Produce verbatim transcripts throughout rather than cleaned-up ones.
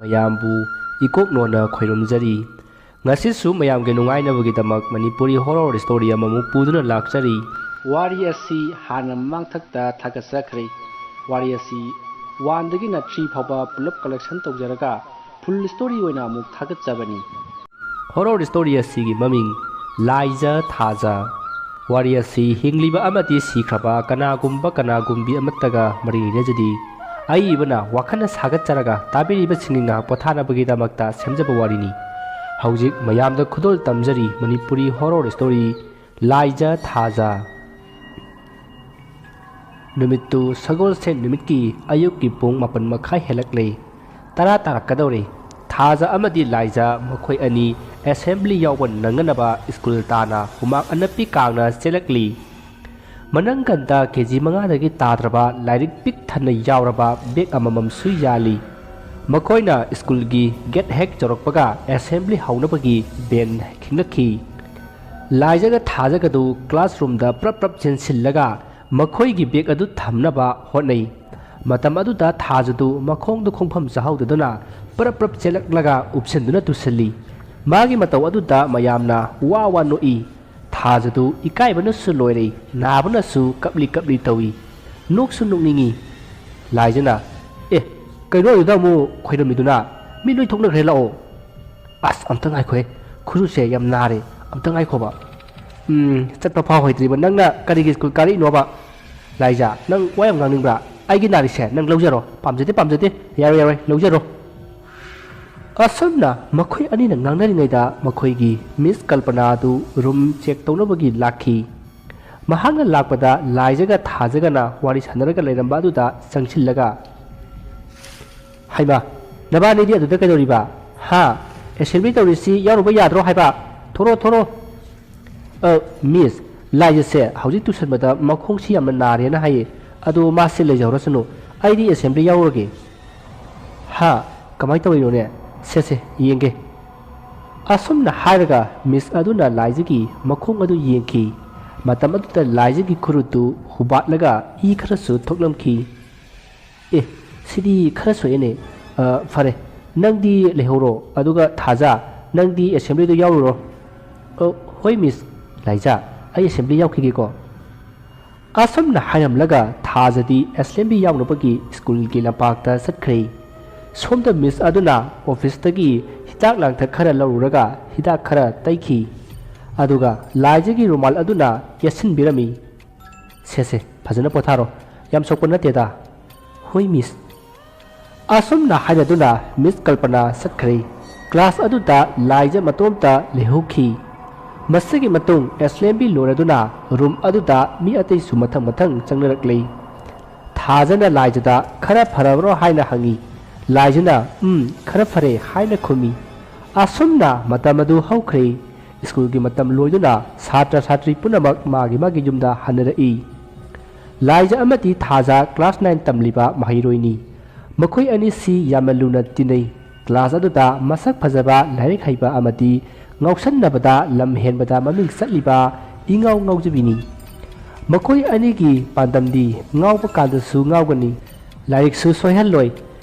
ꯃꯌꯥꯝꯕꯨ ꯏꯀꯣꯛ ꯅꯣꯟꯅ ꯈꯣꯏꯔꯨꯝꯖꯔꯤ꯫ ꯉꯁꯤꯁꯨ ꯃꯌꯥꯝꯒꯤ ꯅꯨꯡꯉꯥꯏꯅꯕꯒꯤꯗꯃꯛ ꯃꯅꯤꯄꯨꯔꯤ horror story ꯑꯃꯃꯨꯛ ꯄꯨꯗꯨꯅ ꯂꯥꯛꯆꯔꯤ꯫ ꯋꯥꯔꯤ ꯑꯁꯤ ꯍꯥꯟꯅ ꯃꯃꯥꯡꯊꯛꯇ ꯊꯥꯒꯠꯆꯈ꯭ꯔꯦ꯫ ꯋꯥꯔꯤ ꯑꯁꯤ one ꯗꯒꯤꯅ three ꯐꯥꯎꯕ ꯄꯨꯂꯞ collection ꯇꯧꯖꯔꯒ full story ꯑꯣꯏꯅ ꯑꯃꯨꯛ ꯊꯥꯒꯠꯆꯕꯅꯤ꯫ Horror story ꯑꯁꯤꯒꯤ ꯃꯃꯤꯡ ꯂꯥꯏꯖ ꯊꯥꯖ꯫ ꯋꯥꯔꯤ ꯑꯁꯤ ꯍꯤꯡꯂꯤꯕ ꯑꯃꯗꯤ ꯁꯤꯈ꯭ꯔꯕ ꯀꯅꯥꯒꯨꯝꯕ ꯀꯅꯥꯒꯨꯝꯕꯤ ꯑꯃꯠꯇꯒ ꯃꯔꯤ ꯂꯩꯅꯖꯗꯦ꯫ ꯑꯏꯕꯅ ꯋꯥꯈꯜꯅ ꯁꯥꯒꯠꯆꯔꯒ ꯇꯥꯕꯤꯔꯤꯕꯁꯤꯡꯒꯤ ꯉꯥꯏꯍꯥꯛ ꯄꯣꯊꯥꯅꯕꯒꯤꯗꯃꯛꯇ ꯁꯦꯝꯖꯕ ꯋꯥꯔꯤꯅꯤ꯫ ꯍꯧꯖꯤꯛ ꯃꯌꯥꯝꯗ ꯈꯨꯗꯣꯜ ꯇꯝꯖꯔꯤ ꯃꯅꯤꯄꯨꯔꯤ horror story ꯂꯥꯏꯖ ꯊꯥꯖ꯫ ꯅꯨꯃꯤꯠꯇꯨ ꯁꯒꯣꯜꯁꯦꯟ ꯅꯨꯃꯤꯠꯀꯤ ꯑꯌꯨꯛꯀꯤ ꯄꯨꯡ ꯃꯥꯄꯟ ꯃꯈꯥꯏ ꯍꯦꯜꯂꯛꯂꯦ꯫ ꯇꯔꯥ ꯇꯥꯔꯛꯀꯗꯧꯔꯦ꯫ ꯊꯥꯖ ꯑꯃꯗꯤ ꯂꯥꯏꯖ ꯃꯈꯣꯏ ꯑꯅꯤ assembly ꯌꯥꯎꯕ ꯅꯪꯅꯅꯕ school ꯇꯥꯟꯅ ꯍꯨꯃꯥꯡ ꯑꯅꯞꯄꯤ ꯀꯥꯡꯅ ꯆꯦꯜꯂꯛꯂꯤ꯫ ꯃꯅꯪꯒꯟꯗ ꯀꯦ ꯖꯤ ꯃꯉꯥꯗꯒꯤ ꯇꯥꯗ꯭ꯔꯕ ꯂꯥꯏꯔꯤꯛ ꯄꯤꯛ ꯊꯟꯅ ꯌꯥꯎꯔꯕ bag ꯑꯃꯃꯝꯁꯨ ꯌꯥꯜꯂꯤ꯫ ꯃꯈꯣꯏꯅ schoolꯒꯤ gate ꯍꯦꯛ ꯌꯧꯔꯛꯄꯒ assembly ꯍꯧꯅꯕꯒꯤ bell ꯈꯤꯡꯂꯛꯈꯤ꯫ ꯂꯥꯏꯖꯒ ꯊꯥꯖꯒꯗꯨ classroomꯗ ꯄ꯭ꯔꯞ ꯄ꯭ꯔꯞ ꯆꯦꯟꯁꯤꯜꯂꯒ ꯃꯈꯣꯏꯒꯤ bag ꯑꯗꯨ ꯊꯝꯅꯕ ꯍꯣꯠꯅꯩ꯫ ꯃꯇꯝ ꯑꯗꯨꯗ ꯊꯥꯖꯗꯨ ꯃꯈꯣꯡꯗ ꯈꯣꯡꯐꯝ ꯆꯥꯍꯧꯗꯗꯨꯅ ꯄ꯭ꯔꯞ ꯄ꯭ꯔꯞ ꯆꯦꯜꯂꯛꯂꯒ ꯎꯞꯁꯤꯟꯗꯨꯅ ꯇꯨꯁꯤꯜꯂꯤ꯫ ꯃꯥꯒꯤ ꯃꯇꯧ ꯑꯗꯨꯗ ꯃꯌꯥꯝꯅ ꯋꯥ ꯋꯥ ꯅꯣꯛꯏ꯫ ꯊꯥꯖꯗꯨ ꯏꯀꯥꯏꯕꯅꯁꯨ ꯂꯣꯏꯔꯦ, ꯅꯥꯕꯅꯁꯨ ꯀꯞꯂꯤ ꯀꯞꯂꯤ ꯇꯧꯏ꯫ ꯅꯣꯛꯁꯨ ꯅꯣꯛꯅꯤꯡꯏ꯫ ꯂꯥꯏꯖꯅ, "ꯑꯦ, ꯀꯩꯅꯣ ꯑꯗꯨꯗ ꯑꯃꯨꯛ ꯈꯣꯏꯔꯝꯃꯤꯗꯨꯅ? ꯃꯤ ꯂꯣꯏ ꯊꯣꯛꯅꯈ꯭ꯔꯦ, ꯂꯥꯛꯑꯣ꯫" "ꯑꯁ, ꯑꯝꯇ ꯉꯥꯏꯈꯣꯍꯦ, ꯈꯨꯔꯨꯁꯦ ꯌꯥꯝ ꯅꯥꯔꯦ, ꯑꯝꯇ ꯉꯥꯏꯈꯣꯕ꯫" "ꯎꯝ, ꯆꯠꯄ ꯐꯥꯎ ꯍꯩꯇ꯭ꯔꯤꯕ ꯅꯪꯅ ꯀꯔꯤꯒꯤ school ꯀꯥꯔꯛꯏꯅꯣꯕ?" "ꯂꯥꯏꯖ, ꯅꯪ ꯋꯥ ꯌꯥꯝ ꯉꯥꯡꯅꯤꯡꯕ꯭ꯔꯥ? ꯑꯩꯒꯤ ꯅꯥꯔꯤꯁꯦ ꯅꯪ ꯂꯧꯖꯔꯣ꯫" "ꯄꯥꯝꯖꯗꯦ, ꯄꯥꯝꯖꯗꯦ꯫" "ꯌꯥꯔꯣꯏ, ꯌꯥꯔꯣꯏ, ꯂꯧꯖꯔꯣ꯫" ꯑꯁꯨꯝꯅ ꯃꯈꯣꯏ ꯑꯅꯤꯅ ꯉꯥꯡꯅꯔꯤꯉꯩꯗ ꯃꯈꯣꯏꯒꯤ Miss ꯀꯜꯄꯅꯥ ꯑꯗꯨ room check ꯇꯧꯅꯕꯒꯤ ꯂꯥꯛꯈꯤ꯫ ꯃꯍꯥꯛꯅ ꯂꯥꯛꯄꯗ ꯂꯥꯏꯖꯒ ꯊꯥꯖꯒꯅ ꯋꯥꯔꯤ ꯁꯥꯟꯅꯔꯒ ꯂꯩꯔꯝꯕ ꯑꯗꯨꯗ ꯆꯪꯁꯤꯜꯂꯒ, "ꯍꯩꯃꯥ, ꯅꯕꯥꯅꯤꯗꯤ ꯑꯗꯨꯗ ꯀꯩꯗꯧꯔꯤꯕ? ꯍꯥ? Assembly ꯇꯧꯔꯤꯁꯤ ꯌꯥꯎꯔꯨꯕ ꯌꯥꯗ꯭ꯔꯣ ꯍꯥꯏꯕ? ꯊꯣꯔꯣ, ꯊꯣꯔꯣ꯫" "ꯑ, Miss, ꯂꯥꯏꯖꯁꯦ ꯍꯧꯖꯤꯛ ꯇꯨꯁꯟꯕꯗ ꯃꯈꯣꯡꯁꯤ ꯌꯥꯝꯅ ꯅꯥꯔꯦꯅ ꯍꯥꯏꯌꯦ꯫ ꯑꯗꯣ ꯃꯥꯁꯦ ꯂꯩꯖꯍꯧꯔꯁꯅꯨ꯫ ꯑꯩꯗꯤ assembly ꯌꯥꯎꯔꯨꯔꯒꯦ꯫" "ꯍꯥ? ꯀꯃꯥꯏꯅ ꯇꯧꯔꯤꯅꯣꯅꯦ? ꯁꯦ, ꯁꯦ, ꯌꯦꯡꯒꯦ꯫" ꯑꯁꯨꯝꯅ ꯍꯥꯏꯔꯒ Miss ꯑꯗꯨꯅ ꯂꯥꯏꯖꯒꯤ ꯃꯈꯣꯡ ꯑꯗꯨ ꯌꯦꯡꯈꯤ꯫ ꯃꯇꯝ ꯑꯗꯨꯗ ꯂꯥꯏꯖꯒꯤ ꯈꯨꯔꯨꯇꯨ ꯍꯨꯕꯥꯠꯂꯒ ꯏ ꯈꯔꯁꯨ ꯊꯣꯛꯂꯝꯈꯤ꯫ "ꯑꯦ, ꯁꯤꯗꯤ ꯈꯔ ꯁꯣꯛꯑꯦꯅꯦ꯫ ꯑ, ꯐꯔꯦ, ꯅꯪꯗꯤ ꯂꯩꯍꯧꯔꯣ, ꯑꯗꯨꯒ ꯊꯥꯖ, ꯅꯪꯗꯤ ꯑꯦꯁꯦꯝꯕ꯭ꯂꯤꯗ ꯌꯥꯎꯔꯨꯔꯣ꯫ "ꯑꯣ, ꯍꯣꯏ ꯃꯤꯁ꯫ ꯂꯥꯏꯖ, ꯑꯩ ꯑꯦꯁꯦꯝꯕ꯭ꯂꯤ ꯌꯥꯎꯈꯤꯒꯦꯀꯣ"꯫ ꯑꯁꯨꯝꯅ ꯍꯥꯏꯔꯝꯂꯒ ꯊꯥꯖꯗꯤ ꯑꯦꯁꯦꯝꯕ꯭ꯂꯤ ꯌꯥꯎꯅꯕꯒꯤ ꯁ꯭ꯀꯨꯜꯒꯤ ꯂꯝꯄꯥꯛꯇ ꯆꯠꯈ꯭ꯔꯦ꯫ ꯁꯣꯝꯗ ꯃꯤꯁ ꯑꯗꯨꯅ ꯑꯣꯐꯤꯁꯇꯒꯤ ꯍꯤꯗꯥꯛ ꯂꯥꯡꯊꯛ ꯈꯔ ꯂꯧꯔꯨꯔꯒ ꯍꯤꯗꯥꯛ ꯈꯔ ꯇꯩꯈꯤ꯫ ꯑꯗꯨꯒ ꯂꯥꯏꯖꯒꯤ ꯔꯨꯃꯥꯜ ꯑꯗꯨꯅ ꯌꯦꯠꯁꯤꯟꯕꯤꯔꯝꯃꯤ꯫ "ꯁꯦ, ꯁꯦ, ꯐꯖꯅ ꯄꯣꯊꯥꯔꯣ꯫ ꯌꯥꯝ ꯁꯣꯛꯄ ꯅꯠꯇꯦꯗ"꯫ "ꯍꯣꯏ ꯃꯤꯁ"꯫ ꯑꯁꯨꯝꯅ ꯍꯥꯏꯅꯗꯨꯅ ꯃꯤꯁ ꯀꯜꯄꯅꯥ ꯆꯠꯈ꯭ꯔꯦ꯫ ꯀ꯭ꯂꯥꯁ ꯑꯗꯨꯗ ꯂꯥꯏꯖ ꯃꯇꯣꯝꯇ ꯂꯩꯍꯧꯈꯤ꯫ ꯃꯁꯤꯒꯤ ꯃꯇꯨꯡ ꯑꯦꯁꯦꯝꯕ꯭ꯂꯤ ꯂꯣꯏꯔꯗꯨꯅ ꯔꯨꯝ ꯑꯗꯨꯗ ꯃꯤ ꯑꯇꯩꯁꯨ ꯃꯊꯪ ꯃꯊꯪ ꯆꯪꯅꯔꯛꯂꯦ꯫ ꯊꯥꯖꯅ ꯂꯥꯏꯖꯗ "ꯈꯔ ꯐꯔꯕ꯭ꯔꯣ?" ꯍꯥꯏꯅ ꯍꯪꯉꯤ꯫ ꯂꯥꯏꯖꯅ "ꯎꯝ, ꯈꯔ ꯐꯔꯦ" ꯍꯥꯏꯅ ꯈꯨꯝꯃꯤ꯫ ꯑꯁꯨꯝꯅ ꯃꯇꯝ ꯑꯗꯨ ꯍꯧꯈ꯭ꯔꯦ꯫ ꯁ꯭ꯀꯨꯜꯒꯤ ꯃꯇꯝ ꯂꯣꯏꯗꯨꯅ ꯁꯥꯇ꯭ꯔ ꯁꯥꯇ꯭ꯔꯤ ꯄꯨꯝꯅꯃꯛ ꯃꯥꯒꯤ ꯃꯥꯒꯤ ꯌꯨꯝꯗ ꯍꯟꯅꯔꯛꯏ꯫ ꯂꯥꯏꯖ ꯑꯃꯗꯤ ꯊꯥꯖ ꯀ꯭ꯂꯥꯁ ꯅꯥꯏꯟ ꯇꯝꯂꯤꯕ ꯃꯍꯩꯔꯣꯏꯅꯤ꯫ ꯃꯈꯣꯏ ꯑꯅꯤꯁꯤ ꯌꯥꯝꯅ ꯂꯨꯅ ꯇꯤꯟꯅꯩ꯫ ꯀ꯭ꯂꯥꯁ ꯑꯗꯨꯗ ꯃꯁꯛ ꯐꯖꯕ, ꯂꯥꯏꯔꯤꯛ ꯍꯩꯕ ꯑꯃꯗꯤ ꯉꯥꯎꯁꯟꯅꯕꯗ ꯂꯝ ꯍꯦꯟꯕꯗ ꯃꯃꯤꯡ ꯆꯠꯂꯤꯕ ꯏꯉꯥꯎ ꯉꯥꯎꯖꯕꯤꯅꯤ꯫ ꯃꯈꯣꯏ ꯑꯅꯤꯒꯤ ꯄꯥꯟꯗꯝꯗꯤ ꯉꯥꯎꯕ ꯀꯥꯟꯗꯁꯨ ꯉꯥꯎꯒꯅꯤ, ꯂꯥꯏꯔꯤꯛꯁꯨ ꯁꯣꯏꯍꯜꯂꯣꯏ,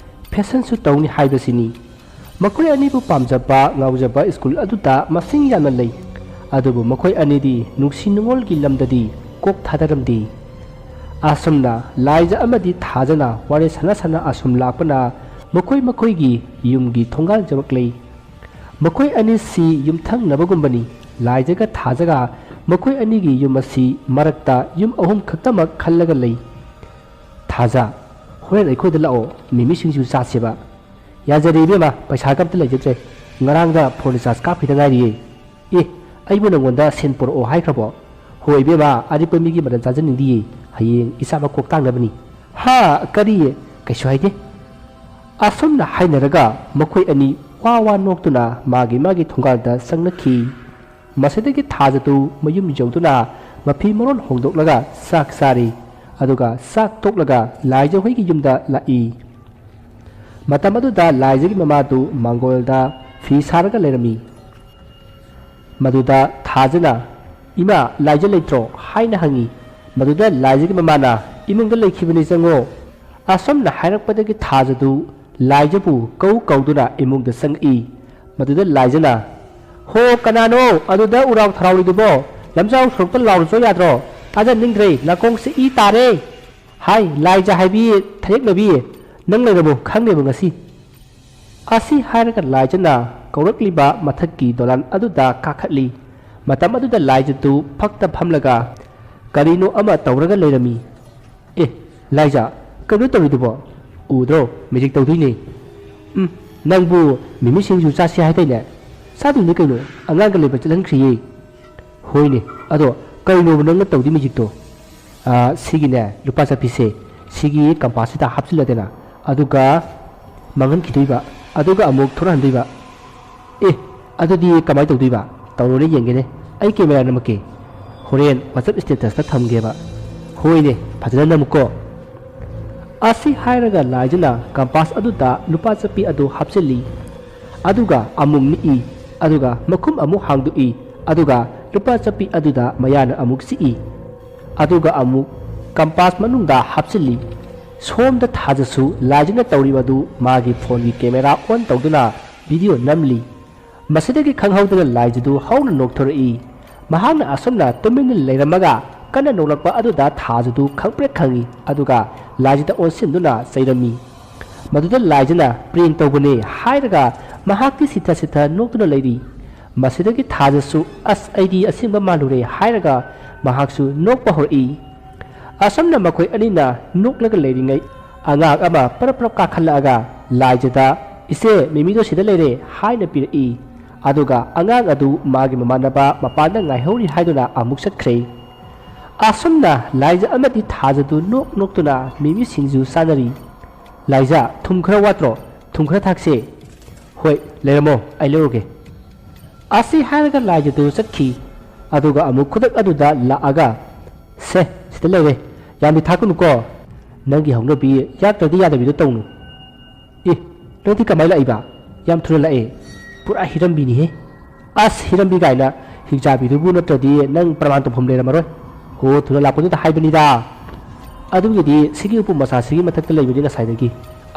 ꯐꯦꯁꯟꯁꯨ ꯇꯧꯅꯤ ꯍꯥꯏꯕꯁꯤꯅꯤ꯫ ꯃꯈꯣꯏ ꯑꯅꯤꯕꯨ ꯄꯥꯝꯖꯕ, ꯉꯥꯎꯖꯕ ꯁ꯭ꯀꯨꯜ ꯑꯗꯨꯗ ꯃꯁꯤꯡ ꯌꯥꯝꯅ ꯂꯩ꯫ ꯑꯗꯨꯕꯨ ꯃꯈꯣꯏ ꯑꯅꯤꯗꯤ ꯅꯨꯡꯁꯤ ꯅꯨꯡꯉꯣꯜꯒꯤ ꯂꯝꯗꯗꯤ ꯀꯣꯛ ꯊꯥꯗꯔꯝꯗꯦ꯫ ꯑꯁꯨꯝꯅ ꯂꯥꯏꯖ ꯑꯃꯗꯤ ꯊꯥꯖꯅ ꯋꯥꯔꯤ ꯁꯥꯟꯅ ꯁꯥꯟꯅ ꯑꯁꯨꯝ ꯂꯥꯛꯄꯅ ꯃꯈꯣꯏ ꯃꯈꯣꯏꯒꯤ ꯌꯨꯝꯒꯤ ꯊꯣꯡꯒꯥꯜ ꯌꯧꯔꯛꯂꯦ꯫ ꯃꯈꯣꯏ ꯑꯅꯤꯁꯤ ꯌꯨꯝꯊꯪꯅꯕꯒꯨꯝꯕꯅꯤ꯫ ꯂꯥꯏꯖꯒ ꯊꯥꯖꯒ ꯃꯈꯣꯏ ꯑꯅꯤꯒꯤ ꯌꯨꯝ ꯑꯁꯤ ꯃꯔꯛꯇ ꯌꯨꯝ ꯑꯍꯨꯝ ꯈꯛꯇꯃꯛ ꯈꯜꯂꯒ ꯂꯩ꯫ "ꯊꯥꯖ, ꯍꯣꯔꯦꯟ ꯑꯩꯈꯣꯏꯗ ꯂꯥꯛꯑꯣ, ꯃꯤꯃꯤ ꯁꯤꯡꯖꯨ ꯆꯥꯁꯦꯕ"꯫ "ꯌꯥꯖꯔꯦ ꯏꯕꯦꯝꯃ, ꯄꯩꯁꯥꯒ ꯑꯝꯇ ꯂꯩꯖꯗ꯭ꯔꯦ꯫ ꯉꯔꯥꯡꯗ ꯐꯣꯟ ꯔꯤꯆꯥꯔꯖ ꯀꯥꯞꯈꯤꯗ ꯉꯥꯏꯔꯤꯌꯦ"꯫ "ꯑꯦ, ꯑꯩꯕꯨ ꯅꯪꯉꯣꯟꯗ ꯁꯦꯟ ꯄꯨꯔꯛꯑꯣ ꯍꯥꯏꯈ꯭ꯔꯕꯣ?" "ꯍꯣꯏ ꯏꯕꯦꯝꯃ, ꯑꯔꯤꯛꯄ ꯃꯤꯒꯤ ꯃꯔꯟ ꯆꯥꯖꯅꯤꯡꯗꯤꯌꯦ꯫ ꯍꯌꯦꯡ ꯏꯆꯥ ꯃꯀꯣꯛ ꯇꯥꯡꯅꯕꯅꯤ"꯫ "ꯍꯥ, ꯀꯔꯤ? ꯀꯩꯁꯨ ꯍꯥꯏꯗꯦ"꯫ ꯑꯁꯨꯝꯅ ꯍꯥꯏꯅꯔꯒ ꯃꯈꯣꯏ ꯑꯅꯤ ꯋꯥ ꯋꯥ ꯅꯣꯛꯇꯨꯅ ꯃꯥꯒꯤ ꯃꯥꯒꯤ ꯊꯣꯡꯒꯥꯜꯗ ꯆꯪꯅꯈꯤ꯫ ꯃꯁꯤꯗꯒꯤ ꯊꯥꯖꯗꯨ ꯃꯌꯨꯝ ꯌꯧꯗꯨꯅ ꯃꯐꯤ ꯃꯔꯣꯟ ꯍꯣꯡꯗꯣꯛꯂꯒ ꯆꯥꯛ ꯆꯥꯔꯤ꯫ ꯑꯗꯨꯒ ꯆꯥꯛ ꯇꯣꯛꯂꯒ ꯂꯥꯏꯖ ꯍꯣꯏꯒꯤ ꯌꯨꯝꯗ ꯂꯥꯛꯏ꯫ ꯃꯇꯝ ꯑꯗꯨꯗ ꯂꯥꯏꯖꯒꯤ ꯃꯃꯥꯗꯨ ꯃꯥꯡꯒꯣꯜꯗ ꯐꯤ ꯁꯥꯔꯒ ꯂꯩꯔꯝꯃꯤ꯫ ꯃꯗꯨꯗ ꯊꯥꯖꯅ, "ꯏꯃꯥ, ꯂꯥꯏꯖ ꯂꯩꯇ꯭ꯔꯣ?" ꯍꯥꯏꯅ ꯍꯪꯉꯤ꯫ ꯃꯗꯨꯗ ꯂꯥꯏꯖꯒꯤ ꯃꯃꯥꯅ, "ꯏꯃꯨꯡꯗ ꯂꯩꯈꯤꯕꯅꯤ, ꯆꯪꯉꯣ"꯫ ꯑꯁꯨꯝꯅ ꯍꯥꯏꯔꯛꯄꯗꯒꯤ ꯊꯥꯖꯗꯨ ꯂꯥꯏꯖꯕꯨ ꯀꯧ ꯀꯧꯗꯨꯅ ꯏꯃꯨꯡꯗ ꯆꯪꯉꯛꯏ꯫ ꯃꯗꯨꯗ ꯂꯥꯏꯖꯅ, "ꯍꯣ, ꯀꯅꯥꯅꯣ ꯑꯗꯨꯗ ꯎꯔꯥꯎ ꯊꯔꯥꯎꯔꯤꯗꯨꯕꯣ? ꯂꯝꯖꯥꯎ ꯁꯣꯔꯣꯛꯇ ꯂꯥꯎꯔꯨꯆꯣ ꯌꯥꯗ꯭ꯔꯣ? ꯊꯥꯖꯅꯤꯡꯗ꯭ꯔꯦ, ꯅꯥꯀꯣꯡꯁꯦ ꯏ ꯇꯥꯔꯦ!" "ꯍꯥꯏ, ꯂꯥꯏꯖ ꯍꯥꯏꯕꯤ ꯊꯔꯦꯛꯅꯕꯤ, ꯅꯪ ꯂꯩꯔꯕꯣ? ꯈꯪꯅꯦꯕ ꯉꯁꯤ!" ꯑꯁꯤ ꯍꯥꯏꯔꯒ ꯂꯥꯏꯖꯅ ꯀꯧꯔꯛꯂꯤꯕ ꯃꯊꯛꯀꯤ ꯗꯣꯂꯥꯟ ꯑꯗꯨꯗ ꯀꯥꯈꯠꯂꯤ꯫ ꯃꯇꯝ ꯑꯗꯨꯗ ꯂꯥꯏꯖꯗꯨ ꯐꯛꯇ ꯐꯝꯂꯒ ꯀꯔꯤꯅꯣ ꯑꯃ ꯇꯧꯔꯒ ꯂꯩꯔꯝꯃꯤ꯫ "ꯑꯦ, ꯂꯥꯏꯖ, ꯀꯩꯅꯣ ꯇꯧꯔꯤꯗꯨꯕꯣ? ꯎꯗ꯭ꯔꯣ? ꯃꯦꯖꯤꯛ ꯇꯧꯗꯣꯏꯅꯦ꯫" "ꯎꯝ, ꯅꯪꯕꯨ ꯃꯤꯃꯤ ꯁꯤꯡꯖꯨ ꯆꯥꯁꯤ ꯍꯥꯏꯗꯥꯏꯅꯦ? ꯆꯥꯗꯣꯏꯅꯦ ꯀꯩꯅꯣ, ꯑꯉꯥꯡꯒ ꯂꯩꯕ ꯆꯠꯍꯟꯈ꯭ꯔꯤꯌꯦ꯫" "ꯍꯣꯏꯅꯦ, ꯑꯗꯣ ꯀꯩꯅꯣꯕ ꯅꯪꯅ ꯇꯧꯗꯣꯏ ꯃꯦꯖꯤꯛꯇꯣ?" "ꯑꯥ, ꯁꯤꯒꯤꯅꯦ, ꯂꯨꯄꯥ ꯆꯠꯄꯤꯁꯦ, ꯁꯤꯒꯤ ꯀꯝꯄꯥꯁꯁꯤꯗ ꯍꯥꯞꯆꯤꯜꯂꯗꯅ, ꯑꯗꯨꯒ ꯃꯥꯡꯍꯟꯈꯤꯗꯣꯏꯕ, ꯑꯗꯨꯒ ꯑꯃꯨꯛ ꯊꯣꯔꯛꯍꯟꯗꯣꯏꯕ꯫" "ꯑꯦ, ꯑꯗꯨꯗꯤ ꯀꯃꯥꯏꯅ ꯇꯧꯗꯣꯏꯕ? ꯇꯧꯔꯣꯅꯦ, ꯌꯦꯡꯒꯦꯅꯦ, ꯑꯩ ꯀꯦꯃꯦꯔꯥ ꯅꯝꯃꯛꯀꯦ, ꯍꯣꯔꯦꯟ WhatsApp statusꯇ ꯊꯝꯒꯦꯕ꯫" "ꯍꯣꯏꯅꯦ, ꯐꯖꯅ ꯅꯝꯃꯨꯀꯣ꯫" ꯑꯁꯤ ꯍꯥꯏꯔꯒ ꯂꯥꯏꯖꯅ ꯀꯝꯄꯥꯁ ꯑꯗꯨꯗ ꯂꯨꯄꯥ ꯆꯠꯄꯤ ꯑꯗꯨ ꯍꯥꯞꯆꯤꯜꯂꯤ꯫ ꯑꯗꯨꯒ ꯑꯃꯨꯛ ꯅꯤꯛꯏ꯫ ꯑꯗꯨꯒ ꯃꯈꯨꯝ ꯑꯃꯨꯛ ꯍꯥꯡꯗꯣꯛꯏ꯫ ꯑꯗꯨꯒ ꯂꯨꯄꯥ ꯆꯠꯄꯤ ꯑꯗꯨꯗ ꯃꯌꯥꯅ ꯑꯃꯨꯛ ꯆꯤꯛꯏ꯫ ꯑꯗꯨꯒ ꯑꯃꯨꯛ ꯀꯝꯄꯥꯁ ꯃꯅꯨꯡꯗ ꯍꯥꯞꯆꯤꯜꯂꯤ꯫ ꯁꯣꯝꯗ ꯊꯥꯖꯁꯨ ꯂꯥꯏꯖꯅ ꯇꯧꯔꯤꯕ ꯑꯗꯨ ꯃꯥꯒꯤ ꯐꯣꯟꯒꯤ ꯀꯦꯃꯦꯔꯥ ꯑꯣꯟ ꯇꯧꯗꯨꯅ ꯚꯤꯗꯤꯑꯣ ꯅꯝꯂꯤ꯫ ꯃꯁꯤꯗꯒꯤ ꯈꯪꯍꯧꯗꯅ ꯂꯥꯏꯖꯗꯨ ꯍꯧꯅ ꯅꯣꯛꯊꯣꯔꯛꯏ꯫ ꯃꯍꯥꯛꯅ ꯑꯁꯨꯝꯅ ꯇꯨꯃꯤꯟꯅ ꯂꯩꯔꯝꯃꯒ ꯀꯟꯅ ꯅꯣꯛꯂꯛꯄ ꯑꯗꯨꯗ ꯊꯥꯖꯗꯨ ꯈꯪꯄ꯭ꯔꯦꯛ ꯈꯪꯏ, ꯑꯗꯨꯒ ꯂꯥꯏꯖꯗ ꯑꯣꯟꯁꯤꯟꯗꯨꯅ ꯆꯩꯔꯝꯃꯤ꯫ ꯃꯗꯨꯗ ꯂꯥꯏꯖꯅ "ꯄ꯭ꯔꯦꯡ ꯇꯧꯕꯅꯦ" ꯍꯥꯏꯔꯒ ꯃꯍꯥꯛꯇꯤ ꯁꯤꯊ ꯁꯤꯊ ꯅꯣꯛꯇꯨꯅ ꯂꯩꯔꯤ꯫ ꯃꯁꯤꯗꯒꯤ ꯊꯥꯖꯁꯨ "ꯑꯁ, ꯑꯩꯗꯤ ꯑꯁꯦꯡꯕ ꯃꯥꯜꯂꯨꯔꯦ" ꯍꯥꯏꯔꯒ ꯃꯍꯥꯛꯁꯨ ꯅꯣꯛꯄ ꯍꯧꯔꯛꯏ꯫ ꯑꯁꯨꯝꯅ ꯃꯈꯣꯏ ꯑꯅꯤꯅ ꯅꯣꯛꯂꯒ ꯂꯩꯔꯤꯉꯩ, ꯑꯉꯥꯡ ꯑꯃ ꯄꯔꯞ ꯄꯔꯞ ꯀꯥꯈꯠꯂꯛꯑꯒ ꯂꯥꯏꯖꯗ "ꯏꯆꯦ, ꯃꯤꯃꯤꯗꯣ ꯁꯤꯗ ꯂꯩꯔꯦ" ꯍꯥꯏꯅ ꯄꯤꯔꯛꯏ꯫ ꯑꯗꯨꯒ ꯑꯉꯥꯡ ꯑꯗꯨ ꯃꯥꯒꯤ ꯃꯃꯥꯟꯅꯕ ꯃꯄꯥꯟꯗ ꯉꯥꯏꯍꯧꯔꯤ ꯍꯥꯏꯗꯨꯅ ꯑꯃꯨꯛ ꯆꯠꯈ꯭ꯔꯦ꯫ ꯑꯁꯨꯝꯅ ꯂꯥꯏꯖ ꯑꯃꯗꯤ ꯊꯥꯖꯗꯨ ꯅꯣꯛ ꯅꯣꯛꯇꯨꯅ ꯃꯤꯃꯤ ꯁꯤꯡꯖꯨ ꯆꯥꯅꯔꯤ꯫ "ꯂꯥꯏꯖ, ꯊꯨꯝ ꯈꯔ ꯋꯥꯠꯇ꯭ꯔꯣ? ꯊꯨꯝ ꯈꯔ ꯊꯥꯛꯁꯦ꯫" "ꯍꯣꯏ, ꯂꯩꯔꯝꯃꯣ, ꯑꯩ ꯂꯧꯔꯒꯦ꯫" ꯑꯁꯤ ꯍꯥꯏꯔꯒ ꯂꯥꯏꯖꯗꯨ ꯆꯠꯈꯤ꯫ ꯑꯗꯨꯒ ꯑꯃꯨꯛ ꯈꯨꯗꯛ ꯑꯗꯨꯗ ꯂꯥꯛꯑꯒ, "ꯁꯦ, ꯁꯤꯗ ꯂꯩꯔꯦ꯫ ꯌꯥꯝꯗꯤ ꯊꯥꯛꯀꯅꯨꯀꯣ꯫ ꯅꯪꯒꯤ ꯍꯧꯅꯕꯤ ꯌꯥꯛꯇ꯭ꯔꯗꯤ ꯌꯥꯗꯕꯤꯗꯣ ꯇꯧꯅꯨ꯫" "ꯑꯦ, ꯅꯪꯗꯤ ꯀꯃꯥꯏꯅ ꯂꯥꯛꯏꯕ? ꯌꯥꯝ ꯊꯨꯅ ꯂꯥꯛꯑꯦ꯫ ꯄꯨꯔꯥ ꯍꯤꯔꯝꯕꯤꯅꯤꯍꯦ꯫" "ꯑꯁ, ꯍꯤꯔꯝꯕꯤ ꯀꯥꯏꯅ, ꯍꯤꯡꯆꯥꯕꯤꯗꯨꯕꯨ ꯅꯠꯇ꯭ꯔꯗꯤ ꯅꯪ ꯄ꯭ꯔꯃꯥꯟ ꯇꯧꯐꯝ ꯂꯩꯔꯝꯃꯔꯣꯏ꯫ ꯍꯣ, ꯊꯨꯅ ꯂꯥꯛꯄꯗꯨꯗ ꯍꯥꯏꯕꯅꯤꯗ꯫ ꯑꯗꯨꯒꯤꯗꯤ ꯁꯤꯒꯤ ꯎꯄꯨ ꯃꯆꯥꯁꯤꯒꯤ ꯃꯊꯛꯇ ꯂꯩꯕꯅꯤ ꯉꯁꯥꯏꯗꯒꯤ꯫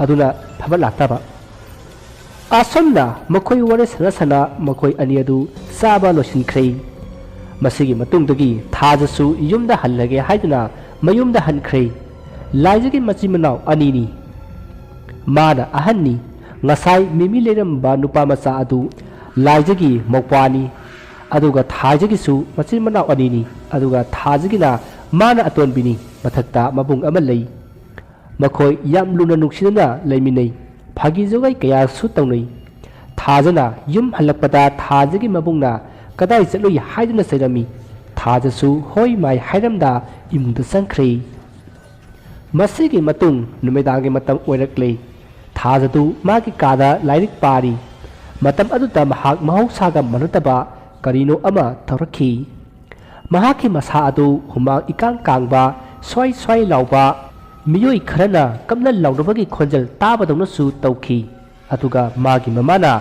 ꯑꯗꯨꯅ ꯐꯕ ꯂꯥꯛꯇꯕ꯫ ꯑꯁꯨꯝꯅ ꯃꯈꯣꯏ ꯋꯥꯔꯤ ꯁꯥꯟꯅ ꯁꯥꯟꯅ ꯃꯈꯣꯏ ꯑꯅꯤ ꯑꯗꯨ ꯆꯥꯕ ꯂꯣꯏꯁꯤꯟꯈ꯭ꯔꯦ꯫ ꯃꯁꯤꯒꯤ ꯃꯇꯨꯡꯗꯒꯤ ꯊꯥꯖꯁꯨ ꯌꯨꯝꯗ ꯍꯜꯂꯒꯦ ꯍꯥꯏꯗꯨꯅ ꯃꯌꯨꯝꯗ ꯍꯟꯈ꯭ꯔꯦ꯫ ꯂꯥꯏꯖꯒꯤ ꯃꯆꯤꯟ ꯃꯅꯥꯎ ꯑꯅꯤꯅꯤ꯫ ꯃꯥꯅ ꯑꯍꯟꯅꯤ꯫ ꯉꯁꯥꯏ ꯃꯤꯃꯤ ꯂꯩꯔꯝꯕ ꯅꯨꯄꯥ ꯃꯆꯥ ꯑꯗꯨ ꯂꯥꯏꯖꯒꯤ ꯃꯧꯄ꯭ꯋꯥꯅꯤ꯫ ꯑꯗꯨꯒ ꯊꯥꯖꯒꯤꯁꯨ ꯃꯆꯤꯟ ꯃꯅꯥꯎ ꯑꯅꯤꯅꯤ꯫ ꯑꯗꯨꯒ ꯊꯥꯖꯒꯤꯅ ꯃꯥꯅ ꯑꯇꯣꯟꯕꯤꯅꯤ꯫ ꯃꯊꯛꯇ ꯃꯕꯨꯡ ꯑꯃ ꯂꯩ꯫ ꯃꯈꯣꯏ ꯌꯥꯝ ꯂꯨꯅ ꯅꯨꯡꯁꯤꯅꯅ ꯂꯩꯃꯤꯟꯅꯩ꯫ ꯐꯥꯒꯤ ꯖꯣꯒꯥꯏ ꯀꯌꯥꯁꯨ ꯇꯧꯅꯩ꯫ ꯊꯥꯖꯅ ꯌꯨꯝ ꯍꯜꯂꯛꯄꯗ ꯊꯥꯖꯒꯤ ꯃꯕꯨꯡꯅ "ꯀꯗꯥꯏ ꯆꯠꯂꯨꯏ?" ꯍꯥꯏꯗꯨꯅ ꯆꯩꯔꯝꯃꯤ꯫ ꯊꯥꯖꯁꯨ "ꯍꯣꯏ ꯃꯥꯏ" ꯍꯥꯏꯔꯝꯗ ꯏꯃꯨꯡꯗ ꯆꯪꯈ꯭ꯔꯦ꯫ ꯃꯁꯤꯒꯤ ꯃꯇꯨꯡ ꯅꯨꯃꯤꯗꯥꯡꯒꯤ ꯃꯇꯝ ꯑꯣꯏꯔꯛꯂꯦ꯫ ꯊꯥꯖꯗꯨ ꯃꯥꯒꯤ ꯀꯥꯗ ꯂꯥꯏꯔꯤꯛ ꯄꯥꯔꯤ꯫ ꯃꯇꯝ ꯑꯗꯨꯗ ꯃꯍꯥꯛ ꯃꯍꯧꯁꯥꯒ ꯃꯥꯟꯅꯗꯕ ꯀꯔꯤꯅꯣ ꯑꯃ ꯇꯧꯔꯛꯈꯤ꯫ ꯃꯍꯥꯛꯀꯤ ꯃꯁꯥ ꯑꯗꯨ ꯍꯨꯃꯥꯡ ꯏꯀꯥꯡ ꯀꯥꯡꯕ, ꯁ꯭ꯋꯥꯏ ꯁ꯭ꯋꯥꯏ ꯂꯥꯎꯕ, ꯃꯤꯑꯣꯏ ꯈꯔꯅ ꯀꯞꯅ ꯂꯥꯎꯅꯕꯒꯤ ꯈꯣꯟꯖꯦꯜ ꯇꯥꯕꯗꯧꯅꯁꯨ ꯇꯧꯈꯤ꯫ ꯑꯗꯨꯒ ꯃꯥꯒꯤ ꯃꯃꯥꯅ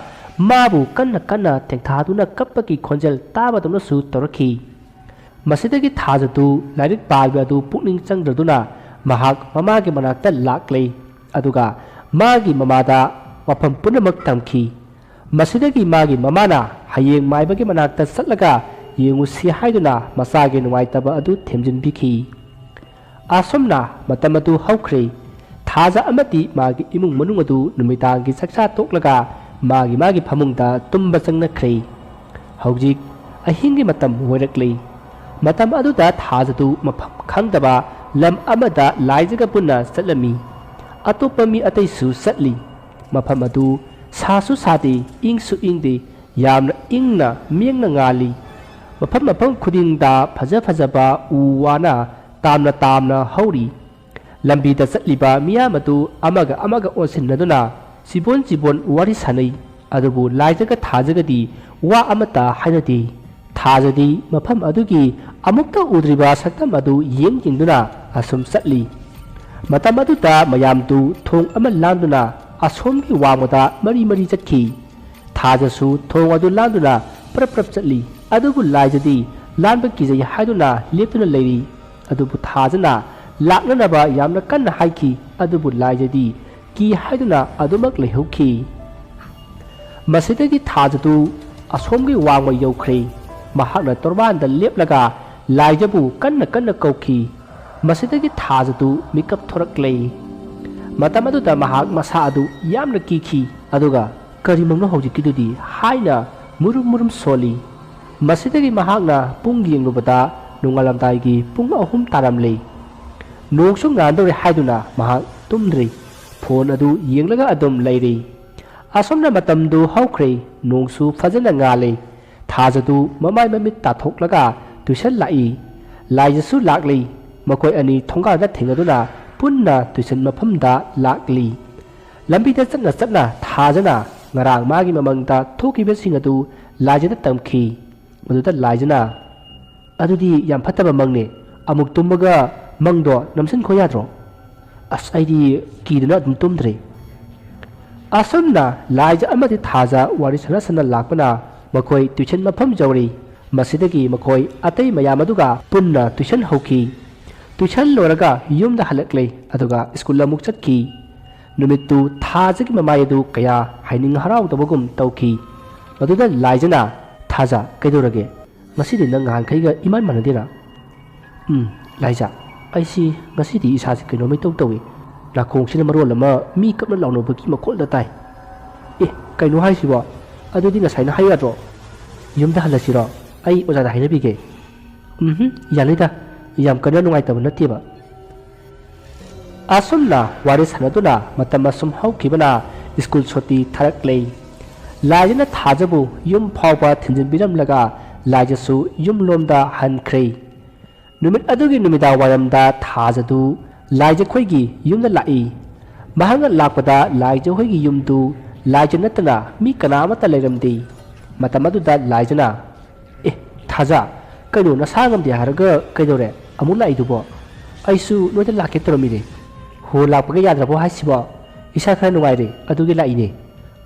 ꯃꯥꯕꯨ ꯀꯟꯅ ꯀꯟꯅ ꯊꯦꯡꯊꯥꯗꯨꯅ ꯀꯞꯄꯒꯤ ꯈꯣꯟꯖꯦꯜ ꯇꯥꯕꯗꯧꯅꯁꯨ ꯇꯧꯔꯛꯈꯤ꯫ ꯃꯁꯤꯗꯒꯤ ꯊꯥꯖꯗꯨ ꯂꯥꯏꯔꯤꯛ ꯄꯥꯕ ꯑꯗꯨ ꯄꯨꯛꯅꯤꯡ ꯆꯪꯗ꯭ꯔꯗꯨꯅ ꯃꯍꯥꯛ ꯃꯃꯥꯒꯤ ꯃꯅꯥꯛꯇ ꯂꯥꯛꯂꯦ꯫ ꯑꯗꯨꯒ ꯃꯥꯒꯤ ꯃꯃꯥꯗ ꯋꯥꯐꯝ ꯄꯨꯝꯅꯃꯛ ꯇꯝꯈꯤ꯫ ꯃꯁꯤꯗꯒꯤ ꯃꯥꯒꯤ ꯃꯃꯥꯅ ꯍꯌꯦꯡ ꯃꯥꯏꯕꯒꯤ ꯃꯅꯥꯛꯇ ꯆꯠꯂꯒ ꯌꯦꯡꯉꯨꯁꯤ ꯍꯥꯏꯗꯨꯅ ꯃꯆꯥꯒꯤ ꯅꯨꯡꯉꯥꯏꯇꯕ ꯑꯗꯨ ꯊꯦꯝꯖꯤꯟꯕꯤꯈꯤ꯫ ꯑꯁꯨꯝꯅ ꯃꯇꯝ ꯑꯗꯨ ꯍꯧꯈ꯭ꯔꯦ꯫ ꯊꯥꯖ ꯑꯃꯗꯤ ꯃꯥꯒꯤ ꯏꯃꯨꯡ ꯃꯅꯨꯡ ꯑꯗꯨ ꯅꯨꯃꯤꯗꯥꯡꯒꯤ ꯆꯥꯛꯆꯥ ꯇꯣꯛꯂꯒ ꯃꯥꯒꯤ ꯃꯥꯒꯤ ꯐꯃꯨꯡꯗ ꯇꯨꯝꯕ ꯆꯪꯅꯈ꯭ꯔꯦ꯫ ꯍꯧꯖꯤꯛ ꯑꯍꯤꯡꯒꯤ ꯃꯇꯝ ꯑꯣꯏꯔꯛꯂꯦ꯫ ꯃꯇꯝ ꯑꯗꯨꯗ ꯊꯥꯖꯗꯨ ꯃꯐꯝ ꯈꯪꯗꯕ ꯂꯝ ꯑꯃꯗ ꯂꯥꯏꯖꯒ ꯄꯨꯟꯅ ꯆꯠꯂꯝꯃꯤ꯫ ꯑꯇꯣꯞꯄ ꯃꯤ ꯑꯇꯩꯁꯨ ꯆꯠꯂꯤ꯫ ꯃꯐꯝ ꯑꯗꯨ ꯁꯥꯁꯨ ꯁꯥꯗꯦ, ꯏꯪꯁꯨ ꯏꯪꯗꯦ, ꯌꯥꯝꯅ ꯏꯪꯅ ꯃꯤꯌꯦꯡꯅ ꯉꯥꯜꯂꯤ꯫ ꯃꯐꯝ ꯃꯐꯝ ꯈꯨꯗꯤꯡꯗ ꯐꯖ ꯐꯖꯕ ꯎ ꯋꯥꯅ ꯇꯥꯝꯅ ꯇꯥꯝꯅ ꯍꯧꯔꯤ꯫ ꯂꯝꯕꯤꯗ ꯆꯠꯂꯤꯕ ꯃꯤꯌꯥꯝ ꯑꯗꯨ ꯑꯃꯒ ꯑꯃꯒ ꯑꯣꯟꯁꯤꯟꯅꯗꯨꯅ ꯆꯤꯕꯣꯟ ꯆꯤꯕꯣꯟ ꯋꯥꯔꯤ ꯁꯥꯅꯩ꯫ ꯑꯗꯨꯕꯨ ꯂꯥꯏꯖꯒ ꯊꯥꯖꯒꯗꯤ ꯋꯥ ꯑꯃꯠꯇ ꯍꯥꯏꯅꯗꯦ꯫ ꯊꯥꯖꯗꯤ ꯃꯐꯝ ꯑꯗꯨꯒꯤ ꯑꯃꯨꯛꯇ ꯎꯗ꯭ꯔꯤꯕ ꯁꯛꯇꯝ ꯑꯗꯨ ꯌꯦꯡ ꯌꯦꯡꯗꯨꯅ ꯑꯁꯨꯝ ꯆꯠꯂꯤ꯫ ꯃꯇꯝ ꯑꯗꯨꯗ ꯃꯌꯥꯝꯗꯨ ꯊꯣꯡ ꯑꯃ ꯂꯥꯟꯗꯨꯅ ꯑꯁꯣꯝꯒꯤ ꯋꯥꯡꯃꯗ ꯃꯔꯤ ꯃꯔꯤ ꯆꯠꯈꯤ꯫ ꯊꯥꯖꯁꯨ ꯊꯣꯡ ꯑꯗꯨ ꯂꯥꯟꯗꯨꯅ ꯄ꯭ꯔꯞ ꯄ꯭ꯔꯞ ꯆꯠꯂꯤ꯫ ꯑꯗꯨꯕꯨ ꯂꯥꯏꯖꯗꯤ ꯂꯥꯟꯕ ꯀꯤꯖꯩ ꯍꯥꯏꯗꯨꯅ ꯂꯦꯞꯇꯨꯅ ꯂꯩꯔꯤ꯫ ꯑꯗꯨꯕꯨ ꯊꯥꯖꯅ ꯂꯥꯛꯅꯅꯕ ꯌꯥꯝꯅ ꯀꯟꯅ ꯍꯥꯏꯈꯤ꯫ ꯑꯗꯨꯕꯨ ꯂꯥꯏꯖꯗꯤ ꯀꯤ ꯍꯥꯏꯗꯨꯅ ꯑꯗꯨꯃꯛ ꯂꯩꯍꯧꯈꯤ꯫ ꯃꯁꯤꯗꯒꯤ ꯊꯥꯖꯗꯨ ꯑꯁꯣꯝꯒꯤ ꯋꯥꯡꯃ ꯌꯧꯈ꯭ꯔꯦ꯫ ꯃꯍꯥꯛꯅ ꯇꯣꯔꯕꯥꯟꯗ ꯂꯦꯞꯂꯒ ꯂꯥꯏꯖꯕꯨ ꯀꯟꯅ ꯀꯟꯅ ꯀꯧꯈꯤ꯫ ꯃꯁꯤꯗꯒꯤ ꯊꯥꯖꯗꯨ ꯃꯤꯀꯞ ꯊꯣꯔꯛꯂꯦ꯫ ꯃꯇꯝ ꯑꯗꯨꯗ ꯃꯍꯥꯛ ꯃꯁꯥ ꯑꯗꯨ ꯌꯥꯝꯅ ꯀꯤꯈꯤ, ꯑꯗꯨꯒ "ꯀꯔꯤꯃꯛꯅꯣ ꯍꯧꯖꯤꯛꯀꯤꯗꯨꯗꯤ?" ꯍꯥꯏꯅ ꯃꯨꯔꯨꯝ ꯃꯨꯔꯨꯝ ꯁꯣꯜꯂꯤ꯫ ꯃꯁꯤꯗꯒꯤ ꯃꯍꯥꯛꯅ ꯄꯨꯡ ꯌꯦꯡꯂꯨꯕꯗ ꯅꯣꯡꯉꯥꯜꯂꯝꯗꯥꯏꯒꯤ ꯄꯨꯡ ꯑꯍꯨꯝ ꯇꯥꯔꯝꯂꯦ꯫ ꯅꯣꯡꯁꯨ ꯉꯥꯟꯗꯧꯔꯦ ꯍꯥꯏꯗꯨꯅ ꯃꯍꯥꯛ ꯇꯨꯝꯗ꯭ꯔꯤ꯫ ꯐꯣꯟ ꯑꯗꯨ ꯌꯦꯡꯂꯒ ꯑꯗꯨꯝ ꯂꯩꯔꯤ꯫ ꯑꯁꯨꯝꯅ ꯃꯇꯝꯗꯨ ꯍꯧꯈ꯭ꯔꯦ꯫ ꯅꯣꯡꯁꯨ ꯐꯖꯅ ꯉꯥꯜꯂꯤ꯫ ꯊꯥꯖꯗꯨ ꯃꯃꯥꯏ ꯃꯃꯤꯠ ꯇꯥꯊꯣꯛꯂꯒ ꯇꯨꯏꯁꯟ ꯂꯥꯛꯏ꯫ ꯂꯥꯏꯖꯁꯨ ꯂꯥꯛꯂꯤ꯫ ꯃꯈꯣꯏ ꯑꯅꯤ ꯊꯣꯡꯒꯥꯜꯗ ꯊꯦꯡꯅꯗꯨꯅ ꯄꯨꯟꯅ ꯇꯨꯏꯁꯟ ꯃꯐꯝꯗ ꯂꯥꯛꯂꯤ꯫ ꯂꯝꯕꯤꯗ ꯆꯠꯅ ꯆꯠꯅ ꯊꯥꯖꯅ ꯉꯔꯥꯡ ꯃꯥꯒꯤ ꯃꯃꯥꯡꯗ ꯊꯣꯛꯈꯤꯕꯁꯤꯡ ꯑꯗꯨ ꯂꯥꯏꯖꯗ ꯇꯝꯈꯤ꯫ ꯃꯗꯨꯗ ꯂꯥꯏꯖꯅ, "ꯑꯗꯨꯗꯤ ꯌꯥꯝ ꯐꯠꯇꯕ ꯃꯪꯅꯦ꯫ ꯑꯃꯨꯛ ꯇꯨꯝꯃꯒ ꯃꯪꯗꯣ ꯅꯝꯁꯤꯟꯈꯣ ꯌꯥꯗ꯭ꯔꯣ?" "ꯑꯁ, ꯑꯩꯗꯤ ꯀꯤꯗꯅ ꯑꯗꯨꯝ ꯇꯨꯝꯗ꯭ꯔꯦ꯫" ꯑꯁꯨꯝꯅ ꯂꯥꯏꯖ ꯑꯃꯗꯤ ꯊꯥꯖ ꯋꯥꯔꯤ ꯁꯥꯟꯅ ꯁꯥꯟꯅ ꯂꯥꯛꯄꯅ ꯃꯈꯣꯏ ꯇꯨꯏꯁꯟ ꯃꯐꯝ ꯌꯧꯔꯤ꯫ ꯃꯁꯤꯗꯒꯤ ꯃꯈꯣꯏ ꯑꯇꯩ ꯃꯌꯥꯝ ꯑꯗꯨꯒ ꯄꯨꯟꯅ ꯇꯨꯏꯁꯟ ꯍꯧꯈꯤ꯫ ꯇꯨꯏꯁꯟ ꯂꯣꯏꯔꯒ ꯌꯨꯝꯗ ꯍꯜꯂꯛꯂꯦ, ꯑꯗꯨꯒ ꯁ꯭ꯀꯨꯜ ꯑꯃꯨꯛ ꯆꯠꯈꯤ꯫ ꯅꯨꯃꯤꯠꯇꯨ ꯊꯥꯖꯒꯤ ꯃꯃꯥꯏ ꯑꯗꯨ ꯀꯌꯥ ꯍꯥꯏꯅꯤꯡ ꯍꯔꯥꯎꯗꯕꯒꯨꯝ ꯇꯧꯈꯤ꯫ ꯃꯗꯨꯗ ꯂꯥꯏꯖꯅ, "ꯊꯥꯖ, ꯀꯩꯗꯧꯔꯒꯦ? ꯉꯁꯤꯗꯤ ꯅꯪ ꯅꯍꯥꯟꯈꯩꯒ ꯏꯃꯥꯟ ꯃꯥꯟꯅꯗꯦꯅ?" "ꯎꯝ, ꯂꯥꯏꯖꯥ, ꯑꯩꯁꯤ ꯉꯁꯤꯗꯤ ꯏꯁꯥꯁꯦ ꯀꯩꯅꯣꯝꯃ ꯏꯇꯧ ꯇꯧꯏ꯫ ꯅꯥꯀꯣꯡꯁꯤꯅ ꯃꯔꯣꯜ ꯑꯃ ꯃꯤ ꯀꯞꯅ ꯂꯥꯎꯅꯕꯒꯤ ꯃꯈꯣꯜꯗ ꯇꯥꯏ꯫" "ꯑꯦ, ꯀꯩꯅꯣ ꯍꯥꯏꯁꯤꯕꯣ? ꯑꯗꯨꯗꯤ ꯉꯁꯥꯏꯅ ꯍꯥꯏꯌꯨ ꯌꯥꯗ꯭ꯔꯣ? ꯌꯨꯝꯗ ꯍꯜꯂꯁꯤꯔꯣ? ꯑꯩ ꯑꯣꯖꯥꯗ ꯍꯥꯏꯅꯕꯤꯒꯦ꯫" "ꯎꯝꯍꯨꯝ, ꯌꯥꯅꯤꯗ, ꯌꯥꯝ ꯀꯟꯅ ꯅꯨꯡꯉꯥꯏꯇꯕ ꯅꯠꯇꯦꯕ꯫" ꯑꯁꯨꯝꯅ ꯋꯥꯔꯤ ꯁꯥꯟꯅꯗꯨꯅ ꯃꯇꯝ ꯑꯁꯨꯝ ꯍꯧꯈꯤꯕꯅ ꯁ꯭ꯀꯨꯜ ꯁꯨꯇꯤ ꯊꯥꯔꯛꯂꯦ꯫ ꯂꯥꯏꯖꯅ ꯊꯥꯖꯕꯨ ꯌꯨꯝ ꯐꯥꯎꯕ ꯊꯤꯟꯖꯤꯟꯕꯤꯔꯝꯂꯒ ꯂꯥꯏꯖꯁꯨ ꯌꯨꯝꯂꯣꯝꯗ ꯍꯟꯈ꯭ꯔꯦ꯫ ꯅꯨꯃꯤꯠ ꯑꯗꯨꯒꯤ ꯅꯨꯃꯤꯗꯥꯡ ꯋꯥꯏꯔꯝꯗ ꯊꯥꯖꯗꯨ ꯂꯥꯏꯖꯈꯣꯏꯒꯤ ꯌꯨꯝꯗ ꯂꯥꯛꯏ꯫ ꯃꯍꯥꯛꯅ ꯂꯥꯛꯄꯗ ꯂꯥꯏꯖꯈꯣꯏꯒꯤ ꯌꯨꯝꯗꯨ ꯂꯥꯏꯖ ꯅꯠꯇꯅ ꯃꯤ ꯀꯅꯥ ꯑꯃꯠꯇ ꯂꯩꯔꯝꯗꯦ꯫ ꯃꯇꯝ ꯑꯗꯨꯗ ꯂꯥꯏꯖꯅ, "ꯑꯦ, ꯊꯥꯖ, ꯀꯩꯅꯣ ꯅꯁꯥ ꯉꯝꯗꯦ ꯍꯥꯏꯔꯒ ꯀꯩꯗꯧꯔꯦ? ꯑꯃꯨꯛ ꯂꯥꯛꯏꯗꯨꯕꯣ?" "ꯑꯩꯁꯨ ꯅꯣꯏꯗ ꯂꯥꯛꯀꯦ ꯇꯧꯔꯝꯃꯤꯅꯦ꯫" "ꯍꯣ, ꯂꯥꯛꯄꯒ ꯌꯥꯗ꯭ꯔꯕꯣ ꯍꯥꯏꯁꯤꯕꯣ? ꯏꯁꯥ ꯈꯔ ꯅꯨꯡꯉꯥꯏꯔꯦ, ꯑꯗꯨꯒꯤ ꯂꯥꯛꯏꯅꯦ꯫"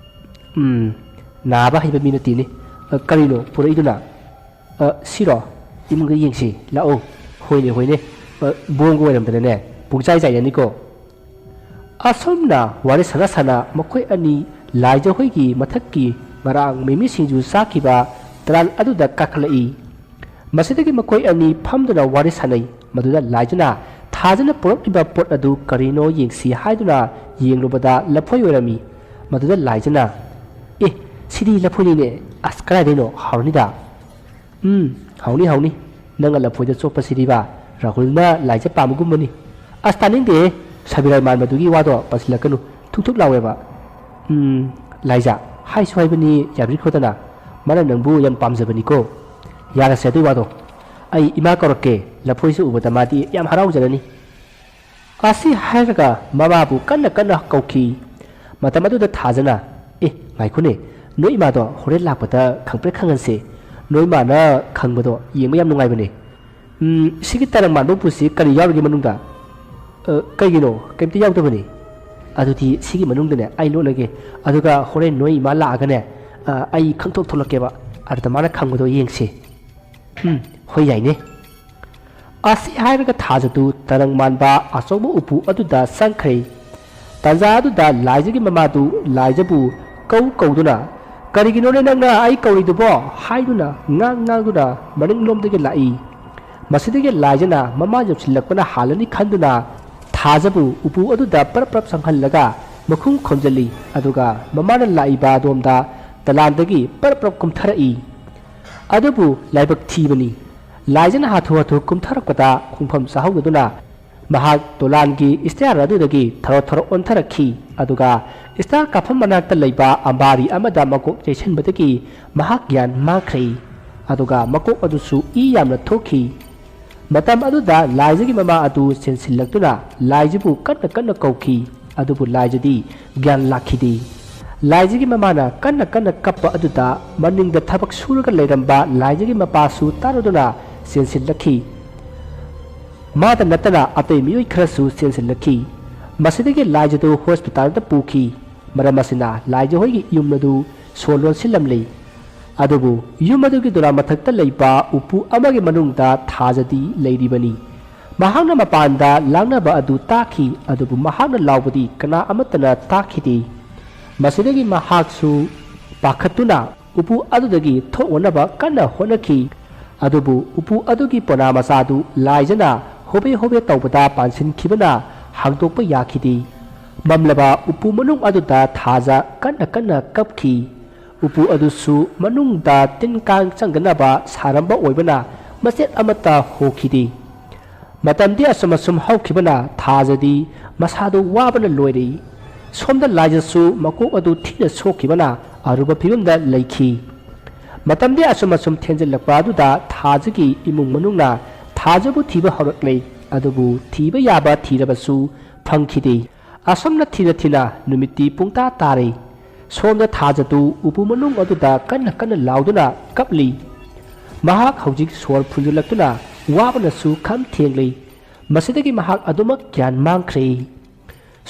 "ꯎꯝ, ꯅꯥꯕ ꯍꯩꯕ ꯃꯤ ꯅꯠꯇꯦꯅꯦ꯫ ꯑ, ꯀꯔꯤꯅꯣ ꯄꯨꯔꯛꯏꯗꯨꯅ?" "ꯑ, ꯁꯤꯔꯣ? ꯏꯃꯨꯡꯗ ꯌꯦꯡꯁꯤ, ꯂꯥꯛꯑꯣ꯫" "ꯍꯣꯏꯅꯦ, ꯍꯣꯏꯅꯦ꯫ ꯑ, ꯕꯣꯝꯒ ꯑꯣꯏꯔꯝꯗꯅꯅꯦ, ꯄꯨꯡꯆꯥꯏ ꯆꯥꯏꯅꯅꯤꯀꯣ꯫" ꯑꯁꯨꯝꯅ ꯋꯥꯔꯤ ꯁꯥꯟꯅ ꯁꯥꯟꯅ ꯃꯈꯣꯏ ꯑꯅꯤ ꯂꯥꯏꯖ ꯍꯣꯏꯒꯤ ꯃꯊꯛꯀꯤ ꯉꯔꯥꯡ ꯃꯤꯃꯤ ꯁꯤꯡꯖꯨ ꯆꯥꯈꯤꯕ ꯇꯔꯥꯟ ꯑꯗꯨꯗ ꯀꯥꯈꯠꯂꯛꯏ꯫ ꯃꯁꯤꯗꯒꯤ ꯃꯈꯣꯏ ꯑꯅꯤ ꯐꯝꯗꯨꯅ ꯋꯥꯔꯤ ꯁꯥꯟꯅꯩ꯫ ꯃꯗꯨꯗ ꯂꯥꯏꯖꯅ ꯊꯥꯖꯅ ꯄꯨꯔꯛꯂꯤꯕ ꯄꯣꯠ ꯑꯗꯨ ꯀꯔꯤꯅꯣ ꯌꯦꯡꯁꯤ ꯍꯥꯏꯗꯨꯅ ꯌꯦꯡꯂꯨꯕꯗ ꯂꯐꯣꯏ ꯑꯣꯏꯔꯝꯃꯤ꯫ ꯃꯗꯨꯗ ꯂꯥꯏꯖꯅ, "ꯑꯦ, ꯁꯤꯗꯤ ꯂꯐꯣꯏꯅꯤꯅꯦ꯫ ꯑꯁ, ꯀꯗꯥꯏꯗꯩꯅꯣ? ꯍꯥꯎꯔꯅꯤꯗ꯫" "ꯎꯝ, ꯍꯥꯎꯅꯤ, ꯍꯥꯎꯅꯤ꯫ ꯅꯪꯅ ꯂꯐꯣꯏꯗ ꯆꯣꯞꯄꯁꯤꯗꯤꯕ ꯔꯥꯍꯨꯜꯅ ꯂꯥꯏꯖ ꯄꯥꯝꯕꯒꯨꯝꯕꯅꯤ꯫" "ꯑꯁ, ꯇꯥꯅꯤꯡꯗꯦ꯫ ꯁꯕꯤꯔꯥꯏ ꯃꯥꯟꯕꯗꯨꯒꯤ ꯋꯥꯗꯣ ꯄꯟꯁꯤꯜꯂꯛꯀꯅꯨ꯫ ꯊꯨꯛ ꯊꯨꯛ ꯂꯥꯎꯋꯦꯕ꯫" "ꯎꯝ, ꯂꯥꯏꯖ, ꯍꯥꯏꯁꯨ ꯍꯥꯏꯕꯅꯤ, ꯌꯥꯕꯤꯈ꯭ꯔꯣꯗꯅ꯫ ꯃꯥꯅ ꯅꯪꯕꯨ ꯌꯥꯝ ꯄꯥꯝꯖꯕꯅꯤꯀꯣ꯫ ꯌꯥꯔꯁꯦ ꯑꯗꯨꯏ ꯋꯥꯗꯣ꯫ ꯑꯩ ꯏꯃꯥ ꯀꯧꯔꯛꯀꯦ꯫ ꯂꯐꯣꯏꯁꯦ ꯎꯕꯗ ꯃꯥꯗꯤ ꯌꯥꯝ ꯍꯔꯥꯎꯖꯔꯅꯤ꯫" ꯑꯁꯤ ꯍꯥꯏꯔꯒ ꯃꯃꯥꯕꯨ ꯀꯟꯅ ꯀꯟꯅ ꯀꯧꯈꯤ꯫ ꯃꯇꯝ ꯑꯗꯨꯗ ꯊꯥꯖꯅ, "ꯑꯦ, ꯉꯥꯏꯈꯣꯅꯦ, ꯅꯣꯏ ꯏꯃꯥꯗꯣ ꯍꯣꯔꯦꯟ ꯂꯥꯛꯄꯗ ꯈꯪꯄ꯭ꯔꯦꯛ ꯈꯪꯍꯟꯁꯦ꯫ ꯅꯣꯏ ꯏꯃꯥꯅ ꯈꯪꯕꯗꯣ ꯌꯦꯡꯕ ꯌꯥꯝ ꯅꯨꯡꯉꯥꯏꯕꯅꯦ꯫ ꯎꯝ, ꯁꯤꯒꯤ ꯇꯔꯪ ꯃꯥꯟꯕ ꯎꯄꯨꯁꯤ ꯀꯔꯤ ꯌꯥꯎꯔꯤꯒꯦ ꯃꯅꯨꯡꯗ?" "ꯑ, ꯀꯩꯒꯤꯅꯣ? ꯀꯩꯝꯇ ꯌꯥꯎꯗꯕꯅꯤ꯫" "ꯑꯗꯨꯗꯤ ꯁꯤꯒꯤ ꯃꯅꯨꯡꯗꯅꯦ ꯑꯩ ꯂꯣꯠꯂꯒꯦ꯫ ꯑꯗꯨꯒ ꯍꯣꯔꯦꯟ ꯅꯣꯏ ꯏꯃꯥ ꯂꯥꯛꯑꯒꯅꯦ, ꯑ, ꯑꯩ ꯈꯪꯊꯣꯛ ꯊꯣꯛꯂꯛꯀꯦꯕ꯫ ꯑꯗꯨꯗ ꯃꯥꯅ ꯈꯪꯕꯗꯣ ꯌꯦꯡꯁꯦ꯫" "ꯎꯝ, ꯍꯣꯏ, ꯌꯥꯏꯅꯦ꯫" ꯑꯁꯤ ꯍꯥꯏꯔꯒ ꯊꯥꯖꯗꯨ ꯇꯔꯪ ꯃꯥꯟꯕ ꯑꯆꯧꯕ ꯎꯄꯨ ꯑꯗꯨꯗ ꯆꯪꯈ꯭ꯔꯦ꯫ ꯇꯥꯟꯖꯥ ꯑꯗꯨꯗ ꯂꯥꯏꯖꯒꯤ ꯃꯃꯥꯗꯨ ꯂꯥꯏꯖꯕꯨ ꯀꯧ ꯀꯧꯗꯨꯅ, "ꯀꯔꯤꯒꯤꯅꯣꯅꯦ ꯅꯪꯅ ꯑꯩ ꯀꯧꯔꯤꯗꯨꯕꯣ?" ꯍꯥꯏꯗꯨꯅ ꯉꯥꯡ ꯉꯥꯡꯗꯨꯅ ꯃꯅꯤꯡꯂꯣꯝꯗꯒꯤ ꯂꯥꯛꯏ꯫ ꯃꯁꯤꯗꯒꯤ ꯂꯥꯏꯖꯅ ꯃꯃꯥ ꯌꯧꯁꯤꯜꯂꯛꯄꯅ ꯍꯥꯜꯂꯅꯤ ꯈꯟꯗꯨꯅ ꯊꯥꯖꯕꯨ ꯎꯄꯨ ꯑꯗꯨꯗ ꯄꯔꯞ ꯄꯔꯞ ꯆꯪꯍꯜꯂꯒ ꯃꯈꯨꯝ ꯈꯣꯝꯖꯤꯜꯂꯤ꯫ ꯑꯗꯨꯒ ꯃꯃꯥꯅ ꯂꯥꯛꯏꯕ ꯑꯗꯣꯝꯗ ꯗꯂꯥꯟꯗꯒꯤ ꯄꯔꯞ ꯄꯔꯞ ꯀꯨꯝꯊꯔꯛꯏ꯫ ꯑꯗꯨꯕꯨ ꯂꯥꯏꯕꯛ ꯊꯤꯕꯅꯤ꯫ ꯂꯥꯏꯖꯅ ꯍꯥꯊꯨ ꯍꯥꯊꯨ ꯀꯨꯝꯊꯔꯛꯄꯗ ꯈꯣꯡꯐꯝ ꯆꯥꯍꯧꯗꯗꯨꯅ ꯃꯍꯥꯛ ꯗꯣꯂꯥꯟꯒꯤ ꯏꯁꯇꯤꯌꯥꯔ ꯑꯗꯨꯗꯒꯤ ꯊꯔꯣ ꯊꯔꯣ ꯑꯣꯟꯊꯔꯛꯈꯤ꯫ ꯑꯗꯨꯒ ꯏꯁꯇꯤꯌꯥꯔ ꯀꯥꯐꯝ ꯃꯅꯥꯛꯇ ꯂꯩꯕ ꯑꯝꯕꯥꯔꯤ ꯑꯃꯗ ꯃꯀꯣꯛ ꯆꯩꯁꯤꯟꯕꯗꯒꯤ ꯃꯍꯥꯛ ꯒ꯭ꯌꯥꯟ ꯃꯥꯡꯈ꯭ꯔꯦ꯫ ꯑꯗꯨꯒ ꯃꯀꯣꯛ ꯑꯗꯨꯁꯨ ꯏ ꯌꯥꯝꯅ ꯊꯣꯛꯈꯤ꯫ ꯃꯇꯝ ꯑꯗꯨꯗ ꯂꯥꯏꯖꯒꯤ ꯃꯃꯥ ꯑꯗꯨ ꯆꯦꯟꯁꯤꯜꯂꯛꯇꯨꯅ ꯂꯥꯏꯖꯕꯨ ꯀꯟꯅ ꯀꯟꯅ ꯀꯧꯈꯤ꯫ ꯑꯗꯨꯕꯨ ꯂꯥꯏꯖꯗꯤ ꯒ꯭ꯌꯥꯟ ꯂꯥꯛꯈꯤꯗꯦ꯫ ꯂꯥꯏꯖꯒꯤ ꯃꯃꯥꯅ ꯀꯟꯅ ꯀꯟꯅ ꯀꯞꯄ ꯑꯗꯨꯗ ꯃꯅꯤꯡꯗ ꯊꯕꯛ ꯁꯨꯔꯒ ꯂꯩꯔꯝꯕ ꯂꯥꯏꯖꯒꯤ ꯃꯄꯥꯁꯨ ꯇꯥꯔꯗꯨꯅ ꯆꯦꯟꯁꯤꯜꯂꯛꯈꯤ꯫ ꯃꯥꯗ ꯅꯠꯇꯅ ꯑꯇꯩ ꯃꯤꯑꯣꯏ ꯈꯔꯁꯨ ꯆꯦꯟꯁꯤꯜꯂꯛꯈꯤ꯫ ꯃꯁꯤꯗꯒꯤ ꯂꯥꯏꯖꯗꯨ ꯍꯣꯁꯄꯤꯇꯥꯜꯗ ꯄꯨꯈꯤ꯫ ꯃꯔꯝ ꯑꯁꯤꯅ ꯂꯥꯏꯖ ꯍꯣꯏꯒꯤ ꯌꯨꯝ ꯑꯗꯨ ꯁꯣ ꯂꯣꯟꯁꯤꯜꯂꯝꯂꯤ꯫ ꯑꯗꯨꯕꯨ ꯌꯨꯝ ꯑꯗꯨꯒꯤ ꯗꯣꯂꯥꯟ ꯃꯊꯛꯇ ꯂꯩꯕ ꯎꯄꯨ ꯑꯃꯒꯤ ꯃꯅꯨꯡꯗ ꯊꯥꯖꯗꯤ ꯂꯩꯔꯤꯕꯅꯤ꯫ ꯃꯍꯥꯛꯅ ꯃꯄꯥꯟꯗ ꯂꯥꯡꯅꯕ ꯑꯗꯨ ꯇꯥꯈꯤ, ꯑꯗꯨꯕꯨ ꯃꯍꯥꯛꯅ ꯂꯥꯎꯕꯗꯤ ꯀꯅꯥ ꯑꯃꯠꯇꯅ ꯇꯥꯈꯤꯗꯦ꯫ ꯃꯁꯤꯗꯒꯤ ꯃꯍꯥꯛꯁꯨ ꯄꯥꯈꯠꯇꯨꯅ ꯎꯄꯨ ꯑꯗꯨꯗꯒꯤ ꯊꯣꯛꯅꯅꯕ ꯀꯟꯅ ꯍꯣꯠꯅꯈꯤ꯫ ꯑꯗꯨꯕꯨ ꯎꯄꯨ ꯑꯗꯨꯒꯤ ꯄꯣꯅꯥ ꯃꯆꯥꯗꯨ ꯂꯥꯏꯖꯅ ꯍꯣꯕꯦ ꯍꯣꯕꯦ ꯇꯧꯕꯗ ꯄꯥꯟꯁꯤꯟꯈꯤꯕꯅ ꯍꯥꯡꯗꯣꯛꯄ ꯌꯥꯈꯤꯗꯦ꯫ ꯃꯝꯂꯕ ꯎꯄꯨ ꯃꯅꯨꯡ ꯑꯗꯨꯗ ꯊꯥꯖ ꯀꯟꯅ ꯀꯟꯅ ꯀꯞꯈꯤ꯫ ꯎꯄꯨ ꯑꯗꯨꯁꯨ ꯃꯅꯨꯡꯗ ꯇꯤꯟ ꯀꯥꯡ ꯆꯪꯗꯅꯕ ꯁꯥꯔꯝꯕ ꯑꯣꯏꯕꯅ ꯃꯆꯦꯠ ꯑꯃꯠꯇ ꯍꯣꯈꯤꯗꯦ꯫ ꯃꯇꯝꯗꯤ ꯑꯁꯨꯝ ꯑꯁꯨꯝ ꯍꯧꯈꯤꯕꯅ ꯊꯥꯖꯗꯤ ꯃꯁꯥꯗꯨ ꯋꯥꯕꯅ ꯂꯣꯏꯔꯦ꯫ ꯁꯣꯝꯗ ꯂꯥꯏꯖꯁꯨ ꯃꯀꯣꯛ ꯑꯗꯨ ꯊꯤꯅ ꯁꯣꯛꯈꯤꯕꯅ ꯑꯔꯨꯕ ꯐꯤꯕꯝꯗ ꯂꯩꯈꯤ꯫ ꯃꯇꯝꯗꯤ ꯑꯁꯨꯝ ꯑꯁꯨꯝ ꯊꯦꯡꯖꯤꯜꯂꯛꯄ ꯑꯗꯨꯗ ꯊꯥꯖꯒꯤ ꯏꯃꯨꯡ ꯃꯅꯨꯡꯅ ꯊꯥꯖꯕꯨ ꯊꯤꯕ ꯍꯧꯔꯛꯂꯦ꯫ ꯑꯗꯨꯕꯨ ꯊꯤꯕ ꯌꯥꯕ ꯊꯤꯔꯕꯁꯨ ꯐꯪꯈꯤꯗꯦ꯫ ꯑꯁꯨꯝꯅ ꯊꯤꯅ ꯊꯤꯅ ꯅꯨꯃꯤꯠꯇꯤ ꯄꯨꯡꯇꯥ ꯇꯥꯔꯦ꯫ ꯁꯣꯝꯗ ꯊꯥꯖꯗꯨ ꯎꯄꯨ ꯃꯅꯨꯡ ꯑꯗꯨꯗ ꯀꯟꯅ ꯀꯟꯅ ꯂꯥꯎꯗꯨꯅ ꯀꯞꯂꯤ꯫ ꯃꯍꯥꯛ ꯍꯧꯖꯤꯛ ꯁꯣꯔ ꯐꯨꯟꯖꯤꯜꯂꯛꯇꯨꯅ ꯋꯥꯕꯅꯁꯨ ꯈꯝ ꯊꯦꯡꯂꯤ꯫ ꯃꯁꯤꯗꯒꯤ ꯃꯍꯥꯛ ꯑꯗꯨꯃꯛ ꯒ꯭ꯌꯥꯟ ꯃꯥꯡꯈ꯭ꯔꯦ꯫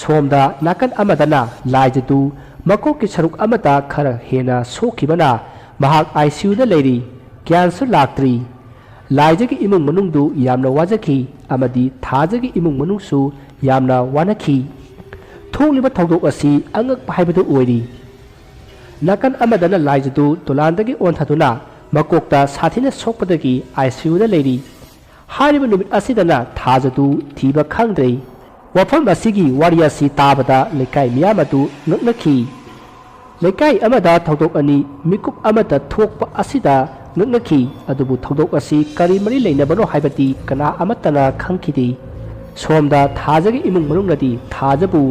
ꯁꯣꯝꯗ ꯅꯥꯀꯟ ꯑꯃꯗꯅ ꯂꯥꯏꯖꯗꯨ ꯃꯀꯣꯛꯀꯤ ꯁꯔꯨꯛ ꯑꯃꯗ ꯈꯔ ꯍꯦꯟꯅ ꯁꯣꯛꯈꯤꯕꯅ ꯃꯍꯥꯛ ꯑꯥꯏ ꯁꯤ ꯌꯨꯗ ꯂꯩꯔꯤ꯫ ꯒ꯭ꯌꯥꯟꯁꯨ ꯂꯥꯛꯇ꯭ꯔꯤ꯫ ꯂꯥꯏꯖꯒꯤ ꯏꯃꯨꯡ ꯃꯅꯨꯡꯗꯨ ꯌꯥꯝꯅ ꯋꯥꯖꯈꯤ ꯑꯃꯗꯤ ꯊꯥꯖꯒꯤ ꯏꯃꯨꯡ ꯃꯅꯨꯡꯁꯨ ꯌꯥꯝꯅ ꯋꯥꯅꯈꯤ꯫ ꯊꯣꯛꯂꯤꯕ ꯊꯧꯗꯣꯛ ꯑꯁꯤ ꯑꯉꯛꯄ ꯍꯥꯏꯕꯗꯨ ꯑꯣꯏꯔꯤ꯫ ꯅꯥꯀꯟ ꯑꯃꯗꯅ ꯂꯥꯏꯖꯗꯨ ꯗꯣꯂꯥꯟꯗꯒꯤ ꯑꯣꯟꯊꯗꯨꯅ ꯃꯀꯣꯛꯇ ꯁꯥꯊꯤꯅ ꯁꯣꯛꯄꯗꯒꯤ ꯑꯥꯏ ꯁꯤ ꯌꯨꯗ ꯂꯩꯔꯤ꯫ ꯍꯥꯏꯔꯤꯕ ꯅꯨꯃꯤꯠ ꯑꯁꯤꯗꯅ ꯊꯥꯖꯗꯨ ꯊꯤꯕ ꯈꯪꯗ꯭ꯔꯦ꯫ ꯋꯥꯐꯝ ꯑꯁꯤꯒꯤ ꯋꯥꯔꯤ ꯑꯁꯤ ꯇꯥꯕꯗ ꯂꯩꯀꯥꯏ ꯃꯤꯌꯥꯝ ꯑꯗꯨ ꯉꯛꯅꯈꯤ꯫ ꯂꯩꯀꯥꯏ ꯑꯃꯗ ꯊꯧꯗꯣꯛ ꯑꯅꯤ ꯃꯤꯀꯨꯞ ꯑꯃꯗ ꯊꯣꯛꯄ ꯑꯁꯤꯗ ꯉꯛꯅꯈꯤ꯫ ꯑꯗꯨꯕꯨ ꯊꯧꯗꯣꯛ ꯑꯁꯤ ꯀꯔꯤ ꯃꯔꯤ ꯂꯩꯅꯕꯅꯣ ꯍꯥꯏꯕꯗꯤ ꯀꯅꯥ ꯑꯃꯠꯇꯅ ꯈꯪꯈꯤꯗꯦ꯫ ꯁꯣꯝꯗ ꯊꯥꯖꯒꯤ ꯏꯃꯨꯡ ꯃꯅꯨꯡꯅꯗꯤ ꯊꯥꯖꯕꯨ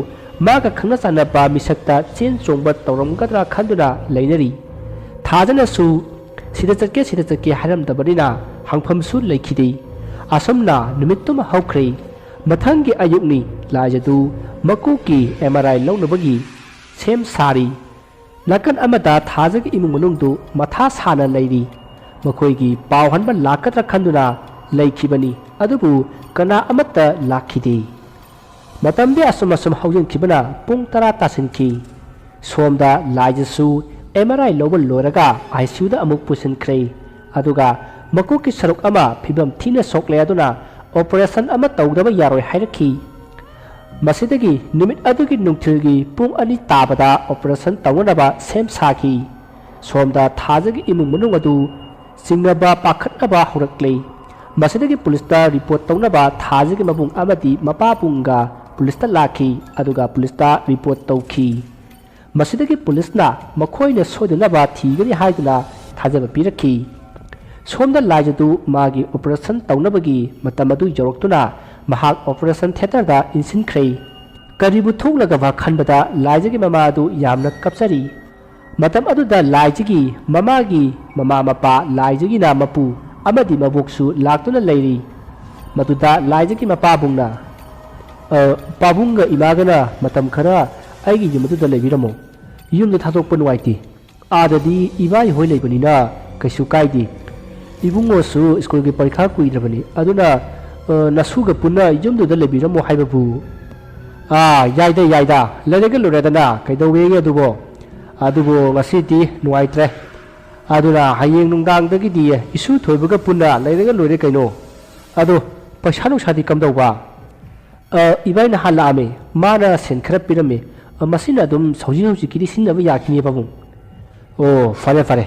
ꯃꯥꯒ ꯈꯪꯅ ꯆꯥꯟꯅꯕ ꯃꯤꯁꯛꯇ ꯆꯦꯟ ꯆꯣꯡꯕ ꯇꯧꯔꯝꯒꯗ꯭ꯔꯥ ꯈꯟꯗꯨꯅ ꯂꯩꯅꯔꯤ꯫ ꯊꯥꯖꯅꯁꯨ "ꯁꯤꯗ ꯆꯠꯀꯦ, ꯁꯤꯗ ꯆꯠꯀꯦ" ꯍꯥꯏꯔꯝꯗꯕꯅꯤꯅ ꯍꯪꯐꯝꯁꯨ ꯂꯩꯈꯤꯗꯦ꯫ ꯑꯁꯨꯝꯅ ꯅꯨꯃꯤꯠꯇꯨꯃ ꯍꯧꯈ꯭ꯔꯦ꯫ ꯃꯊꯪꯒꯤ ꯑꯌꯨꯛꯅꯤ꯫ ꯂꯥꯏꯖꯗꯨ ꯃꯀꯣꯛꯀꯤ ꯑꯦꯝ ꯑꯥꯔ ꯑꯥꯏ ꯂꯧꯅꯕꯒꯤ ꯁꯦꯝ ꯁꯥꯔꯤ꯫ ꯅꯥꯀꯟ ꯑꯃꯗ ꯊꯥꯖꯒꯤ ꯏꯃꯨꯡ ꯃꯅꯨꯡꯗꯨ ꯃꯊꯥ ꯁꯥꯅ ꯂꯩꯔꯤ꯫ ꯃꯈꯣꯏꯒꯤ ꯄꯥꯎ ꯍꯟꯕ ꯂꯥꯛꯀꯗ꯭ꯔꯥ ꯈꯟꯗꯨꯅ ꯂꯩꯈꯤꯕꯅꯤ, ꯑꯗꯨꯕꯨ ꯀꯅꯥ ꯑꯃꯠꯇ ꯂꯥꯛꯈꯤꯗꯦ꯫ ꯃꯇꯝꯗꯤ ꯑꯁꯨꯝ ꯑꯁꯨꯝ ꯍꯧꯖꯤꯟꯈꯤꯕꯅ ꯄꯨꯡ ꯇꯔꯥ ꯇꯥꯁꯤꯟꯈꯤ꯫ ꯁꯣꯝꯗ ꯂꯥꯏꯖꯁꯨ ꯑꯦꯝ ꯑꯥꯔ ꯑꯥꯏ ꯂꯧꯕ ꯂꯣꯏꯔꯒ ꯑꯥꯏ ꯁꯤ ꯌꯨꯗ ꯑꯃꯨꯛ ꯄꯨꯁꯤꯟꯈ꯭ꯔꯦ꯫ ꯑꯗꯨꯒ ꯃꯀꯣꯛꯀꯤ ꯁꯔꯨꯛ ꯑꯃ ꯐꯤꯕꯝ ꯊꯤꯅ ꯁꯣꯛꯂꯦ, ꯑꯗꯨꯅ ꯑꯣꯄꯔꯦꯁꯟ ꯑꯃ ꯇꯧꯗꯕ ꯌꯥꯔꯣꯏ ꯍꯥꯏꯔꯛꯈꯤ꯫ ꯃꯁꯤꯗꯒꯤ ꯅꯨꯃꯤꯠ ꯑꯗꯨꯒꯤ ꯅꯨꯡꯊꯤꯜꯒꯤ ꯄꯨꯡ ꯑꯅꯤ ꯇꯥꯕꯗ ꯑꯣꯄꯔꯦꯁꯟ ꯇꯧꯅꯅꯕ ꯁꯦꯝ ꯁꯥꯈꯤ꯫ ꯁꯣꯝꯗ ꯊꯥꯖꯒꯤ ꯏꯃꯨꯡ ꯃꯅꯨꯡ ꯑꯗꯨ ꯆꯤꯡꯅꯕ ꯄꯥꯈꯠꯅꯕ ꯍꯧꯔꯛꯂꯦ꯫ ꯃꯁꯤꯗꯒꯤ ꯄꯨꯂꯤꯁꯇ ꯔꯤꯄꯣꯔꯠ ꯇꯧꯅꯕ ꯊꯥꯖꯒꯤ ꯃꯕꯨꯡ ꯑꯃꯗꯤ ꯃꯄꯥꯕꯨꯡꯒ ꯄꯨꯂꯤꯁꯇ ꯂꯥꯛꯈꯤ, ꯑꯗꯨꯒ ꯄꯨꯂꯤꯁꯇ ꯔꯤꯄꯣꯔꯠ ꯇꯧꯈꯤ꯫ ꯃꯁꯤꯗꯒꯤ ꯄꯨꯂꯤꯁꯅ ꯃꯈꯣꯏꯅ ꯁꯣꯏꯗꯅꯕ ꯊꯤꯒꯅꯤ ꯍꯥꯏꯗꯨꯅ ꯊꯥꯖꯕ ꯄꯤꯔꯛꯈꯤ꯫ ꯁꯣꯝꯗ ꯂꯥꯏꯖꯗꯨ ꯃꯥꯒꯤ ꯑꯣꯄꯔꯦꯁꯟ ꯇꯧꯅꯕꯒꯤ ꯃꯇꯝ ꯑꯗꯨ ꯌꯧꯔꯛꯇꯨꯅ ꯃꯍꯥꯛ ꯑꯣꯄꯔꯦꯁꯟ ꯊꯤꯌꯦꯇꯔꯗ ꯏꯟꯁꯤꯟꯈ꯭ꯔꯦ꯫ ꯀꯔꯤꯕꯨ ꯊꯣꯛꯂꯒꯕ ꯈꯟꯕꯗ ꯂꯥꯏꯖꯒꯤ ꯃꯃꯥ ꯑꯗꯨ ꯌꯥꯝꯅ ꯀꯞꯆꯔꯤ꯫ ꯃꯇꯝ ꯑꯗꯨꯗ ꯂꯥꯏꯖꯒꯤ ꯃꯃꯥꯒꯤ ꯃꯃꯥ ꯃꯄꯥ, ꯂꯥꯏꯖꯒꯤꯅ ꯃꯄꯨ ꯑꯃꯗꯤ ꯃꯕꯣꯛꯁꯨ ꯂꯥꯛꯇꯨꯅ ꯂꯩꯔꯤ꯫ ꯃꯗꯨꯗ ꯂꯥꯏꯖꯒꯤ ꯃꯄꯥꯕꯨꯡꯅ, "ꯑ, ꯄꯥꯕꯨꯡꯒ ꯏꯃꯥꯒꯅ ꯃꯇꯝ ꯈꯔ ꯑꯩꯒꯤ ꯌꯨꯝ ꯑꯗꯨꯗ ꯂꯩꯕꯤꯔꯝꯃꯣ꯫ ꯌꯨꯝꯗ ꯊꯥꯗꯣꯛꯄ ꯅꯨꯡꯉꯥꯏꯇꯦ꯫ ꯑꯥꯗꯗꯤ ꯏꯕꯥꯏ ꯍꯣꯏ ꯂꯩꯕꯅꯤꯅ ꯀꯩꯁꯨ ꯀꯥꯏꯗꯦ꯫ ꯏꯕꯨꯡꯉꯣꯁꯨ ꯁ꯭ꯀꯨꯜꯒꯤ ꯄꯔꯤꯈꯥ ꯀꯨꯏꯗ꯭ꯔꯕꯅꯤ, ꯑꯗꯨꯅ, ꯑ, ꯅꯁꯨꯒ ꯄꯨꯟꯅ ꯌꯨꯝꯗꯨꯗ ꯂꯩꯕꯤꯔꯝꯃꯣ ꯍꯥꯏꯕꯕꯨ?" "ꯑꯥ, ꯌꯥꯏꯗ, ꯌꯥꯏꯗ, ꯂꯩꯔꯒ ꯂꯣꯏꯔꯦꯗꯅ, ꯀꯩꯗꯧꯋꯦꯒꯦ ꯑꯗꯨꯕꯣ? ꯑꯗꯨꯕꯨ ꯉꯁꯤꯗꯤ ꯅꯨꯡꯉꯥꯏꯇ꯭ꯔꯦ꯫ ꯑꯗꯨꯅ ꯍꯌꯦꯡ ꯅꯨꯡꯗꯥꯡꯗꯒꯤꯗꯤ ꯏꯁꯨ ꯊꯣꯏꯕꯒ ꯄꯨꯟꯅ ꯂꯩꯔꯒ ꯂꯣꯏꯔꯦ ꯀꯩꯅꯣ꯫ ꯑꯗꯣ ꯄꯩꯁꯥ ꯅꯨꯡꯁꯥꯗꯤ ꯀꯝꯗꯧꯕ?" "ꯑ, ꯏꯕꯥꯏꯅ ꯍꯥꯟ ꯂꯥꯛꯑꯝꯃꯦ꯫ ꯃꯥꯅ ꯁꯦꯟ ꯈꯔ ꯄꯤꯔꯝꯃꯦ꯫ ꯑ, ꯃꯁꯤꯅ ꯑꯗꯨꯝ ꯍꯧꯖꯤꯛ ꯍꯧꯖꯤꯛꯀꯤꯗꯤ ꯁꯤꯖꯤꯟꯅꯕ ꯌꯥꯈꯤꯅꯤ ꯄꯥꯕꯨꯡ꯫" "ꯑꯣ, ꯐꯔꯦ, ꯐꯔꯦ꯫"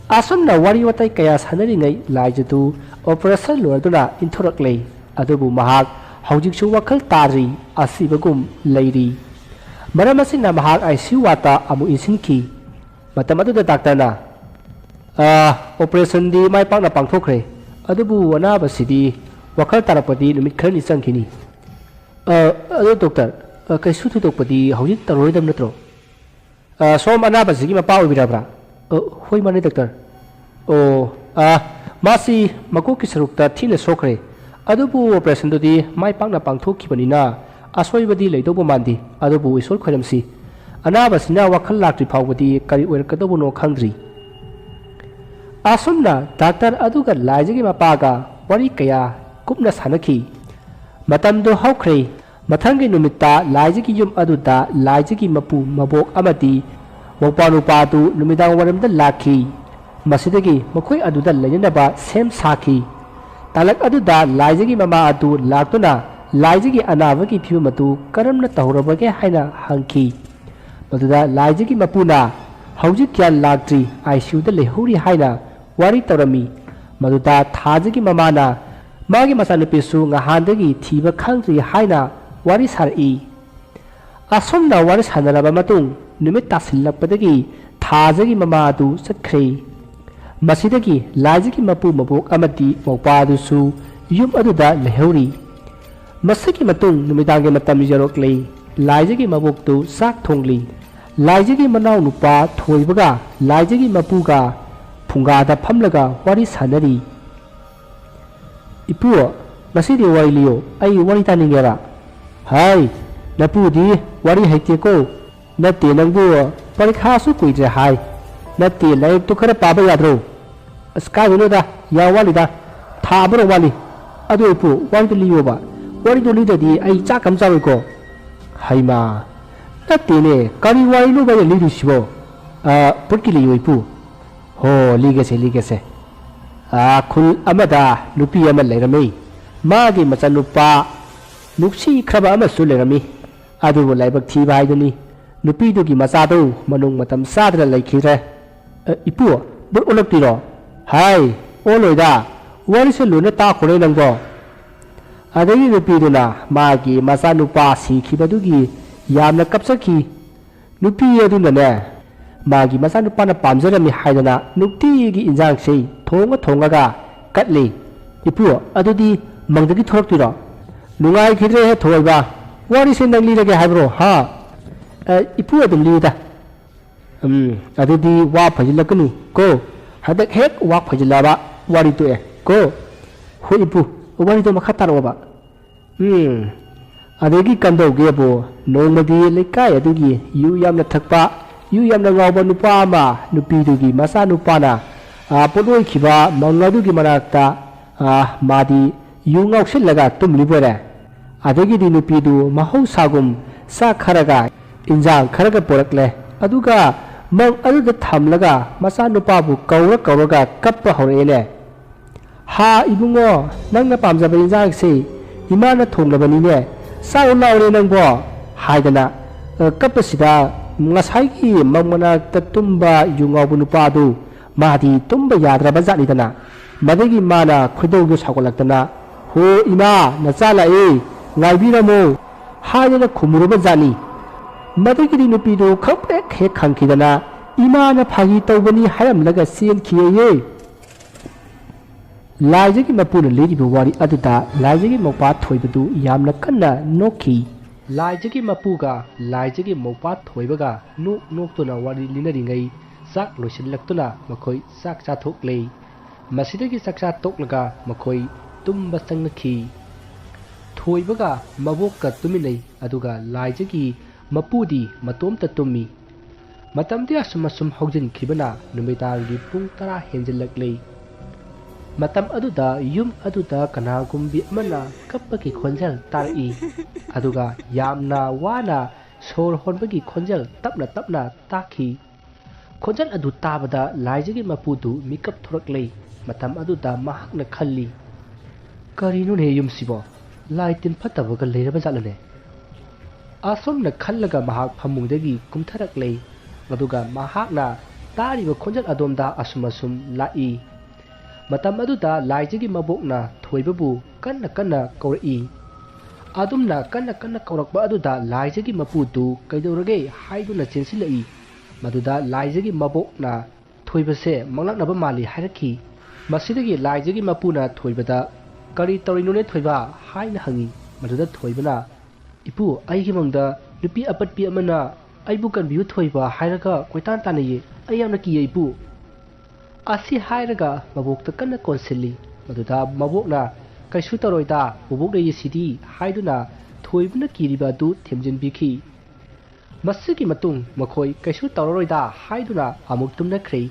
ꯑꯁꯨꯝꯅ ꯋꯥꯔꯤ ꯋꯥꯇꯥꯏ ꯀꯌꯥ ꯁꯥꯟꯅꯔꯤꯉꯩ ꯂꯥꯏꯖꯗꯨ ꯑꯣꯄꯔꯦꯁꯟ ꯂꯣꯏꯔꯗꯨꯅ ꯏꯟꯊꯣꯔꯛꯂꯦ꯫ ꯑꯗꯨꯕꯨ ꯃꯍꯥꯛ ꯍꯧꯖꯤꯛꯁꯨ ꯋꯥꯈꯜ ꯇꯥꯗ꯭ꯔꯤ, ꯑꯁꯤꯕꯒꯨꯝ ꯂꯩꯔꯤ꯫ ꯃꯔꯝ ꯑꯁꯤꯅ ꯃꯍꯥꯛ ICU wardꯇ ꯑꯃꯨꯛ ꯏꯟꯁꯤꯟꯈꯤ꯫ ꯃꯇꯝ ꯑꯗꯨꯗ ꯗꯥꯛꯇꯔꯅ, "ꯑ, ꯑꯣꯄꯔꯦꯁꯟꯗꯤ ꯃꯥꯏ ꯄꯥꯛꯅ ꯄꯥꯡꯊꯣꯛꯈ꯭ꯔꯦ, ꯑꯗꯨꯕꯨ ꯑꯅꯥꯕꯁꯤꯗꯤ ꯋꯥꯈꯜ ꯇꯥꯔꯛꯄꯗꯤ ꯅꯨꯃꯤꯠ ꯈꯔꯅꯤ ꯆꯪꯈꯤꯅꯤ꯫" "ꯑ, ꯑꯗꯣ ꯗꯣꯛꯇꯔ, ꯑ, ꯀꯩꯁꯨ ꯊꯣꯏꯗꯣꯛꯄꯗꯤ ꯍꯧꯖꯤꯛ ꯇꯧꯔꯔꯣꯏꯗꯕ ꯅꯠꯇ꯭ꯔꯣ?" "ꯑ, ꯁꯣꯝ ꯑꯅꯥꯕꯁꯤꯒꯤ ꯃꯄꯥ ꯑꯣꯏꯕꯤꯔꯕ꯭ꯔꯥ?" "ꯑ, ꯍꯣꯏ, ꯃꯥꯅꯦ ꯗꯥꯛꯇꯔ꯫" "ꯑꯣ, ꯑ, ꯃꯥꯁꯤ ꯃꯀꯣꯛꯀꯤ ꯁꯔꯨꯛꯇ ꯊꯤꯅ ꯁꯣꯛꯈ꯭ꯔꯦ, ꯑꯗꯨꯕꯨ ꯑꯣꯄꯔꯦꯁꯟꯗꯨꯗꯤ ꯃꯥꯏ ꯄꯥꯛꯅ ꯄꯥꯡꯊꯣꯛꯈꯤꯕꯅꯤꯅ ꯑꯁꯣꯏꯕꯗꯤ ꯂꯩꯗꯧꯕ ꯃꯥꯟꯗꯦ, ꯑꯗꯨꯕꯨ ꯏꯁꯣꯔ ꯈꯣꯏꯔꯝꯁꯤ꯫ ꯑꯅꯥꯕꯁꯤꯅ ꯋꯥꯈꯜ ꯂꯥꯛꯇ꯭ꯔꯤ ꯐꯥꯎꯕꯗꯤ ꯀꯔꯤ ꯑꯣꯏꯔꯛꯀꯗꯧꯕꯅꯣ ꯈꯪꯗ꯭ꯔꯤ꯫" ꯑꯁꯨꯝꯅ ꯗꯥꯛꯇꯔ ꯑꯗꯨꯒ ꯂꯥꯏꯖꯒꯤ ꯃꯄꯥꯒ ꯋꯥꯔꯤ ꯀꯌꯥ ꯀꯨꯞꯅ ꯁꯥꯟꯅꯈꯤ꯫ ꯃꯇꯝꯗꯨ ꯍꯧꯈ꯭ꯔꯦ꯫ ꯃꯊꯪꯒꯤ ꯅꯨꯃꯤꯠꯇ ꯂꯥꯏꯖꯒꯤ ꯌꯨꯝ ꯑꯗꯨꯗ ꯂꯥꯏꯖꯒꯤ ꯃꯄꯨ ꯃꯕꯣꯛ ꯑꯃꯗꯤ ꯃꯧꯄ꯭ꯋꯥ ꯅꯨꯄꯥ ꯑꯗꯨ ꯅꯨꯃꯤꯗꯥꯡ ꯋꯥꯏꯔꯝꯗ ꯂꯥꯛꯈꯤ꯫ ꯃꯁꯤꯗꯒꯤ ꯃꯈꯣꯏ ꯑꯗꯨꯗ ꯂꯩꯅꯅꯕ ꯁꯦꯝ ꯁꯥꯈꯤ꯫ ꯇꯥꯂꯛ ꯑꯗꯨꯗ ꯂꯥꯏꯖꯒꯤ ꯃꯃꯥ ꯑꯗꯨ ꯂꯥꯛꯇꯨꯅ ꯂꯥꯏꯖꯒꯤ ꯑꯅꯥꯕꯒꯤ ꯐꯤꯕꯝ ꯑꯗꯨ ꯀꯔꯝꯅ ꯇꯧꯍꯧꯔꯕꯒꯦ ꯍꯥꯏꯅ ꯍꯪꯈꯤ꯫ ꯃꯗꯨꯗ ꯂꯥꯏꯖꯒꯤ ꯃꯄꯨꯅ, "ꯍꯧꯖꯤꯛ ꯀꯌꯥ ꯂꯥꯛꯇ꯭ꯔꯤ, ꯑꯥꯏ ꯁꯤ ꯌꯨꯗ ꯂꯩꯍꯧꯔꯤ" ꯍꯥꯏꯅ ꯋꯥꯔꯤ ꯇꯧꯔꯝꯃꯤ꯫ ꯃꯗꯨꯗ ꯊꯥꯖꯒꯤ ꯃꯃꯥꯅ ꯃꯥꯒꯤ ꯃꯆꯥꯅꯨꯄꯤꯁꯨ ꯉꯍꯥꯟꯗꯒꯤ ꯊꯤꯕ ꯈꯪꯗ꯭ꯔꯤ ꯍꯥꯏꯅ ꯋꯥꯔꯤ ꯁꯥꯔꯛꯏ꯫ ꯑꯁꯨꯝꯅ ꯋꯥꯔꯤ ꯁꯥꯟꯅꯔꯕ ꯃꯇꯨꯡ, ꯅꯨꯃꯤꯠ ꯇꯥꯁꯤꯜꯂꯛꯄꯗꯒꯤ ꯊꯥꯖꯒꯤ ꯃꯃꯥ ꯑꯗꯨ ꯆꯠꯈ꯭ꯔꯦ꯫ ꯃꯁꯤꯗꯒꯤ ꯂꯥꯏꯖꯒꯤ ꯃꯄꯨ ꯃꯕꯣꯛ ꯑꯃꯗꯤ ꯃꯧꯄ꯭ꯋꯥ ꯑꯗꯨꯁꯨ ꯌꯨꯝ ꯑꯗꯨꯗ ꯂꯩꯍꯧꯔꯤ꯫ ꯃꯁꯤꯒꯤ ꯃꯇꯨꯡ ꯅꯨꯃꯤꯗꯥꯡꯒꯤ ꯃꯇꯝ ꯌꯧꯔꯛꯂꯦ꯫ ꯂꯥꯏꯖꯒꯤ ꯃꯕꯣꯛꯇꯨ ꯆꯥꯛ ꯊꯣꯡꯂꯤ꯫ ꯂꯥꯏꯖꯒꯤ ꯃꯅꯥꯎ ꯅꯨꯄꯥ ꯊꯣꯏꯕꯒ ꯂꯥꯏꯖꯒꯤ ꯃꯄꯨꯒ ꯐꯨꯡꯒꯥꯗ ꯐꯝꯂꯒ ꯋꯥꯔꯤ ꯁꯥꯟꯅꯔꯤ꯫ "ꯏꯄꯨ, ꯉꯁꯤꯗꯤ ꯋꯥꯔꯤ ꯂꯤꯌꯣ, ꯑꯩ ꯋꯥꯔꯤ ꯇꯥꯅꯤꯡꯉꯦꯕ"꯫ "ꯍꯥꯏ, ꯅꯄꯨꯗꯤ ꯋꯥꯔꯤ ꯍꯩꯇꯦꯀꯣ꯫ ꯅꯠꯇꯦ, ꯅꯪꯕꯨ ꯄꯔꯤꯈꯥꯁꯨ ꯀꯨꯏꯗ꯭ꯔꯦ ꯍꯥꯏ꯫ ꯅꯠꯇꯦ, ꯂꯥꯏꯔꯤꯛꯇꯨ ꯈꯔ ꯄꯥꯕ ꯌꯥꯗ꯭ꯔꯣ?" "ꯑꯁ, ꯀꯥꯏꯗꯩꯅꯣꯗ, ꯌꯥꯝ ꯋꯥꯠꯂꯤꯗ, ꯊꯥ ꯑꯃꯔꯣꯝ ꯋꯥꯠꯂꯤ꯫ ꯑꯗꯨ ꯏꯄꯨ, ꯋꯥꯔꯤꯗꯨ ꯂꯤꯌꯣꯕ, ꯋꯥꯔꯤꯗꯨ ꯂꯤꯗ꯭ꯔꯗꯤ ꯑꯩ ꯆꯥꯛ ꯑꯃ ꯆꯥꯔꯣꯏꯀꯣ"꯫ "ꯍꯩꯃꯥ, ꯅꯠꯇꯦꯅꯦ, ꯀꯔꯤ ꯋꯥꯔꯤꯅꯣꯕ ꯑꯩꯅ ꯂꯤꯗꯣꯏꯁꯤꯕꯣ?" "ꯑ, ꯄꯨꯠꯀꯤ ꯂꯤꯌꯣ ꯏꯄꯨ"꯫ "ꯍꯣ, ꯂꯤꯒꯦꯁꯦ, ꯂꯤꯒꯦꯁꯦ꯫ ꯑ, ꯈꯨꯜ ꯑꯃꯗ ꯅꯨꯄꯤ ꯑꯃ ꯂꯩꯔꯝꯃꯤ꯫ ꯃꯥꯒꯤ ꯃꯆꯥꯅꯨꯄꯥ ꯅꯨꯡꯁꯤꯈ꯭ꯔꯕ ꯑꯃꯁꯨ ꯂꯩꯔꯝꯃꯤ꯫ ꯑꯗꯨꯕꯨ ꯂꯥꯏꯕꯛ ꯊꯤꯕ ꯍꯥꯏꯗꯨꯅꯤ, ꯅꯨꯄꯤꯗꯨꯒꯤ ꯃꯆꯥꯗꯨ ꯃꯅꯨꯡ ꯃꯇꯝ ꯆꯥꯗꯅ ꯂꯩꯈꯤꯗ꯭ꯔꯦ"꯫ "ꯑ, ꯏꯄꯨ, ꯕꯨꯠ ꯑꯣꯜꯂꯛꯇꯣꯏꯔꯣ?" "ꯍꯥꯏ, ꯑꯣꯜꯂꯣꯏꯗ, ꯋꯥꯔꯤꯁꯦ ꯂꯣꯏꯅ ꯇꯥꯈꯣꯅꯦ ꯅꯪꯕꯣ"꯫ ꯑꯗꯒꯤ ꯅꯨꯄꯤꯗꯨꯅ ꯃꯥꯒꯤ ꯃꯆꯥꯅꯨꯄꯥ ꯁꯤꯈꯤꯕꯗꯨꯒꯤ ꯌꯥꯝꯅ ꯀꯞꯆꯈꯤ꯫ ꯅꯨꯄꯤ ꯑꯗꯨꯅꯅꯦ, ꯃꯥꯒꯤ ꯃꯆꯥꯅꯨꯄꯥꯅ ꯄꯥꯝꯖꯔꯝꯃꯤ ꯍꯥꯏꯗꯅ ꯅꯨꯡꯇꯤꯒꯤ ꯏꯟꯖꯥꯡꯁꯦ ꯊꯣꯡꯉ ꯊꯣꯡꯉꯒ ꯀꯠꯂꯤ꯫ "ꯏꯄꯨ, ꯑꯗꯨꯗꯤ ꯃꯪꯗꯒꯤ ꯊꯣꯔꯛꯇꯣꯏꯔꯣ?" "ꯅꯨꯡꯉꯥꯏꯈꯤꯗ꯭ꯔꯦꯍꯦ ꯊꯣꯏꯕ, ꯋꯥꯔꯤꯁꯦ ꯅꯪ ꯂꯤꯔꯒꯦ ꯍꯥꯏꯕ꯭ꯔꯣ, ꯍꯥ?" "ꯑ, ꯏꯄꯨ ꯑꯗꯨꯝ ꯂꯤꯌꯨꯗ"꯫ "ꯎꯝ, ꯑꯗꯨꯗꯤ ꯋꯥ ꯐꯩꯖꯤꯜꯂꯛꯀꯅꯨ ꯀꯣ꯫ ꯍꯟꯗꯛ ꯍꯦꯛ ꯋꯥ ꯐꯩꯖꯤꯜꯂꯛꯑꯕ, ꯋꯥꯔꯤ ꯇꯣꯛꯑꯦ ꯀꯣ"꯫ "ꯍꯣꯏ ꯏꯄꯨ, ꯋꯥꯔꯤꯗꯣ ꯃꯈꯥ ꯇꯥꯔꯛꯑꯣꯕ"꯫ ꯎꯝ, ꯑꯗꯒꯤ ꯀꯝꯗꯧꯒꯦꯕꯨ, ꯅꯣꯡꯃꯗꯤ ꯂꯩꯀꯥꯏ ꯑꯗꯨꯒꯤ ꯌꯨ ꯌꯥꯝꯅ ꯊꯛꯄ, ꯌꯨ ꯌꯥꯝꯅ ꯉꯥꯎꯕ ꯅꯨꯄꯥ ꯑꯃ ꯅꯨꯄꯤꯗꯨꯒꯤ ꯃꯆꯥꯅꯨꯄꯥꯅ, ꯑ, ꯄꯣꯠꯂꯣꯏꯈꯤꯕ ꯃꯪ ꯑꯗꯨꯒꯤ ꯃꯅꯥꯛꯇ, ꯑ, ꯃꯥꯗꯤ ꯌꯨ ꯉꯥꯎꯁꯤꯜꯂꯒ ꯇꯨꯝꯂꯤꯕ ꯑꯣꯏꯔꯦ꯫ ꯑꯗꯒꯤꯗꯤ ꯅꯨꯄꯤꯗꯨ ꯃꯍꯧꯁꯥꯒꯨꯝ ꯆꯥꯛ ꯈꯔꯒ ꯏꯟꯖꯥꯡ ꯈꯔꯒ ꯄꯨꯔꯛꯂꯦ꯫ ꯑꯗꯨꯒ ꯃꯪ ꯑꯗꯨꯗ ꯊꯝꯂꯒ ꯃꯆꯥꯅꯨꯄꯥꯕꯨ ꯀꯧꯔ ꯀꯧꯔꯒ ꯀꯞꯄ ꯍꯧꯔꯛꯑꯦꯅꯦ꯫ "ꯍꯥ ꯏꯕꯨꯡꯉꯣ, ꯅꯪꯅ ꯄꯥꯝꯖꯕ ꯏꯟꯖꯥꯡꯁꯦ ꯏꯃꯥꯅ ꯊꯣꯡꯂꯕꯅꯤꯅꯦ, ꯆꯥꯎ ꯂꯥꯎꯔꯦ ꯅꯪꯕꯣ" ꯍꯥꯏꯗꯅ, ꯑ, ꯀꯞꯄꯁꯤꯗ ꯉꯁꯥꯏꯒꯤ ꯃꯪ ꯃꯅꯥꯛꯇ ꯇꯨꯝꯕ ꯌꯨ ꯉꯥꯎꯕ ꯅꯨꯄꯥꯗꯨ ꯃꯥꯗꯤ ꯇꯨꯝꯕ ꯌꯥꯗ꯭ꯔꯕ ꯖꯥꯠꯅꯤꯗꯅ꯫ ꯃꯗꯒꯤ ꯃꯥꯅ ꯈꯣꯏꯗꯧꯗꯨ ꯁꯥꯎꯒꯠꯂꯛꯇꯅ, "ꯍꯣ ꯏꯃꯥ, ꯅꯆꯥ ꯂꯥꯛꯑꯦ, ꯉꯥꯏꯕꯤꯔꯝꯃꯣ" ꯍꯥꯏꯗꯅ ꯈꯨꯝꯃꯨꯔꯕ ꯖꯥꯠꯅꯤ꯫ ꯃꯗꯒꯤꯗꯤ ꯅꯨꯄꯤꯗꯨ ꯈꯪꯄ꯭ꯔꯦꯛ ꯍꯦꯛ ꯈꯪꯈꯤꯗꯅ, "ꯏꯃꯥꯅ ꯐꯥꯒꯤ ꯇꯧꯕꯅꯤ" ꯍꯥꯏꯔꯝꯂꯒ ꯆꯦꯟꯈꯤꯑꯌꯦ꯫ ꯂꯥꯏꯖꯒꯤ ꯃꯄꯨꯅ ꯂꯤꯔꯤꯕ ꯋꯥꯔꯤ ꯑꯗꯨꯗ ꯂꯥꯏꯖꯒꯤ ꯃꯧꯄ꯭ꯋꯥ ꯊꯣꯏꯕꯗꯨ ꯌꯥꯝꯅ ꯀꯟꯅ ꯅꯣꯛꯈꯤ꯫ ꯂꯥꯏꯖꯒꯤ ꯃꯄꯨꯒ ꯂꯥꯏꯖꯒꯤ ꯃꯧꯄ꯭ꯋꯥ ꯊꯣꯏꯕꯒ ꯅꯣꯛ ꯅꯣꯛꯇꯨꯅ ꯋꯥꯔꯤ ꯂꯤꯅꯔꯤꯉꯩ ꯆꯥꯛ ꯂꯣꯏꯁꯤꯜꯂꯛꯇꯨꯅ ꯃꯈꯣꯏ ꯆꯥꯛ ꯆꯥꯊꯣꯛꯂꯦ꯫ ꯃꯁꯤꯗꯒꯤ ꯆꯥꯛꯆꯥ ꯇꯣꯛꯂꯒ ꯃꯈꯣꯏ ꯇꯨꯝꯕ ꯆꯪꯅꯈꯤ꯫ ꯊꯣꯏꯕꯒ ꯃꯕꯣꯛꯀ ꯇꯨꯃꯤꯟꯅꯩ, ꯑꯗꯨꯒ ꯂꯥꯏꯖꯒꯤ ꯃꯄꯨꯗꯤ ꯃꯇꯣꯝꯇ ꯇꯨꯝꯃꯤ꯫ ꯃꯇꯝꯗꯤ ꯑꯁꯨꯝ ꯑꯁꯨꯝ ꯍꯧꯖꯤꯟꯈꯤꯕꯅ ꯅꯨꯃꯤꯗꯥꯡꯒꯤ ꯄꯨꯡ ꯇꯔꯥ ꯍꯦꯟꯖꯤꯜꯂꯛꯂꯦ꯫ ꯃꯇꯝ ꯑꯗꯨꯗ ꯌꯨꯝ ꯑꯗꯨꯗ ꯀꯅꯥꯒꯨꯝꯕꯤ ꯑꯃꯅ ꯀꯞꯄꯒꯤ ꯈꯣꯟꯖꯦꯜ ꯇꯥꯔꯛꯏ, ꯑꯗꯨꯒ ꯌꯥꯝꯅ ꯋꯥꯅ ꯁꯣꯔ ꯍꯣꯟꯕꯒꯤ ꯈꯣꯟꯖꯦꯜ ꯇꯞꯅ ꯇꯞꯅ ꯇꯥꯈꯤ꯫ ꯈꯣꯟꯖꯦꯜ ꯑꯗꯨ ꯇꯥꯕꯗ ꯂꯥꯏꯖꯒꯤ ꯃꯄꯨꯗꯨ ꯃꯤꯀꯞ ꯊꯣꯔꯛꯂꯦ꯫ ꯃꯇꯝ ꯑꯗꯨꯗ ꯃꯍꯥꯛꯅ ꯈꯜꯂꯤ, "ꯀꯔꯤꯅꯣꯅꯦ ꯌꯨꯝꯁꯤꯕꯣ? ꯂꯥꯏ ꯇꯤꯟ ꯐꯠꯇꯕꯒ ꯂꯩꯔꯕ ꯖꯥꯠꯂꯅꯦ?" ꯑꯁꯨꯝꯅ ꯈꯜꯂꯒ ꯃꯍꯥꯛ ꯐꯃꯨꯡꯗꯒꯤ ꯀꯨꯝꯊꯔꯛꯂꯦ꯫ ꯑꯗꯨꯒ ꯃꯍꯥꯛꯅ ꯇꯥꯔꯤꯕ ꯈꯣꯟꯖꯦꯜ ꯑꯗꯣꯝꯗ ꯑꯁꯨꯝ ꯑꯁꯨꯝ ꯂꯥꯛꯏ꯫ ꯃꯇꯝ ꯑꯗꯨꯗ ꯂꯥꯏꯖꯒꯤ ꯃꯕꯣꯛꯅ ꯊꯣꯏꯕꯕꯨ ꯀꯟꯅ ꯀꯟꯅ ꯀꯧꯔꯛꯏ꯫ ꯑꯗꯨꯝꯅ ꯀꯟꯅ ꯀꯟꯅ ꯀꯧꯔꯛꯄ ꯑꯗꯨꯗ ꯂꯥꯏꯖꯒꯤ ꯃꯄꯨꯗꯨ ꯀꯩꯗꯧꯔꯒꯦ ꯍꯥꯏꯗꯨꯅ ꯆꯦꯟꯁꯤꯜꯂꯛꯏ꯫ ꯃꯗꯨꯗ ꯂꯥꯏꯖꯒꯤ ꯃꯕꯣꯛꯅ ꯊꯣꯏꯕꯁꯦ ꯃꯪꯂꯥꯛꯅꯕ ꯃꯥꯜꯂꯤ ꯍꯥꯏꯔꯛꯈꯤ꯫ ꯃꯁꯤꯗꯒꯤ ꯂꯥꯏꯖꯒꯤ ꯃꯄꯨꯅ ꯊꯣꯏꯕꯗ, "ꯀꯔꯤ ꯇꯧꯔꯤꯅꯣꯅꯦ ꯊꯣꯏꯕ?" ꯍꯥꯏꯅ ꯍꯪꯉꯤ꯫ ꯃꯗꯨꯗ ꯊꯣꯏꯕꯅ, "ꯏꯄꯨ, ꯑꯩꯒꯤ ꯃꯪꯗ ꯅꯨꯄꯤ ꯑꯄꯠꯄꯤ ꯑꯃꯅ ꯑꯩꯕꯨ ꯀꯟꯕꯤꯌꯨ ꯊꯣꯏꯕ ꯍꯥꯏꯔꯒ ꯀꯣꯏꯇꯥꯟ ꯇꯥꯟꯅꯩꯌꯦ꯫ ꯑꯩ ꯌꯥꯝꯅ ꯀꯤꯌꯦ ꯏꯄꯨ"꯫ ꯑꯁꯤ ꯍꯥꯏꯔꯒ ꯃꯕꯣꯛꯇ ꯀꯟꯅ ꯀꯣꯟꯁꯤꯜꯂꯤ꯫ ꯃꯗꯨꯗ ꯃꯕꯣꯛꯅ, "ꯀꯩꯁꯨ ꯇꯧꯔꯣꯏꯗ, ꯕꯣꯕꯣꯛ ꯂꯩꯔꯤꯁꯤꯗꯤ" ꯍꯥꯏꯗꯨꯅ ꯊꯣꯏꯕꯅ ꯀꯤꯔꯤꯕ ꯑꯗꯨ ꯊꯦꯝꯖꯤꯟꯕꯤꯈꯤ꯫ ꯃꯁꯤꯒꯤ ꯃꯇꯨꯡ ꯃꯈꯣꯏ ꯀꯩꯁꯨ ꯇꯧꯔꯔꯣꯏꯗ ꯍꯥꯏꯗꯨꯅ ꯑꯃꯨꯛ ꯇꯨꯝꯅꯈ꯭ꯔꯦ꯫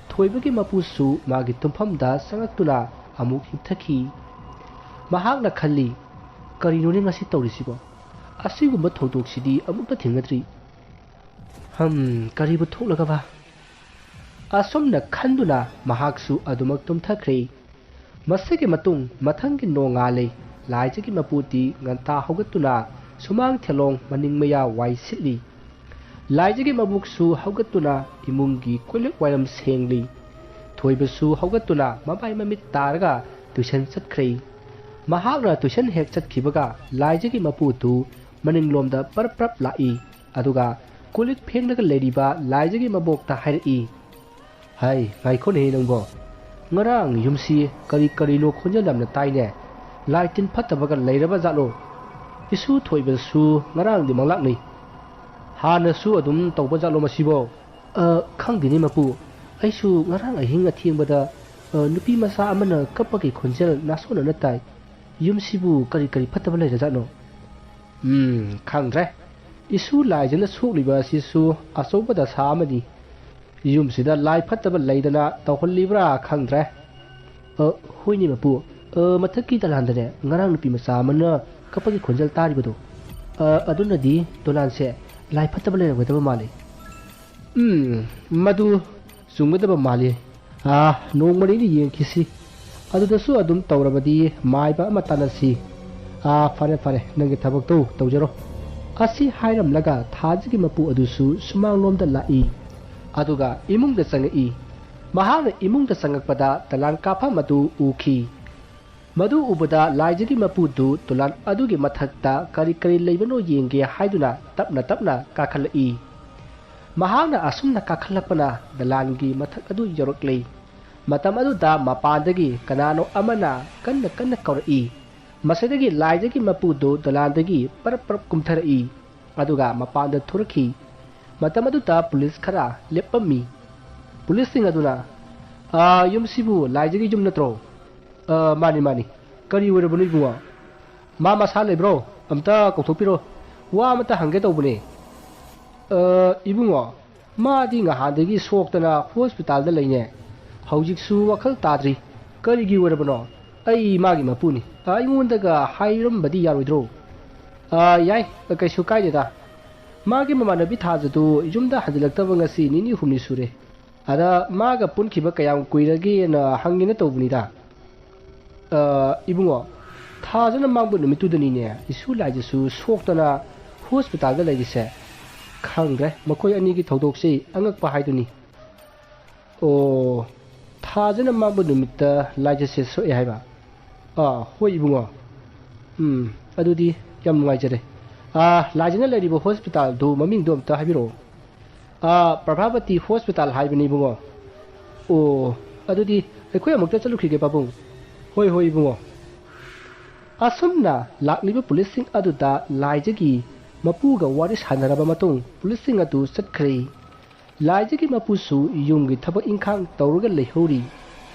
ꯊꯣꯏꯕꯒꯤ ꯃꯄꯨꯁꯨ ꯃꯥꯒꯤ ꯇꯨꯝꯐꯝꯗ ꯆꯪꯂꯛꯇꯨꯅ ꯑꯃꯨꯛ ꯍꯤꯞꯊꯈꯤ꯫ ꯃꯍꯥꯛꯅ ꯈꯜꯂꯤ, "ꯀꯔꯤꯅꯣꯅꯦ ꯉꯁꯤ ꯇꯧꯔꯤꯁꯤꯕꯣ? ꯑꯁꯤꯒꯨꯝꯕ ꯊꯧꯗꯣꯛꯁꯤꯗꯤ ꯑꯃꯨꯛꯇ ꯊꯦꯡꯅꯗ꯭ꯔꯤ꯫ ꯍꯝ, ꯀꯔꯤꯕꯨ ꯊꯣꯛꯂꯒꯕ?" ꯑꯁꯨꯝꯅ ꯈꯟꯗꯨꯅ ꯃꯍꯥꯛꯁꯨ ꯑꯗꯨꯃꯛ ꯇꯨꯝꯊꯈ꯭ꯔꯦ꯫ ꯃꯁꯤꯒꯤ ꯃꯇꯨꯡ ꯃꯊꯪꯒꯤ ꯅꯣꯡꯉꯥꯜꯂꯤ꯫ ꯂꯥꯏꯖꯒꯤ ꯃꯄꯨꯗꯤ ꯉꯟꯇꯥ ꯍꯧꯒꯠꯇꯨꯅ ꯁꯨꯃꯥꯡ ꯊꯦꯂꯣꯡ ꯃꯅꯤꯡ ꯃꯌꯥ ꯋꯥꯏ ꯁꯤꯠꯂꯤ꯫ ꯂꯥꯏꯖꯒꯤ ꯃꯕꯣꯛꯁꯨ ꯍꯧꯒꯠꯇꯨꯅ ꯏꯃꯨꯡꯒꯤ ꯀꯣꯜꯂꯤꯛ ꯋꯥꯏꯔꯝ ꯁꯦꯡꯂꯤ꯫ ꯊꯣꯏꯕꯁꯨ ꯍꯧꯒꯠꯇꯨꯅ ꯃꯃꯥꯏ ꯃꯃꯤꯠ ꯇꯥꯔꯒ ꯇꯨꯏꯁꯟ ꯆꯠꯈ꯭ꯔꯦ꯫ ꯃꯍꯥꯛꯅ ꯇꯨꯏꯁꯟ ꯍꯦꯛ ꯆꯠꯈꯤꯕꯒ ꯂꯥꯏꯖꯒꯤ ꯃꯄꯨꯗꯨ ꯃꯅꯤꯡꯂꯣꯝꯗ ꯄꯔꯞ ꯄꯔꯞ ꯂꯥꯛꯏ꯫ ꯑꯗꯨꯒ ꯀꯣꯜꯂꯤꯛ ꯐꯦꯡꯂꯒ ꯂꯩꯔꯤꯕ ꯂꯥꯏꯖꯒꯤ ꯃꯕꯣꯛꯇ ꯍꯥꯏꯔꯛꯏ, "ꯍꯥꯏ, ꯉꯥꯏꯈꯣꯅꯦꯍꯦ ꯅꯪꯕꯣ꯫ ꯉꯔꯥꯡ ꯌꯨꯝꯁꯤ ꯀꯔꯤ ꯀꯔꯤꯅꯣ ꯈꯣꯟꯖꯦꯜ ꯌꯥꯝꯅ ꯇꯥꯏꯅꯦ꯫ ꯂꯥꯏ ꯇꯤꯟ ꯐꯠꯇꯕꯒ ꯂꯩꯔꯕ ꯖꯥꯠꯂꯣ? ꯏꯁꯨ ꯊꯣꯏꯕꯁꯨ ꯉꯔꯥꯡꯗꯤ ꯃꯪꯂꯥꯛꯅꯩ꯫ ꯍꯥꯟꯅꯁꯨ ꯑꯗꯨꯝ ꯇꯧꯕ ꯖꯥꯠꯂꯣ ꯃꯁꯤꯕꯣ?" "ꯑ, ꯈꯪꯗꯦꯅꯦ ꯃꯄꯨ꯫ ꯑꯩꯁꯨ ꯉꯔꯥꯡ ꯑꯍꯤꯡ ꯑꯊꯦꯡꯕꯗ, ꯑ, ꯅꯨꯄꯤ ꯃꯆꯥ ꯑꯃꯅ ꯀꯞꯄꯒꯤ ꯈꯣꯟꯖꯦꯜ ꯅꯥꯁꯣꯟꯅꯅ ꯇꯥꯏ꯫ ꯌꯨꯝꯁꯤꯕꯨ ꯀꯔꯤ ꯀꯔꯤ ꯐꯠꯇꯕ ꯂꯩꯔꯖꯥꯠꯅꯣ?" "ꯎꯝ, ꯈꯪꯗ꯭ꯔꯦ꯫ ꯏꯁꯨ ꯂꯥꯏꯖꯅ ꯁꯣꯛꯂꯤꯕ ꯑꯁꯤꯁꯨ ꯑꯆꯧꯕ ꯗꯁꯥ ꯑꯃꯅꯤ꯫ ꯌꯨꯝꯁꯤꯗ ꯂꯥꯏ ꯐꯠꯇꯕ ꯂꯩꯗꯅ ꯇꯧꯍꯜꯂꯤꯕ꯭ꯔꯥ ꯈꯪꯗ꯭ꯔꯦ꯫" "ꯑ, ꯍꯣꯏꯅꯦ ꯃꯄꯨ꯫ ꯑ, ꯃꯊꯛꯀꯤ ꯗꯂꯥꯟꯗꯅꯦ, ꯉꯔꯥꯡ ꯅꯨꯄꯤ ꯃꯆꯥ ꯑꯃꯅ ꯀꯞꯄꯒꯤ ꯈꯣꯟꯖꯦꯜ ꯇꯥꯔꯤꯕꯗꯣ꯫ ꯑ, ꯑꯗꯨꯅꯗꯤ ꯗꯣꯂꯥꯟꯁꯦ ꯂꯥꯏ ꯐꯠꯇꯕ ꯂꯩꯔꯝꯒꯗꯕ ꯃꯥꯜꯂꯤ꯫" "ꯎꯝ, ꯃꯗꯨ ꯆꯨꯝꯒꯗꯕ ꯃꯥꯜꯂꯤ꯫ ꯑꯥ, ꯅꯣꯡꯃ ꯅꯤꯅꯤ ꯌꯦꯡꯈꯤꯁꯤ꯫ ꯑꯗꯨꯗꯁꯨ ꯑꯗꯨꯝ ꯇꯧꯔꯕꯗꯤ ꯃꯥꯏꯕ ꯑꯃ ꯇꯥꯟꯅꯁꯤ꯫ ꯑꯥ, ꯐꯔꯦ, ꯐꯔꯦ, ꯅꯪꯒꯤ ꯊꯕꯛꯇꯣ ꯇꯧꯖꯔꯣ꯫" ꯑꯁꯤ ꯍꯥꯏꯔꯝꯂꯒ ꯊꯥꯖꯒꯤ ꯃꯄꯨ ꯑꯗꯨꯁꯨ ꯁꯨꯃꯥꯡꯂꯣꯝꯗ ꯂꯥꯛꯏ꯫ ꯑꯗꯨꯒ ꯏꯃꯨꯡꯗ ꯆꯪꯉꯛꯏ꯫ ꯃꯍꯥꯛꯅ ꯏꯃꯨꯡꯗ ꯆꯪꯉꯛꯄꯗ ꯗꯂꯥꯟ ꯀꯥꯐꯝ ꯑꯗꯨ ꯎꯈꯤ꯫ ꯃꯗꯨ ꯎꯕꯗ ꯂꯥꯏꯖꯒꯤ ꯃꯄꯨꯗꯨ ꯗꯣꯂꯥꯟ ꯑꯗꯨꯒꯤ ꯃꯊꯛꯇ ꯀꯔꯤ ꯀꯔꯤ ꯂꯩꯕꯅꯣ ꯌꯦꯡꯒꯦ ꯍꯥꯏꯗꯨꯅ ꯇꯞꯅ ꯇꯞꯅ ꯀꯥꯈꯠꯂꯛꯏ꯫ ꯃꯍꯥꯛꯅ ꯑꯁꯨꯝꯅ ꯀꯥꯈꯠꯂꯛꯄꯅ ꯗꯂꯥꯟꯒꯤ ꯃꯊꯛ ꯑꯗꯨ ꯌꯧꯔꯛꯂꯦ꯫ ꯃꯇꯝ ꯑꯗꯨꯗ ꯃꯄꯥꯟꯗꯒꯤ ꯀꯅꯥꯅꯣ ꯑꯃꯅ ꯀꯟꯅ ꯀꯟꯅ ꯀꯧꯔꯛꯏ꯫ ꯃꯁꯤꯗꯒꯤ ꯂꯥꯏꯖꯒꯤ ꯃꯄꯨꯗꯨ ꯗꯣꯂꯥꯟꯗꯒꯤ ꯄꯔꯞ ꯄꯔꯞ ꯀꯨꯝꯊꯔꯛꯏ꯫ ꯑꯗꯨꯒ ꯃꯄꯥꯟꯗ ꯊꯣꯔꯛꯈꯤ꯫ ꯃꯇꯝ ꯑꯗꯨꯗ ꯄꯨꯂꯤꯁ ꯈꯔ ꯂꯦꯞꯄꯝꯃꯤ꯫ ꯄꯨꯂꯤꯁꯁꯤꯡ ꯑꯗꯨꯅ, "ꯑꯥ, ꯌꯨꯝꯁꯤꯕꯨ ꯂꯥꯏꯖꯒꯤ ꯌꯨꯝ ꯅꯠꯇ꯭ꯔꯣ?" "ꯑꯥ, ꯃꯥꯅꯤ, ꯃꯥꯅꯤ꯫ ꯀꯔꯤ ꯑꯣꯏꯔꯕꯅꯣ ꯏꯕꯨꯡꯉꯣ? ꯃꯥ ꯃꯁꯥ ꯂꯩꯕ꯭ꯔꯣ? ꯑꯝꯇ ꯀꯧꯊꯣꯛꯄꯤꯔꯣ꯫ ꯋꯥ ꯑꯃꯇ ꯍꯪꯒꯦ ꯇꯧꯕꯅꯦ꯫" "ꯑꯥ, ꯏꯕꯨꯡꯉꯣ, ꯃꯥꯗꯤ ꯉꯍꯥꯟꯗꯒꯤ ꯁꯣꯛꯇꯅ ꯍꯣꯁꯄꯤꯇꯥꯜꯗ ꯂꯩꯅꯦ꯫ ꯍꯧꯖꯤꯛꯁꯨ ꯋꯥꯈꯜ ꯇꯥꯗ꯭ꯔꯤ꯫ ꯀꯔꯤꯒꯤ ꯑꯣꯏꯔꯕꯅꯣ? ꯑꯩ ꯃꯥꯒꯤ ꯃꯄꯨꯅꯤ꯫ ꯑꯩꯉꯣꯟꯗꯒ ꯍꯥꯏꯔꯝꯕꯗꯤ ꯌꯥꯔꯣꯏꯗ꯭ꯔꯣ?" "ꯑꯥ, ꯌꯥꯏ, ꯀꯩꯁꯨ ꯀꯥꯏꯗꯦꯗ꯫ ꯃꯥꯒꯤ ꯃꯃꯥꯟꯅꯕꯤ ꯊꯥꯖꯗꯨ ꯌꯨꯝꯗ ꯍꯟꯖꯤꯜꯂꯛꯇꯕ ꯉꯁꯤ ꯅꯤꯅꯤ ꯍꯨꯝꯅꯤ ꯁꯨꯔꯦ꯫ ꯑꯗ ꯃꯥꯒ ꯄꯨꯟꯈꯤꯕ ꯀꯌꯥꯝ ꯀꯨꯏꯔꯒꯦꯅ ꯍꯪꯒꯦꯅ ꯇꯧꯕꯅꯤꯗ꯫" "ꯑ, ꯏꯕꯨꯡꯉꯣ, ꯊꯥꯖꯅ ꯃꯥꯡꯕ ꯅꯨꯃꯤꯠꯇꯨꯗꯅꯤꯅꯦ ꯏꯁꯨ ꯂꯥꯏꯖꯁꯨ ꯁꯣꯛꯇꯅ ꯍꯣꯁꯄꯤꯇꯥꯜꯗ ꯂꯩꯔꯤꯁꯦ꯫ ꯈꯪꯗ꯭ꯔꯦ, ꯃꯈꯣꯏ ꯑꯅꯤꯒꯤ ꯊꯧꯗꯣꯛꯁꯤ ꯑꯉꯛꯄ ꯍꯥꯏꯗꯨꯅꯤ꯫" "ꯑꯣ, ꯊꯥꯖꯅ ꯃꯥꯡꯕ ꯅꯨꯃꯤꯠꯇ ꯂꯥꯏꯖꯁꯦ ꯁꯣꯛꯑꯦ ꯍꯥꯏꯕ?" "ꯑꯥ, ꯍꯣꯏ ꯏꯕꯨꯡꯉꯣ꯫" "ꯎꯝ, ꯑꯗꯨꯗꯤ ꯌꯥꯝ ꯅꯨꯡꯉꯥꯏꯖꯔꯦ꯫ ꯑꯥ, ꯂꯥꯏꯖꯅ ꯂꯩꯔꯤꯕ ꯍꯣꯁꯄꯤꯇꯥꯜꯗꯨ ꯃꯃꯤꯡꯗꯨ ꯑꯝꯇ ꯍꯥꯏꯕꯤꯔꯛꯑꯣ꯫" "ꯑꯥ, ꯄ꯭ꯔꯚꯥꯕꯇꯤ ꯍꯣꯁꯄꯤꯇꯥꯜ ꯍꯥꯏꯕꯅꯤ ꯏꯕꯨꯡꯉꯣ꯫" "ꯑꯣ, ꯑꯗꯨꯗꯤ ꯑꯩꯈꯣꯏ ꯑꯃꯨꯛꯇ ꯆꯠꯂꯨꯈꯤꯒꯦ ꯄꯥꯕꯨꯡ꯫" "ꯍꯣꯏ, ꯍꯣꯏ ꯏꯕꯨꯡꯉꯣ꯫" ꯑꯁꯨꯝꯅ ꯂꯥꯛꯂꯤꯕ ꯄꯨꯂꯤꯁꯁꯤꯡ ꯑꯗꯨꯗ ꯂꯥꯏꯖꯒꯤ ꯃꯄꯨꯒ ꯋꯥꯔꯤ ꯁꯥꯟꯅꯔꯕ ꯃꯇꯨꯡ ꯄꯨꯂꯤꯁꯁꯤꯡ ꯑꯗꯨ ꯆꯠꯈ꯭ꯔꯦ꯫ ꯂꯥꯏꯖꯒꯤ ꯃꯄꯨꯁꯨ ꯌꯨꯝꯒꯤ ꯊꯕꯛ ꯏꯪꯈꯥꯡ ꯇꯧꯔꯒ ꯂꯩꯍꯧꯔꯤ꯫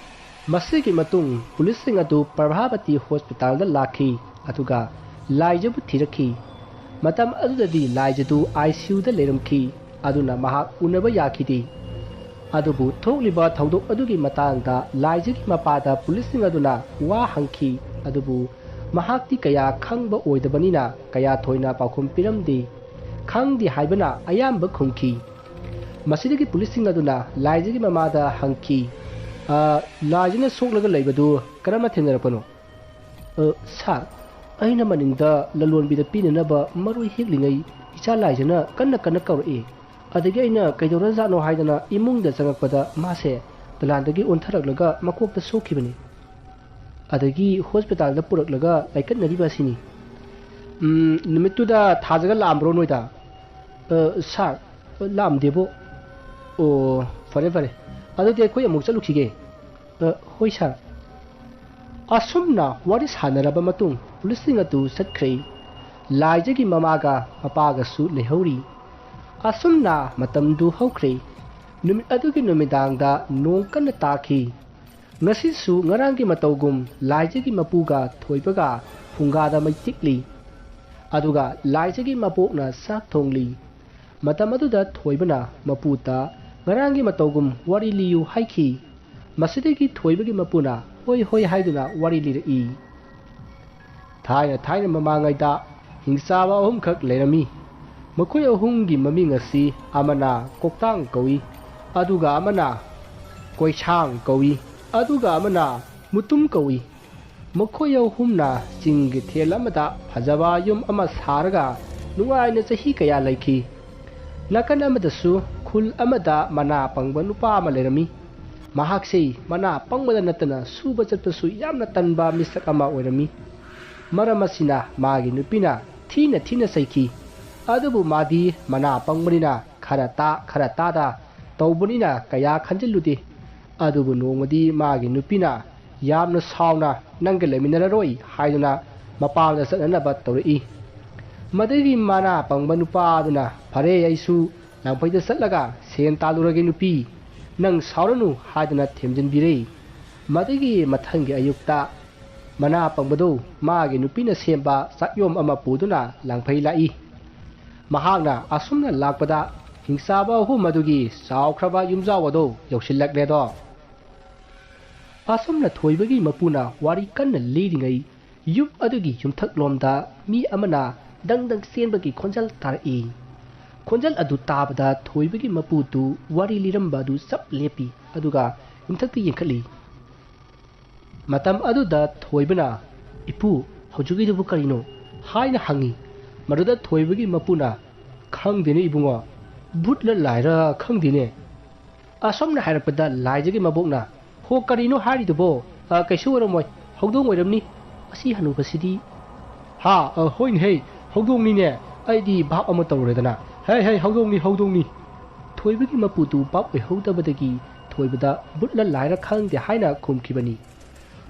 ꯃꯁꯤꯒꯤ ꯃꯇꯨꯡ ꯄꯨꯂꯤꯁꯁꯤꯡ ꯑꯗꯨ ꯄ꯭ꯔꯚꯥꯕꯇꯤ ꯍꯣꯁꯄꯤꯇꯥꯜꯗ ꯂꯥꯛꯈꯤ, ꯑꯗꯨꯒ ꯂꯥꯏꯖꯕꯨ ꯊꯤꯔꯛꯈꯤ꯫ ꯃꯇꯝ ꯑꯗꯨꯗꯗꯤ ꯂꯥꯏꯖꯗꯨ ꯑꯥꯏ ꯁꯤ ꯌꯨꯗ ꯂꯩꯔꯝꯈꯤ, ꯑꯗꯨꯅ ꯃꯍꯥꯛ ꯎꯅꯕ ꯌꯥꯈꯤꯗꯦ꯫ ꯑꯗꯨꯕꯨ ꯊꯣꯛꯂꯤꯕ ꯊꯧꯗꯣꯛ ꯑꯗꯨꯒꯤ ꯃꯇꯥꯡꯗ ꯂꯥꯏꯖꯒꯤ ꯃꯄꯥꯗ ꯄꯨꯂꯤꯁꯁꯤꯡ ꯑꯗꯨꯅ ꯋꯥ ꯍꯪꯈꯤ, ꯑꯗꯨꯕꯨ ꯃꯍꯥꯛꯇꯤ ꯀꯌꯥ ꯈꯪꯕ ꯑꯣꯏꯗꯕꯅꯤꯅ ꯀꯌꯥ ꯊꯣꯏꯅ ꯄꯥꯎꯈꯨꯝ ꯄꯤꯔꯝꯗꯦ꯫ "ꯈꯪꯗꯦ" ꯍꯥꯏꯕꯅ ꯑꯌꯥꯝꯕ ꯈꯨꯝꯈꯤ꯫ ꯃꯁꯤꯗꯒꯤ ꯄꯨꯂꯤꯁꯁꯤꯡ ꯑꯗꯨꯅ ꯂꯥꯏꯖꯒꯤ ꯃꯃꯥꯗ ꯍꯪꯈꯤ, "ꯑ, ꯂꯥꯏꯖꯅ ꯁꯣꯛꯂꯒ ꯂꯩꯕꯗꯨ ꯀꯔꯝꯅ ꯊꯦꯡꯅꯔꯛꯄꯅꯣ?" "ꯑ, ꯁꯥꯔ, ꯑꯩꯅ ꯃꯅꯤꯡꯗ ꯂꯂꯣꯟꯕꯤꯗ ꯄꯤꯅꯅꯕ ꯃꯔꯣꯏ ꯍꯦꯛꯂꯤꯉꯩ ꯏꯆꯥ ꯂꯥꯏꯖꯅ ꯀꯟꯅ ꯀꯟꯅ ꯀꯧꯔꯛꯏ꯫ ꯑꯗꯒꯤ ꯑꯩꯅ ꯀꯩꯗꯧꯔꯖꯥꯠꯅꯣ ꯍꯥꯏꯗꯅ ꯏꯃꯨꯡꯗ ꯆꯪꯉꯛꯄꯗ ꯃꯥꯁꯦ ꯗꯂꯥꯟꯗꯒꯤ ꯑꯣꯟꯊꯔꯛꯂꯒ ꯃꯀꯣꯛꯇ ꯁꯣꯛꯈꯤꯕꯅꯤ꯫ ꯑꯗꯒꯤ ꯍꯣꯁꯄꯤꯇꯥꯜꯗ ꯄꯨꯔꯛꯂꯒ ꯂꯥꯏꯀꯠꯅꯔꯤꯕ ꯑꯁꯤꯅꯤ꯫" "ꯎꯝ, ꯅꯨꯃꯤꯠꯇꯨꯗ ꯊꯥꯖꯒ ꯂꯥꯛꯑꯝꯕ꯭ꯔꯣ ꯅꯣꯏꯗ?" "ꯑ, ꯁꯥꯔ, ꯂꯥꯛꯑꯝꯗꯦꯕꯣ꯫" "ꯑꯣ, ꯐꯔꯦ, ꯐꯔꯦ꯫ ꯑꯗꯨꯗꯤ ꯑꯩꯈꯣꯏ ꯑꯃꯨꯛ ꯆꯠꯂꯨꯈꯤꯒꯦ꯫" "ꯑ, ꯍꯣꯏ, ꯁꯥꯔ꯫" ꯑꯁꯨꯝꯅ ꯋꯥꯔꯤ ꯁꯥꯟꯅꯔꯕ ꯃꯇꯨꯡ ꯄꯨꯂꯤꯁꯁꯤꯡ ꯑꯗꯨ ꯆꯠꯈ꯭ꯔꯦ꯫ ꯂꯥꯏꯖꯒꯤ ꯃꯃꯥꯒ ꯃꯄꯥꯒꯁꯨ ꯂꯩꯍꯧꯔꯤ꯫ ꯑꯁꯨꯝꯅ ꯃꯇꯝꯗꯨ ꯍꯧꯈ꯭ꯔꯦ꯫ ꯅꯨꯃꯤꯠ ꯑꯗꯨꯒꯤ ꯅꯨꯃꯤꯗꯥꯡꯗ ꯅꯣꯡ ꯀꯟꯅ ꯇꯥꯈꯤ꯫ ꯉꯁꯤꯁꯨ ꯉꯔꯥꯡꯒꯤ ꯃꯇꯧꯒꯨꯝ ꯂꯥꯏꯖꯒꯤ ꯃꯄꯨꯒ ꯊꯣꯏꯕꯒ ꯐꯨꯡꯒꯥꯗ ꯃꯩ ꯇꯤꯛꯂꯤ꯫ ꯑꯗꯨꯒ ꯂꯥꯏꯖꯒꯤ ꯃꯕꯣꯛꯅ ꯆꯥꯛ ꯊꯣꯡꯂꯤ꯫ ꯃꯇꯝ ꯑꯗꯨꯗ ꯊꯣꯏꯕꯅ ꯃꯄꯨꯗ ꯉꯔꯥꯡꯒꯤ ꯃꯇꯧꯒꯨꯝ ꯋꯥꯔꯤ ꯂꯤꯌꯨ ꯍꯥꯏꯈꯤ꯫ ꯃꯁꯤꯗꯒꯤ ꯊꯣꯏꯕꯒꯤ ꯃꯄꯨꯅ "ꯍꯣꯏ, ꯍꯣꯏ" ꯍꯥꯏꯗꯨꯅ ꯋꯥꯔꯤ ꯂꯤꯔꯛꯏ꯫ ꯊꯥꯏꯅ ꯊꯥꯏꯅ ꯃꯃꯥꯡꯉꯩꯗ ꯍꯤꯡꯆꯥꯕ ꯑꯍꯨꯝꯈꯛ ꯂꯩꯔꯝꯃꯤ꯫ ꯃꯈꯣꯏ ꯑꯍꯨꯝꯒꯤ ꯃꯃꯤꯡ ꯑꯁꯤ ꯑꯃꯅ ꯀꯣꯛꯇꯥꯡ ꯀꯧꯏ, ꯑꯗꯨꯒ ꯑꯃꯅ ꯀꯣꯏꯁꯥꯡ ꯀꯧꯏ, ꯑꯗꯨꯒ ꯑꯃꯅ ꯃꯨꯇꯨꯝ ꯀꯧꯏ꯫ ꯃꯈꯣꯏ ꯑꯍꯨꯝꯅ ꯆꯤꯡꯒꯤ ꯊꯦꯜ ꯑꯃꯗ ꯐꯖꯕ ꯌꯨꯝ ꯑꯃ ꯁꯥꯔꯒ ꯅꯨꯡꯉꯥꯏꯅ ꯆꯍꯤ ꯀꯌꯥ ꯂꯩꯈꯤ꯫ ꯅꯥꯀꯟ ꯑꯃꯗꯁꯨ ꯈꯨꯜ ꯑꯃꯗ ꯃꯅꯥ ꯄꯪꯕ ꯅꯨꯄꯥ ꯑꯃ ꯂꯩꯔꯝꯃꯤ꯫ ꯃꯍꯥꯛꯁꯤ ꯃꯅꯥ ꯄꯪꯕꯗ ꯅꯠꯇꯅ ꯁꯨꯕ ꯆꯠꯄꯁꯨ ꯌꯥꯝꯅ ꯇꯟꯕ ꯃꯤꯁꯛ ꯑꯃ ꯑꯣꯏꯔꯝꯃꯤ꯫ ꯃꯔꯝ ꯑꯁꯤꯅ ꯃꯥꯒꯤ ꯅꯨꯄꯤꯅ ꯊꯤꯅ ꯊꯤꯅ ꯆꯩꯈꯤ꯫ ꯑꯗꯨꯕꯨ ꯃꯥꯗꯤ ꯃꯅꯥ ꯄꯪꯕꯅꯤꯅ ꯈꯔ ꯇꯥ, ꯈꯔ ꯇꯥꯗ ꯇꯧꯕꯅꯤꯅ ꯀꯌꯥ ꯈꯟꯖꯤꯜꯂꯨꯗꯦ꯫ ꯑꯗꯨꯕꯨ ꯅꯣꯡꯃꯗꯤ ꯃꯥꯒꯤ ꯅꯨꯄꯤꯅ ꯌꯥꯝꯅ ꯁꯥꯎꯅ "ꯅꯪꯒ ꯂꯩꯃꯤꯟꯅꯔꯔꯣꯏ" ꯍꯥꯏꯗꯨꯅ ꯃꯄꯥꯝꯗ ꯆꯠꯅꯅꯕ ꯇꯧꯔꯛꯏ꯫ ꯃꯗꯨꯒꯤ ꯃꯅꯥ ꯄꯪꯕ ꯅꯨꯄꯥ ꯑꯗꯨꯅ "ꯐꯔꯦ, ꯑꯩꯁꯨ ꯂꯥꯡꯐꯩꯗ ꯆꯠꯂꯒ ꯁꯦꯟ ꯇꯥꯜꯂꯨꯔꯒꯦ ꯅꯨꯄꯤ, ꯅꯪ ꯁꯥꯎꯔꯅꯨ" ꯍꯥꯏꯗꯨꯅ ꯊꯦꯝꯖꯤꯟꯕꯤꯔꯦ꯫ ꯃꯗꯨꯒꯤ ꯃꯊꯪꯒꯤ ꯑꯌꯨꯛꯇ ꯃꯅꯥ ꯄꯪꯕꯗꯨ ꯃꯥꯒꯤ ꯅꯨꯄꯤꯅ ꯁꯦꯝꯕ ꯆꯥꯛꯌꯣꯝ ꯑꯃ ꯄꯨꯗꯨꯅ ꯂꯥꯡꯐꯩ ꯂꯥꯛꯏ꯫ ꯃꯍꯥꯛꯅ ꯑꯁꯨꯝꯅ ꯂꯥꯛꯄꯗ ꯍꯤꯡꯆꯥꯕ ꯑꯍꯨꯝ ꯑꯗꯨꯒꯤ ꯆꯥꯎꯈ꯭ꯔꯕ ꯌꯨꯝꯖꯥꯎ ꯑꯗꯨ ꯌꯧꯁꯤꯜꯂꯛꯂꯦꯗꯣ꯫ ꯑꯁꯨꯝꯅ ꯊꯣꯏꯕꯒꯤ ꯃꯄꯨꯅ ꯋꯥꯔꯤ ꯀꯟꯅ ꯂꯤꯔꯤꯉꯩ ꯌꯨꯝ ꯑꯗꯨꯒꯤ ꯌꯨꯝꯊꯛꯂꯣꯝꯗ ꯃꯤ ꯑꯃꯅ ꯗꯪ ꯗꯪ ꯆꯦꯟꯕꯒꯤ ꯈꯣꯟꯖꯦꯜ ꯇꯥꯔꯛꯏ꯫ ꯈꯣꯟꯖꯦꯜ ꯑꯗꯨ ꯇꯥꯕꯗ ꯊꯣꯏꯕꯒꯤ ꯃꯄꯨꯗꯨ ꯋꯥꯔꯤ ꯂꯤꯔꯝꯕ ꯑꯗꯨ ꯆꯞ ꯂꯦꯞꯄꯤ, ꯑꯗꯨꯒ ꯌꯨꯝꯊꯛꯇ ꯌꯦꯡꯈꯠꯂꯤ꯫ ꯃꯇꯝ ꯑꯗꯨꯗ ꯊꯣꯏꯕꯅ, "ꯏꯄꯨ, ꯍꯧꯖꯤꯛꯀꯤꯗꯨꯕꯨ ꯀꯔꯤꯅꯣ?" ꯍꯥꯏꯅ ꯍꯪꯉꯤ꯫ ꯃꯗꯨꯗ ꯊꯣꯏꯕꯒꯤ ꯃꯄꯨꯅ, "ꯈꯪꯗꯦꯅꯦ ꯏꯕꯨꯡꯉꯣ, ꯚꯨꯠꯂ ꯂꯥꯏꯔ ꯈꯪꯗꯦꯅꯦ"꯫ ꯑꯁꯨꯝꯅ ꯍꯥꯏꯔꯛꯄꯗ ꯂꯥꯏꯖꯒꯤ ꯃꯕꯣꯛꯅ, "ꯍꯣ, ꯀꯔꯤꯅꯣ ꯍꯥꯏꯔꯤꯗꯨꯕꯣ? ꯑ, ꯀꯩꯁꯨ ꯑꯣꯏꯔꯝꯃꯣꯏ, ꯍꯧꯗꯣꯡ ꯑꯣꯏꯔꯝꯅꯤ꯫ ꯑꯁꯤ ꯍꯅꯨꯕꯁꯤꯗꯤ"꯫ "ꯍꯥ, ꯑ, ꯍꯣꯏꯅꯦ ꯍꯦ, ꯍꯧꯗꯣꯡꯅꯤꯅꯦ꯫ ꯑꯩꯗꯤ ꯚꯥꯞ ꯑꯃ ꯇꯧꯔꯨꯔꯦꯗꯅ꯫ ꯍꯦ, ꯍꯦ, ꯍꯧꯗꯣꯡꯅꯤ, ꯍꯧꯗꯣꯡꯅꯤ"꯫ ꯊꯣꯏꯕꯒꯤ ꯃꯄꯨꯗꯨ ꯚꯥꯞ ꯑꯣꯏꯍꯧꯗꯕꯗꯒꯤ ꯊꯣꯏꯕꯗ "ꯚꯨꯠꯂ ꯂꯥꯏꯔ ꯈꯪꯗꯦ" ꯍꯥꯏꯅ ꯈꯨꯝꯈꯤꯕꯅꯤ꯫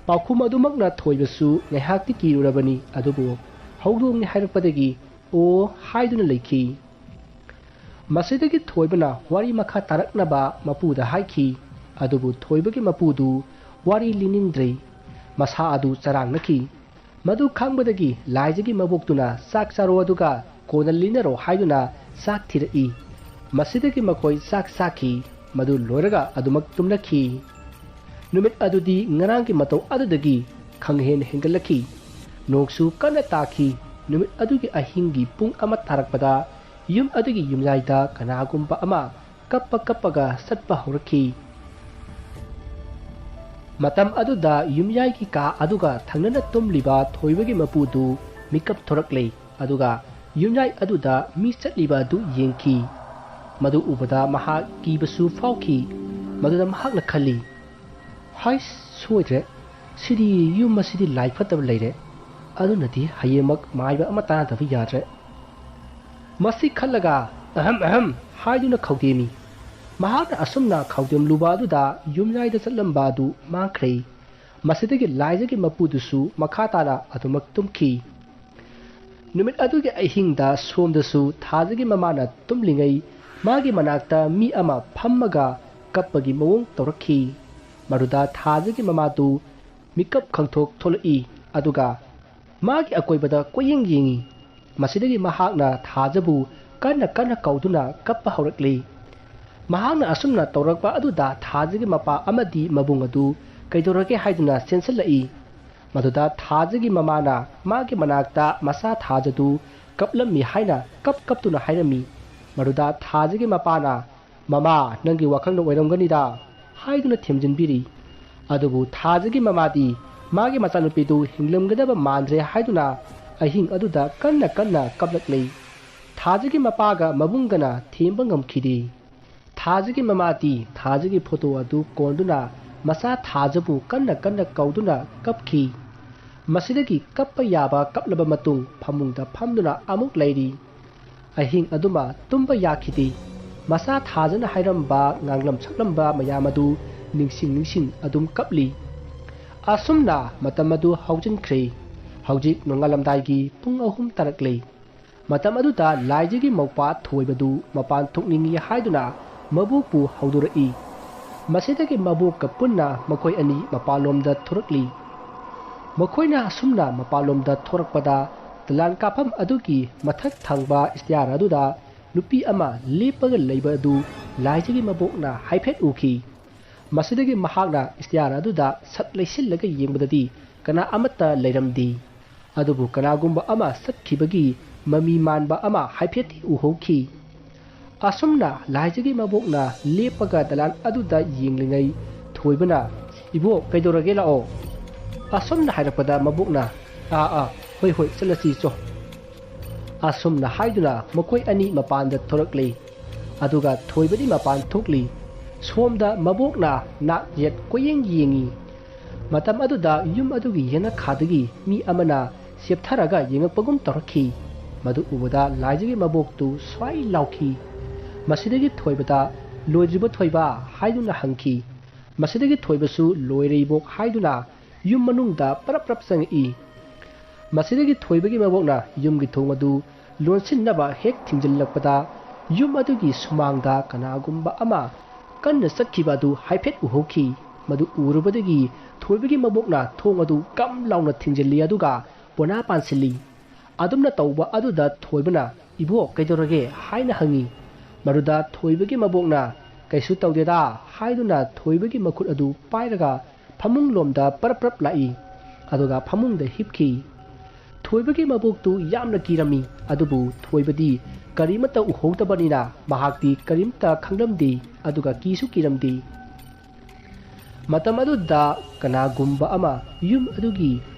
ꯄꯥꯎꯈꯨꯝ ꯑꯗꯨꯃꯛꯅ ꯊꯣꯏꯕꯁꯨ ꯉꯥꯏꯍꯥꯛꯇꯤ ꯀꯤꯔꯨꯔꯕꯅꯤ, ꯑꯗꯨꯕꯨ ꯍꯧꯗꯣꯡꯅꯤ ꯍꯥꯏꯔꯛꯄꯗꯒꯤ "ꯑꯣ" ꯍꯥꯏꯗꯨꯅ ꯂꯩꯈꯤ꯫ ꯃꯁꯤꯗꯒꯤ ꯊꯣꯏꯕꯅ ꯋꯥꯔꯤ ꯃꯈꯥ ꯇꯥꯔꯛꯅꯕ ꯃꯄꯨꯗ ꯍꯥꯏꯈꯤ꯫ ꯑꯗꯨꯕꯨ ꯊꯣꯏꯕꯒꯤ ꯃꯄꯨꯗꯨ ꯋꯥꯔꯤ ꯂꯤꯅꯤꯡꯗ꯭ꯔꯦ꯫ ꯃꯁꯥ ꯑꯗꯨ ꯆꯔꯥꯡꯅꯈꯤ꯫ ꯃꯗꯨ ꯈꯪꯕꯗꯒꯤ ꯂꯥꯏꯖꯒꯤ ꯃꯕꯣꯛꯇꯨꯅ "ꯆꯥꯛ ꯆꯥꯔꯣ, ꯑꯗꯨꯒ ꯀꯣꯟꯅ ꯂꯤꯅꯔꯣ" ꯍꯥꯏꯗꯨꯅ ꯆꯥꯛ ꯊꯤꯔꯛꯏ꯫ ꯃꯁꯤꯗꯒꯤ ꯃꯈꯣꯏ ꯆꯥꯛ ꯆꯥꯈꯤ꯫ ꯃꯗꯨ ꯂꯣꯏꯔꯒ ꯑꯗꯨꯃꯛ ꯇꯨꯝꯅꯈꯤ꯫ ꯅꯨꯃꯤꯠ ꯑꯗꯨꯗꯤ ꯉꯔꯥꯡꯒꯤ ꯃꯇꯧ ꯑꯗꯨꯗꯒꯤ ꯈꯪꯍꯦꯟ ꯍꯦꯟꯒꯠꯂꯛꯈꯤ꯫ ꯅꯣꯡꯁꯨ ꯀꯟꯅ ꯇꯥꯈꯤ꯫ ꯅꯨꯃꯤꯠ ꯑꯗꯨꯒꯤ ꯑꯍꯤꯡꯒꯤ ꯄꯨꯡ ꯑꯃ ꯇꯥꯔꯛꯄꯗ ꯌꯨꯝ ꯑꯗꯨꯒꯤ ꯌꯨꯝꯌꯥꯏꯗ ꯀꯅꯥꯒꯨꯝꯕ ꯑꯃ ꯀꯞꯄ ꯀꯞꯄꯒ ꯆꯠꯄ ꯍꯧꯔꯛꯈꯤ꯫ ꯃꯇꯝ ꯑꯗꯨꯗ ꯌꯨꯝꯌꯥꯏꯒꯤ ꯀꯥ ꯑꯗꯨꯒ ꯊꯪꯅꯅ ꯇꯨꯝꯂꯤꯕ ꯊꯣꯏꯕꯒꯤ ꯃꯄꯨꯗꯨ ꯃꯤꯀꯞ ꯊꯣꯔꯛꯂꯦ, ꯑꯗꯨꯒ ꯌꯨꯝꯌꯥꯏ ꯑꯗꯨꯗ ꯃꯤ ꯆꯠꯂꯤꯕ ꯑꯗꯨ ꯌꯦꯡꯈꯤ꯫ ꯃꯗꯨ ꯎꯕꯗ ꯃꯍꯥꯛ ꯀꯤꯕꯁꯨ ꯐꯥꯎꯈꯤ꯫ ꯃꯗꯨꯗ ꯃꯍꯥꯛꯅ ꯈꯜꯂꯤ, "ꯍꯥꯏ, ꯁꯣꯏꯗ꯭ꯔꯦ, ꯁꯤꯗꯤ ꯌꯨꯝ ꯑꯁꯤꯗꯤ ꯂꯥꯏ ꯐꯠꯇꯕ ꯂꯩꯔꯦ, ꯑꯗꯨꯅꯗꯤ ꯍꯌꯦꯡꯃꯛ ꯃꯥꯏꯕ ꯑꯃ ꯇꯥꯟꯅꯗꯕ ꯌꯥꯗ꯭ꯔꯦ"꯫ ꯃꯁꯤ ꯈꯜꯂꯒ "ꯑꯍꯝ ꯑꯍꯝ" ꯍꯥꯏꯗꯨꯅ ꯈꯧꯗꯦꯝꯃꯤ꯫ ꯃꯍꯥꯛꯅ ꯑꯁꯨꯝꯅ ꯈꯧꯗꯦꯝꯂꯨꯕ ꯑꯗꯨꯗ ꯌꯨꯝꯌꯥꯏꯗ ꯆꯠꯂꯝꯕ ꯑꯗꯨ ꯃꯥꯡꯈ꯭ꯔꯦ꯫ ꯃꯁꯤꯗꯒꯤ ꯂꯥꯏꯖꯒꯤ ꯃꯄꯨꯗꯨꯁꯨ ꯃꯈꯥ ꯇꯥꯅ ꯑꯗꯨꯃꯛ ꯇꯨꯝꯈꯤ꯫ ꯅꯨꯃꯤꯠ ꯑꯗꯨꯒꯤ ꯑꯍꯤꯡꯗ ꯁꯣꯝꯗꯁꯨ ꯊꯥꯖꯒꯤ ꯃꯃꯥꯅ ꯇꯨꯝꯂꯤꯉꯩ ꯃꯥꯒꯤ ꯃꯅꯥꯛꯇ ꯃꯤ ꯑꯃ ꯐꯝꯃꯒ ꯀꯞꯄꯒꯤ ꯃꯑꯣꯡ ꯇꯧꯔꯛꯈꯤ꯫ ꯃꯗꯨꯗ ꯊꯥꯖꯒꯤ ꯃꯃꯥꯗꯨ ꯃꯤꯀꯞ ꯈꯪꯊꯣꯛ ꯊꯣꯛꯂꯛꯏ, ꯑꯗꯨꯒ ꯃꯥꯒꯤ ꯑꯀꯣꯏꯕꯗ ꯀꯣꯏꯌꯦꯡ ꯌꯦꯡꯉꯤ꯫ ꯃꯁꯤꯗꯒꯤ ꯃꯍꯥꯛꯅ ꯊꯥꯖꯕꯨ ꯀꯟꯅ ꯀꯟꯅ ꯀꯧꯗꯨꯅ ꯀꯞꯄ ꯍꯧꯔꯛꯂꯤ꯫ ꯃꯍꯥꯛꯅ ꯑꯁꯨꯝꯅ ꯇꯧꯔꯛꯄ ꯑꯗꯨꯗ ꯊꯥꯖꯒꯤ ꯃꯄꯥ ꯑꯃꯗꯤ ꯃꯕꯨꯡ ꯑꯗꯨ ꯀꯩꯗꯧꯔꯒꯦ ꯍꯥꯏꯗꯨꯅ ꯆꯦꯟꯁꯤꯜꯂꯛꯏ꯫ ꯃꯗꯨꯗ ꯊꯥꯖꯒꯤ ꯃꯃꯥꯅ ꯃꯥꯒꯤ ꯃꯅꯥꯛꯇ ꯃꯆꯥ ꯊꯥꯖꯗꯨ ꯀꯞꯂꯝꯃꯤ ꯍꯥꯏꯅ ꯀꯞ ꯀꯞꯇꯨꯅ ꯍꯥꯏꯔꯝꯃꯤ꯫ ꯃꯗꯨꯗ ꯊꯥꯖꯒꯤ ꯃꯄꯥꯅ, "ꯃꯃꯥ, ꯅꯪꯒꯤ ꯋꯥꯈꯜꯅ ꯑꯣꯏꯔꯝꯒꯅꯤꯗ" ꯍꯥꯏꯗꯨꯅ ꯊꯦꯝꯖꯤꯟꯕꯤꯔꯤ꯫ ꯑꯗꯨꯕꯨ ꯊꯥꯖꯒꯤ ꯃꯃꯥꯗꯤ ꯃꯥꯒꯤ ꯃꯆꯥꯅꯨꯄꯤꯗꯨ ꯍꯤꯡꯂꯝꯒꯗꯕ ꯃꯥꯟꯗ꯭ꯔꯦ ꯍꯥꯏꯗꯨꯅ ꯑꯍꯤꯡ ꯑꯗꯨꯗ ꯀꯟꯅ ꯀꯟꯅ ꯀꯞꯂꯛꯂꯦ꯫ ꯊꯥꯖꯒꯤ ꯃꯄꯥꯒ ꯃꯕꯨꯡꯒꯅ ꯊꯦꯝꯕ ꯉꯝꯈꯤꯗꯦ꯫ ꯊꯥꯖꯒꯤ ꯃꯃꯥꯗꯤ ꯊꯥꯖꯒꯤ ꯐꯣꯇꯣ ꯑꯗꯨ ꯀꯣꯟꯗꯨꯅ ꯃꯆꯥ ꯊꯥꯖꯕꯨ ꯀꯟꯅ ꯀꯟꯅ ꯀꯧꯗꯨꯅ ꯀꯞꯈꯤ꯫ ꯃꯁꯤꯗꯒꯤ ꯀꯞꯄ ꯌꯥꯕ ꯀꯞꯂꯕ ꯃꯇꯨꯡ ꯐꯃꯨꯡꯗ ꯐꯝꯗꯨꯅ ꯑꯃꯨꯛ ꯂꯩꯔꯤ꯫ ꯑꯍꯤꯡ ꯑꯗꯨꯃ ꯇꯨꯝꯕ ꯌꯥꯈꯤꯗꯦ꯫ ꯃꯆꯥ ꯊꯥꯖꯅ ꯍꯥꯏꯔꯝꯕ, ꯉꯥꯡꯂꯝ ꯁꯛꯂꯝꯕ ꯃꯌꯥꯝ ꯑꯗꯨ ꯅꯤꯡꯁꯤꯡ ꯅꯤꯡꯁꯤꯡ ꯑꯗꯨꯝ ꯀꯞꯂꯤ꯫ ꯑꯁꯨꯝꯅ ꯃꯇꯝ ꯑꯗꯨ ꯍꯧꯖꯤꯟꯈ꯭ꯔꯦ꯫ ꯍꯧꯖꯤꯛ ꯅꯣꯡꯉꯥꯜꯂꯝꯗꯥꯏꯒꯤ ꯄꯨꯡ ꯑꯍꯨꯝ ꯇꯥꯔꯛꯂꯦ꯫ ꯃꯇꯝ ꯑꯗꯨꯗ ꯂꯥꯏꯖꯒꯤ ꯃꯧꯄ꯭ꯋꯥ ꯊꯣꯏꯕꯗꯨ ꯃꯄꯥꯟ ꯊꯣꯛꯅꯤꯡꯏ ꯍꯥꯏꯗꯨꯅ ꯃꯕꯣꯛꯄꯨ ꯍꯧꯗꯣꯔꯛꯏ꯫ ꯃꯁꯤꯗꯒꯤ ꯃꯕꯣꯛꯀ ꯄꯨꯟꯅ ꯃꯈꯣꯏ ꯑꯅꯤ ꯃꯄꯥꯟꯂꯣꯝꯗ ꯊꯣꯔꯛꯂꯤ꯫ ꯃꯈꯣꯏꯅ ꯑꯁꯨꯝꯅ ꯃꯄꯥꯟꯂꯣꯝꯗ ꯊꯣꯔꯛꯄꯗ, ꯗꯂꯥꯟ ꯀꯥꯐꯝ ꯑꯗꯨꯒꯤ ꯃꯊꯛ ꯊꯪꯕ ꯏꯁꯇꯤꯌꯥꯔ ꯑꯗꯨꯗ ꯅꯨꯄꯤ ꯑꯃ ꯂꯦꯞꯄꯒ ꯂꯩꯕ ꯑꯗꯨ ꯂꯥꯏꯖꯒꯤ ꯃꯕꯣꯛꯅ ꯍꯥꯏꯐꯦꯠ ꯎꯈꯤ꯫ ꯃꯁꯤꯗꯒꯤ ꯃꯍꯥꯛꯅ ꯏꯁꯇꯤꯌꯥꯔ ꯑꯗꯨꯗ ꯁꯠ ꯂꯩꯁꯤꯜꯂꯒ ꯌꯦꯡꯕꯗꯗꯤ ꯀꯅꯥ ꯑꯃꯠꯇ ꯂꯩꯔꯝꯗꯦ꯫ ꯑꯗꯨꯕꯨ ꯀꯅꯥꯒꯨꯝꯕ ꯑꯃ ꯆꯠꯈꯤꯕꯒꯤ ꯃꯃꯤ ꯃꯥꯟꯕ ꯑꯃ ꯍꯥꯏꯐꯦꯠꯇꯤ ꯎꯍꯧꯈꯤ꯫ ꯑꯁꯨꯝꯅ ꯂꯥꯏꯖꯒꯤ ꯃꯕꯣꯛꯅ ꯂꯦꯞꯄꯒ ꯗꯂꯥꯟ ꯑꯗꯨꯗ ꯌꯦꯡꯂꯤꯉꯩ, ꯊꯣꯏꯕꯅ "ꯏꯕꯣꯛ, ꯀꯩꯗꯧꯔꯒꯦ? ꯂꯥꯛꯑꯣ"꯫ ꯑꯁꯨꯝꯅ ꯍꯥꯏꯔꯛꯄꯗ ꯃꯕꯣꯛꯅ, "ꯑꯥ, ꯑꯥ, ꯍꯣꯏ, ꯍꯣꯏ, ꯆꯠꯂꯁꯤ, ꯆꯣ"꯫ ꯑꯁꯨꯝꯅ ꯍꯥꯏꯗꯨꯅ ꯃꯈꯣꯏ ꯑꯅꯤ ꯃꯄꯥꯟꯗ ꯊꯣꯔꯛꯂꯤ꯫ ꯑꯗꯨꯒ ꯊꯣꯏꯕꯗꯤ ꯃꯄꯥꯟ ꯊꯣꯛꯂꯤ꯫ ꯁꯣꯝꯗ ꯃꯕꯣꯛꯅ ꯅꯥꯛ ꯌꯦꯠ ꯀꯣꯏꯌꯦꯡ ꯌꯦꯡꯉꯤ꯫ ꯃꯇꯝ ꯑꯗꯨꯗ ꯌꯨꯝ ꯑꯗꯨꯒꯤ ꯌꯦꯅꯈꯥꯗꯒꯤ ꯃꯤ ꯑꯃꯅ ꯆꯦꯞꯊꯔꯒ ꯌꯦꯡꯉꯛꯄꯒꯨꯝ ꯇꯧꯔꯛꯈꯤ꯫ ꯃꯗꯨ ꯎꯕꯗ ꯂꯥꯏꯖꯒꯤ ꯃꯕꯣꯛꯇꯨ ꯁ꯭ꯋꯥꯏ ꯂꯥꯎꯈꯤ꯫ ꯃꯁꯤꯗꯒꯤ ꯊꯣꯏꯕꯗ, "ꯂꯣꯏꯗ꯭ꯔꯤꯕꯣ ꯊꯣꯏꯕ?" ꯍꯥꯏꯗꯨꯅ ꯍꯪꯈꯤ꯫ ꯃꯁꯤꯗꯒꯤ ꯊꯣꯏꯕꯁꯨ "ꯂꯣꯏꯔꯦ ꯏꯕꯣꯛ" ꯍꯥꯏꯗꯨꯅ ꯌꯨꯝ ꯃꯅꯨꯡꯗ ꯄꯔꯞ ꯄꯔꯞ ꯆꯪꯉꯛꯏ꯫ ꯃꯁꯤꯗꯒꯤ ꯊꯣꯏꯕꯒꯤ ꯃꯕꯣꯛꯅ ꯌꯨꯝꯒꯤ ꯊꯣꯡ ꯑꯗꯨ ꯂꯣꯟꯁꯤꯟꯅꯕ ꯍꯦꯛ ꯊꯤꯡꯖꯤꯜꯂꯛꯄꯗ, ꯌꯨꯝ ꯑꯗꯨꯒꯤ ꯁꯨꯃꯥꯡꯗ ꯀꯅꯥꯒꯨꯝꯕ ꯑꯃ ꯀꯟꯅ ꯆꯠꯈꯤꯕ ꯑꯗꯨ ꯍꯥꯏꯐꯦꯠ ꯎꯍꯧꯈꯤ꯫ ꯃꯗꯨ ꯎꯔꯨꯕꯗꯒꯤ ꯊꯣꯏꯕꯒꯤ ꯃꯕꯣꯛꯅ ꯊꯣꯡ ꯑꯗꯨ ꯀꯝ ꯂꯥꯎꯅ ꯊꯤꯡꯖꯤꯜꯂꯤ, ꯑꯗꯨꯒ ꯄꯣꯅꯥ ꯄꯥꯟꯁꯤꯜꯂꯤ꯫ ꯑꯗꯨꯝꯅ ꯇꯧꯕ ꯑꯗꯨꯗ ꯊꯣꯏꯕꯅ, "ꯏꯕꯣꯛ, ꯀꯩꯗꯧꯔꯒꯦ?" ꯍꯥꯏꯅ ꯍꯪꯉꯤ꯫ ꯃꯗꯨꯗ ꯊꯣꯏꯕꯒꯤ ꯃꯕꯣꯛꯅ, "ꯀꯩꯁꯨ ꯇꯧꯗꯦꯗ" ꯍꯥꯏꯗꯨꯅ ꯊꯣꯏꯕꯒꯤ ꯃꯈꯨꯠ ꯑꯗꯨ ꯄꯥꯏꯔꯒ ꯐꯃꯨꯡꯂꯣꯝꯗ ꯄꯔꯞ ꯄꯔꯞ ꯂꯥꯛꯏ꯫ ꯑꯗꯨꯒ ꯐꯃꯨꯡꯗ ꯍꯤꯞꯈꯤ꯫ ꯊꯣꯏꯕꯒꯤ ꯃꯕꯣꯛꯇꯨ ꯌꯥꯝꯅ ꯀꯤꯔꯝꯃꯤ, ꯑꯗꯨꯕꯨ ꯊꯣꯏꯕꯗꯤ ꯀꯔꯤꯃꯠꯇ ꯎꯍꯧꯗꯕꯅꯤꯅ ꯃꯍꯥꯛꯇꯤ ꯀꯔꯤꯝꯇ ꯈꯪꯂꯝꯗꯦ, ꯑꯗꯨꯒ ꯀꯤꯁꯨ ꯀꯤꯔꯝꯗꯦ꯫ ꯃꯇꯝ ꯑꯗꯨꯗ ꯀꯅꯥꯒꯨꯝꯕ ꯑꯃ ꯌꯨꯝ ꯑꯗꯨꯒꯤ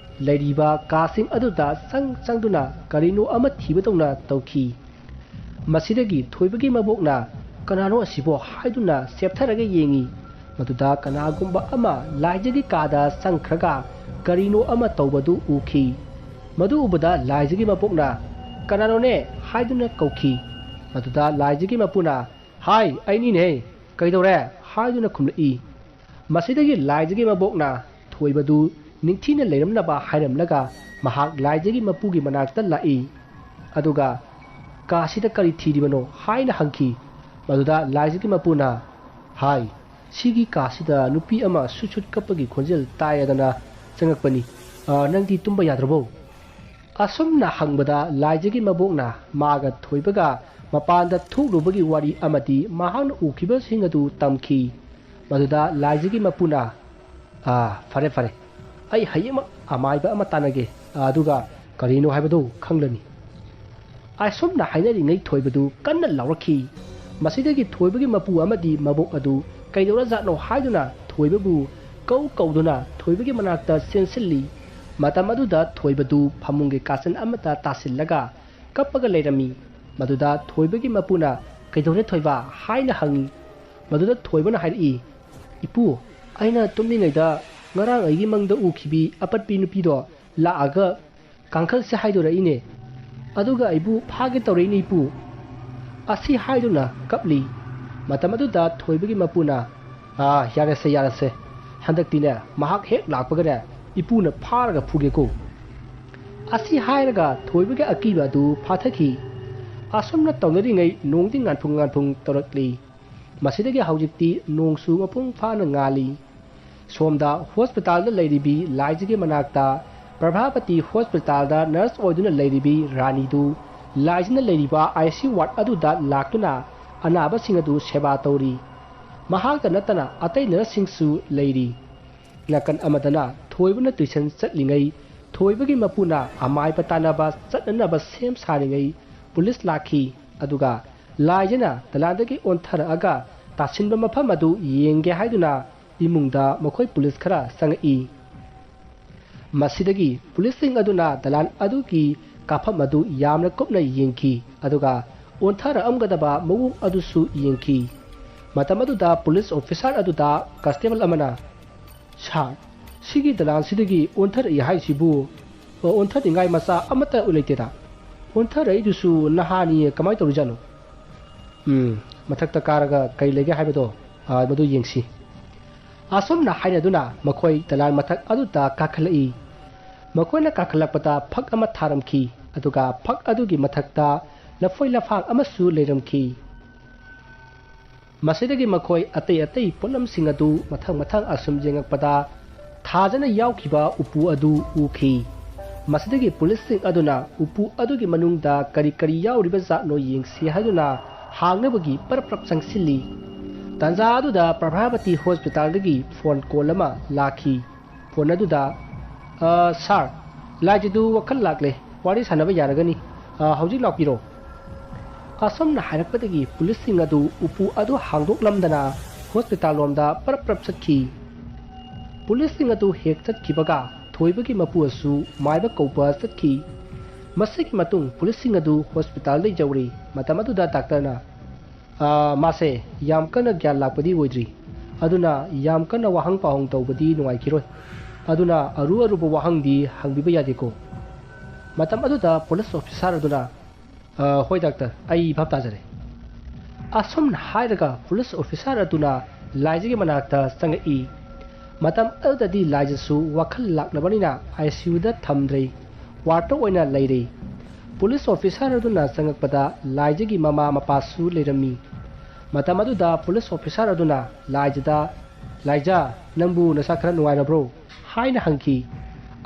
ꯂꯩꯔꯤꯕ ꯀꯥꯁꯤꯡ ꯑꯗꯨꯗ ꯆꯪ ꯆꯪꯗꯨꯅ ꯀꯔꯤꯅꯣ ꯑꯃ ꯊꯤꯕꯗꯧꯅ ꯇꯧꯈꯤ꯫ ꯃꯁꯤꯗꯒꯤ ꯊꯣꯏꯕꯒꯤ ꯃꯕꯣꯛꯅ, "ꯀꯅꯥꯅꯣ ꯑꯁꯤꯕꯣ?" ꯍꯥꯏꯗꯨꯅ ꯆꯦꯞꯊꯔꯒ ꯌꯦꯡꯉꯤ꯫ ꯃꯗꯨꯗ ꯀꯅꯥꯒꯨꯝꯕ ꯑꯃ ꯂꯥꯏꯖꯒꯤ ꯀꯥꯗ ꯆꯪꯈ꯭ꯔꯒ ꯀꯔꯤꯅꯣ ꯑꯃ ꯇꯧꯕꯗꯨ ꯎꯈꯤ꯫ ꯃꯗꯨ ꯎꯕꯗ ꯂꯥꯏꯖꯒꯤ ꯃꯕꯣꯛꯅ, "ꯀꯅꯥꯅꯣꯅꯦ?" ꯍꯥꯏꯗꯨꯅ ꯀꯧꯈꯤ꯫ ꯃꯗꯨꯗ ꯂꯥꯏꯖꯒꯤ ꯃꯄꯨꯅ, "ꯍꯥꯏ, ꯑꯩꯅꯤꯅꯦ, ꯀꯩꯗꯧꯔꯦ?" ꯍꯥꯏꯗꯨꯅ ꯈꯨꯝꯂꯛꯏ꯫ ꯃꯁꯤꯗꯒꯤ ꯂꯥꯏꯖꯒꯤ ꯃꯕꯣꯛꯅ ꯊꯣꯏꯕꯗꯨ ꯅꯤꯡꯊꯤꯅ ꯂꯩꯔꯝꯅꯕ ꯍꯥꯏꯔꯝꯂꯒ ꯃꯍꯥꯛ ꯂꯥꯏꯖꯒꯤ ꯃꯄꯨꯒꯤ ꯃꯅꯥꯛꯇ ꯂꯥꯛꯏ꯫ ꯑꯗꯨꯒ, "ꯀꯥꯁꯤꯗ ꯀꯔꯤ ꯊꯤꯔꯤꯕꯅꯣ?" ꯍꯥꯏꯅ ꯍꯪꯈꯤ꯫ ꯃꯗꯨꯗ ꯂꯥꯏꯖꯒꯤ ꯃꯄꯨꯅ, "ꯍꯥꯏ, ꯁꯤꯒꯤ ꯀꯥꯁꯤꯗ ꯅꯨꯄꯤ ꯑꯃ ꯁꯨꯠ ꯁꯨꯠ ꯀꯞꯄꯒꯤ ꯈꯣꯟꯖꯦꯜ ꯇꯥꯏꯌꯦꯗꯅ ꯆꯪꯉꯛꯄꯅꯤ꯫ ꯑ, ꯅꯪꯗꯤ ꯇꯨꯝꯕ ꯌꯥꯗ꯭ꯔꯕꯣ?" ꯑꯁꯨꯝꯅ ꯍꯪꯕꯗ ꯂꯥꯏꯖꯒꯤ ꯃꯕꯣꯛꯅ ꯃꯥꯒ ꯊꯣꯏꯕꯒ ꯃꯄꯥꯟꯗ ꯊꯣꯛꯂꯨꯕꯒꯤ ꯋꯥꯔꯤ ꯑꯃꯗꯤ ꯃꯍꯥꯛꯅ ꯎꯈꯤꯕꯁꯤꯡ ꯑꯗꯨ ꯇꯝꯈꯤ꯫ ꯃꯗꯨꯗ ꯂꯥꯏꯖꯒꯤ ꯃꯄꯨꯅ, "ꯑꯥ, ꯐꯔꯦ, ꯐꯔꯦ꯫ ꯑꯩ ꯍꯌꯦꯡꯃꯛ ꯑꯃꯥꯏꯕ ꯑꯃ ꯇꯥꯟꯅꯒꯦ, ꯑꯗꯨꯒ ꯀꯔꯤꯅꯣ ꯍꯥꯏꯕꯗꯨ ꯈꯪꯂꯅꯤ"꯫ ꯑꯁꯨꯝꯅ ꯍꯥꯏꯅꯔꯤꯉꯩ ꯊꯣꯏꯕꯗꯨ ꯀꯟꯅ ꯂꯥꯎꯔꯛꯈꯤ꯫ ꯃꯁꯤꯗꯒꯤ ꯊꯣꯏꯕꯒꯤ ꯃꯄꯨ ꯑꯃꯗꯤ ꯃꯕꯣꯛ ꯑꯗꯨ ꯀꯩꯗꯧꯔꯖꯥꯠꯅꯣ ꯍꯥꯏꯗꯨꯅ ꯊꯣꯏꯕꯕꯨ ꯀꯧ ꯀꯧꯗꯨꯅ ꯊꯣꯏꯕꯒꯤ ꯃꯅꯥꯛꯇ ꯆꯦꯟꯁꯤꯜꯂꯤ꯫ ꯃꯇꯝ ꯑꯗꯨꯗ ꯊꯣꯏꯕꯗꯨ ꯐꯃꯨꯡꯒꯤ ꯀꯥꯆꯤꯟ ꯑꯃꯗ ꯇꯥꯁꯤꯜꯂꯒ ꯀꯞꯄꯒ ꯂꯩꯔꯝꯃꯤ꯫ ꯃꯗꯨꯗ ꯊꯣꯏꯕꯒꯤ ꯃꯄꯨꯅ, "ꯀꯩꯗꯧꯔꯦ ꯊꯣꯏꯕ?" ꯍꯥꯏꯅ ꯍꯪꯉꯤ꯫ ꯃꯗꯨꯗ ꯊꯣꯏꯕꯅ ꯍꯥꯏꯔꯛꯏ, "ꯏꯄꯨ, ꯑꯩꯅ ꯇꯨꯝꯂꯤꯉꯩꯗ ꯉꯔꯥꯡ ꯑꯩꯒꯤ ꯃꯪꯗ ꯎꯈꯤꯕꯤ ꯑꯄꯠꯄꯤ ꯅꯨꯄꯤꯗꯣ ꯂꯥꯛꯑꯒ ꯀꯥꯡꯈꯜꯁꯦ ꯍꯥꯏꯗꯣꯔꯛꯏꯅꯦ꯫ ꯑꯗꯨꯒ ꯑꯩꯕꯨ ꯐꯥꯒꯦ ꯇꯧꯔꯛꯏꯅꯦ ꯏꯄꯨ"꯫ ꯑꯁꯤ ꯍꯥꯏꯗꯨꯅ ꯀꯞꯂꯤ꯫ ꯃꯇꯝ ꯑꯗꯨꯗ ꯊꯣꯏꯕꯒꯤ ꯃꯄꯨꯅ, "ꯑꯥ, ꯌꯥꯔꯦꯁꯦ, ꯌꯥꯔꯦꯁꯦ꯫ ꯍꯟꯗꯛꯇꯤꯅꯦ, ꯃꯍꯥꯛ ꯍꯦꯛ ꯂꯥꯛꯄꯒꯅꯦ, ꯏꯄꯨꯅ ꯐꯥꯔꯒ ꯐꯨꯒꯦꯀꯣ"꯫ ꯑꯁꯤ ꯍꯥꯏꯔꯒ ꯊꯣꯏꯕꯒꯤ ꯑꯀꯤꯕ ꯑꯗꯨ ꯐꯥꯊꯈꯤ꯫ ꯑꯁꯨꯝꯅ ꯇꯧꯅꯔꯤꯉꯩ ꯅꯣꯡꯗꯤ ꯉꯥꯟꯐꯨꯡ ꯉꯥꯟꯐꯨꯡ ꯇꯧꯔꯛꯂꯤ꯫ ꯃꯁꯤꯗꯒꯤ ꯍꯧꯖꯤꯛꯇꯤ ꯅꯣꯡꯁꯨ ꯃꯄꯨꯡ ꯐꯥꯅ ꯉꯥꯜꯂꯤ꯫ ꯁꯣꯝꯗ ꯍꯣꯁꯄꯤꯇꯥꯜꯗ ꯂꯩꯔꯤꯕꯤ ꯂꯥꯏꯖꯒꯤ ꯃꯅꯥꯛꯇ ꯄ꯭ꯔꯚꯥꯕꯇꯤ ꯍꯣꯁꯄꯤꯇꯥꯜꯗ ꯅꯔꯁ ꯑꯣꯏꯗꯨꯅ ꯂꯩꯔꯤꯕꯤ ꯔꯥꯅꯤꯗꯨ ꯂꯥꯏꯖꯅ ꯂꯩꯔꯤꯕ ICU ꯋꯥꯔꯗ ꯑꯗꯨꯗ ꯂꯥꯛꯇꯨꯅ ꯑꯅꯥꯕꯁꯤꯡ ꯑꯗꯨ ꯁꯦꯕꯥ ꯇꯧꯔꯤ꯫ ꯃꯍꯥꯛꯇ ꯅꯠꯇꯅ ꯑꯇꯩ ꯅꯔꯁꯁꯤꯡꯁꯨ ꯂꯩꯔꯤ꯫ ꯅꯥꯀꯟ ꯑꯃꯗꯅ ꯊꯣꯏꯕꯅ ꯇꯨꯏꯁꯟ ꯆꯠꯂꯤꯉꯩ, ꯊꯣꯏꯕꯒꯤ ꯃꯄꯨꯅ ꯑꯃꯥꯏꯕ ꯇꯥꯟꯅꯕ ꯆꯠꯅꯅꯕ ꯁꯦꯝ ꯁꯥꯔꯤꯉꯩ ꯄꯨꯂꯤꯁ ꯂꯥꯛꯈꯤ꯫ ꯑꯗꯨꯒ ꯂꯥꯏꯖꯅ ꯗꯂꯥꯟꯗꯒꯤ ꯑꯣꯟꯊꯔꯛꯑꯒ ꯇꯥꯁꯤꯟꯕ ꯃꯐꯝ ꯑꯗꯨ ꯌꯦꯡꯒꯦ ꯍꯥꯏꯗꯨꯅ ꯏꯃꯨꯡꯗ ꯃꯈꯣꯏ ꯄꯨꯂꯤꯁ ꯈꯔ ꯆꯪꯉꯛꯏ꯫ ꯃꯁꯤꯗꯒꯤ ꯄꯨꯂꯤꯁꯁꯤꯡ ꯑꯗꯨꯅ ꯗꯂꯥꯟ ꯑꯗꯨꯒꯤ ꯀꯥꯐꯝ ꯑꯗꯨ ꯌꯥꯝꯅ ꯀꯨꯞꯅ ꯌꯦꯡꯈꯤ, ꯑꯗꯨꯒ ꯑꯣꯟꯊꯔꯛꯑꯝꯒꯗꯕ ꯃꯑꯣꯡ ꯑꯗꯨꯁꯨ ꯌꯦꯡꯈꯤ꯫ ꯃꯇꯝ ꯑꯗꯨꯗ ꯄꯨꯂꯤꯁ ꯑꯣꯐꯤꯁꯥꯔ ꯑꯗꯨꯗ ꯀꯟꯁꯇꯦꯕꯜ ꯑꯃꯅ, "ꯁꯥꯔ, ꯁꯤꯒꯤ ꯗꯂꯥꯟꯁꯤꯗꯒꯤ ꯑꯣꯟꯊꯔꯛꯏ ꯍꯥꯏꯁꯤꯕꯨ, ꯑꯣꯟꯊꯅꯤꯡꯉꯥꯏ ꯃꯆꯥ ꯑꯃꯠꯇ ꯂꯩꯇꯦꯗ꯫ ꯑꯣꯟꯊꯔꯛꯏꯗꯨꯁꯨ ꯅꯍꯥꯅꯤ, ꯀꯃꯥꯏꯅ ꯇꯧꯔꯤꯖꯥꯠꯅꯣ?" "ꯎꯝ, ꯃꯊꯛꯇ ꯀꯥꯔꯒ ꯀꯔꯤ ꯂꯩꯒꯦ ꯍꯥꯏꯕꯗꯣ, ꯑ, ꯃꯗꯨ ꯌꯦꯡꯁꯤ"꯫ ꯑꯁꯨꯝꯅ ꯍꯥꯏꯅꯗꯨꯅ ꯃꯈꯣꯏ ꯗꯂꯥꯟ ꯃꯊꯛ ꯑꯗꯨꯗ ꯀꯥꯈꯠꯂꯛꯏ꯫ ꯃꯈꯣꯏꯅ ꯀꯥꯈꯠꯂꯛꯄꯗ ꯐꯛ ꯑꯃ ꯊꯥꯔꯝꯈꯤ, ꯑꯗꯨꯒ ꯐꯛ ꯑꯗꯨꯒꯤ ꯃꯊꯛꯇ ꯂꯐꯣꯏ ꯂꯐꯥꯡ ꯑꯃꯁꯨ ꯂꯩꯔꯝꯈꯤ꯫ ꯃꯁꯤꯗꯒꯤ ꯃꯈꯣꯏ ꯑꯇꯩ ꯑꯇꯩ ꯄꯣꯠꯂꯝꯁꯤꯡ ꯑꯗꯨ ꯃꯊꯪ ꯃꯊꯪ ꯑꯁꯨꯝ ꯌꯦꯡꯉꯛꯄꯗ ꯊꯥꯖꯅ ꯌꯥꯎꯈꯤꯕ ꯎꯄꯨ ꯑꯗꯨ ꯎꯈꯤ꯫ ꯃꯁꯤꯗꯒꯤ ꯄꯨꯂꯤꯁꯁꯤꯡ ꯑꯗꯨꯅ ꯎꯄꯨ ꯑꯗꯨꯒꯤ ꯃꯅꯨꯡꯗ ꯀꯔꯤ ꯀꯔꯤ ꯌꯥꯎꯔꯤꯕ ꯖꯥꯠꯅꯣ ꯌꯦꯡꯁꯤ ꯍꯥꯏꯗꯨꯅ ꯍꯥꯡꯅꯕꯒꯤ ꯄꯔꯞ ꯄꯔꯞ ꯆꯪꯁꯤꯜꯂꯤ꯫ ꯇꯥꯟꯖꯥ ꯑꯗꯨꯗ ꯄ꯭ꯔꯚꯥꯕꯇꯤ ꯍꯣꯁꯄꯤꯇꯥꯜꯗꯒꯤ ꯐꯣꯟ ꯀꯣꯜ ꯑꯃ ꯂꯥꯛꯈꯤ꯫ ꯐꯣꯟ ꯑꯗꯨꯗ, "ꯑ, ꯁꯥꯔ, ꯂꯥꯏꯖꯗꯨ ꯋꯥꯈꯜ ꯂꯥꯛꯂꯦ, ꯋꯥꯔꯤ ꯁꯥꯟꯅꯕ ꯌꯥꯔꯒꯅꯤ꯫ ꯑ, ꯍꯧꯖꯤꯛ ꯂꯥꯛꯄꯤꯔꯣ"꯫ ꯑꯁꯨꯝꯅ ꯍꯥꯏꯔꯛꯄꯗꯒꯤ ꯄꯨꯂꯤꯁꯁꯤꯡ ꯑꯗꯨ ꯎꯄꯨ ꯑꯗꯨ ꯍꯥꯡꯗꯣꯛꯂꯝꯗꯅ ꯍꯣꯁꯄꯤꯇꯥꯜ ꯂꯣꯝꯗ ꯄꯔꯞ ꯄꯔꯞ ꯆꯠꯈꯤ꯫ ꯄꯨꯂꯤꯁꯁꯤꯡ ꯑꯗꯨ ꯍꯦꯛ ꯆꯠꯈꯤꯕꯒ ꯊꯣꯏꯕꯒꯤ ꯃꯄꯨ ꯑꯁꯨ ꯃꯥꯏꯕ ꯀꯧꯕ ꯆꯠꯈꯤ꯫ ꯃꯁꯤꯒꯤ ꯃꯇꯨꯡ ꯄꯨꯂꯤꯁꯁꯤꯡ ꯑꯗꯨ ꯍꯣꯁꯄꯤꯇꯥꯜꯗ ꯌꯧꯔꯦ꯫ ꯃꯇꯝ ꯑꯗꯨꯗ ꯗꯥꯛꯇꯔꯅ, "ꯑ, ꯃꯥꯁꯦ ꯌꯥꯝ ꯀꯟꯅ ꯒ꯭ꯌꯥꯟ ꯂꯥꯛꯄꯗꯤ ꯑꯣꯏꯗ꯭ꯔꯤ, ꯑꯗꯨꯅ ꯌꯥꯝ ꯀꯟꯅ ꯋꯥꯍꯪ ꯄꯥꯎꯍꯪ ꯇꯧꯕꯗꯤ ꯅꯨꯡꯉꯥꯏꯈꯤꯔꯣꯏ, ꯑꯗꯨꯅ ꯑꯔꯨ ꯑꯔꯨꯕ ꯋꯥꯍꯪꯗꯤ ꯍꯪꯕꯤꯕ ꯌꯥꯗꯦꯀꯣ?" ꯃꯇꯝ ꯑꯗꯨꯗ ꯄꯨꯂꯤꯁ ꯑꯣꯐꯤꯁꯥꯔ ꯑꯗꯨꯅ, "ꯑ, ꯍꯣꯏ ꯗꯥꯛꯇꯔ, ꯑꯩ ꯚꯥꯞ ꯇꯥꯖꯔꯦ"꯫ ꯑꯁꯨꯝꯅ ꯍꯥꯏꯔꯒ ꯄꯨꯂꯤꯁ ꯑꯣꯐꯤꯁꯥꯔ ꯑꯗꯨꯅ ꯂꯥꯏꯖꯒꯤ ꯃꯅꯥꯛꯇ ꯆꯪꯉꯛꯏ꯫ ꯃꯇꯝ ꯑꯗꯨꯗꯗꯤ ꯂꯥꯏꯖꯁꯨ ꯋꯥꯈꯜ ꯂꯥꯛꯅꯕꯅꯤꯅ ꯑꯥꯏ ꯁꯤ ꯌꯨꯗ ꯊꯝꯗ꯭ꯔꯦ, ꯋꯥꯔꯗꯇ ꯑꯣꯏꯅ ꯂꯩꯔꯦ꯫ ꯄꯨꯂꯤꯁ ꯑꯣꯐꯤꯁꯥꯔ ꯑꯗꯨꯅ ꯆꯪꯉꯛꯄꯗ ꯂꯥꯏꯖꯒꯤ ꯃꯃꯥ ꯃꯄꯥꯁꯨ ꯂꯩꯔꯝꯃꯤ꯫ ꯃꯇꯝ ꯑꯗꯨꯗ ꯄꯨꯂꯤꯁ ꯑꯣꯐꯤꯁꯥꯔ ꯑꯗꯨꯅ ꯂꯥꯏꯖꯗ, "ꯂꯥꯏꯖ, ꯅꯪꯕꯨ ꯅꯁꯥ ꯈꯔ ꯅꯨꯡꯉꯥꯏꯔꯕ꯭ꯔꯣ?" ꯍꯥꯏꯅ ꯍꯪꯈꯤ꯫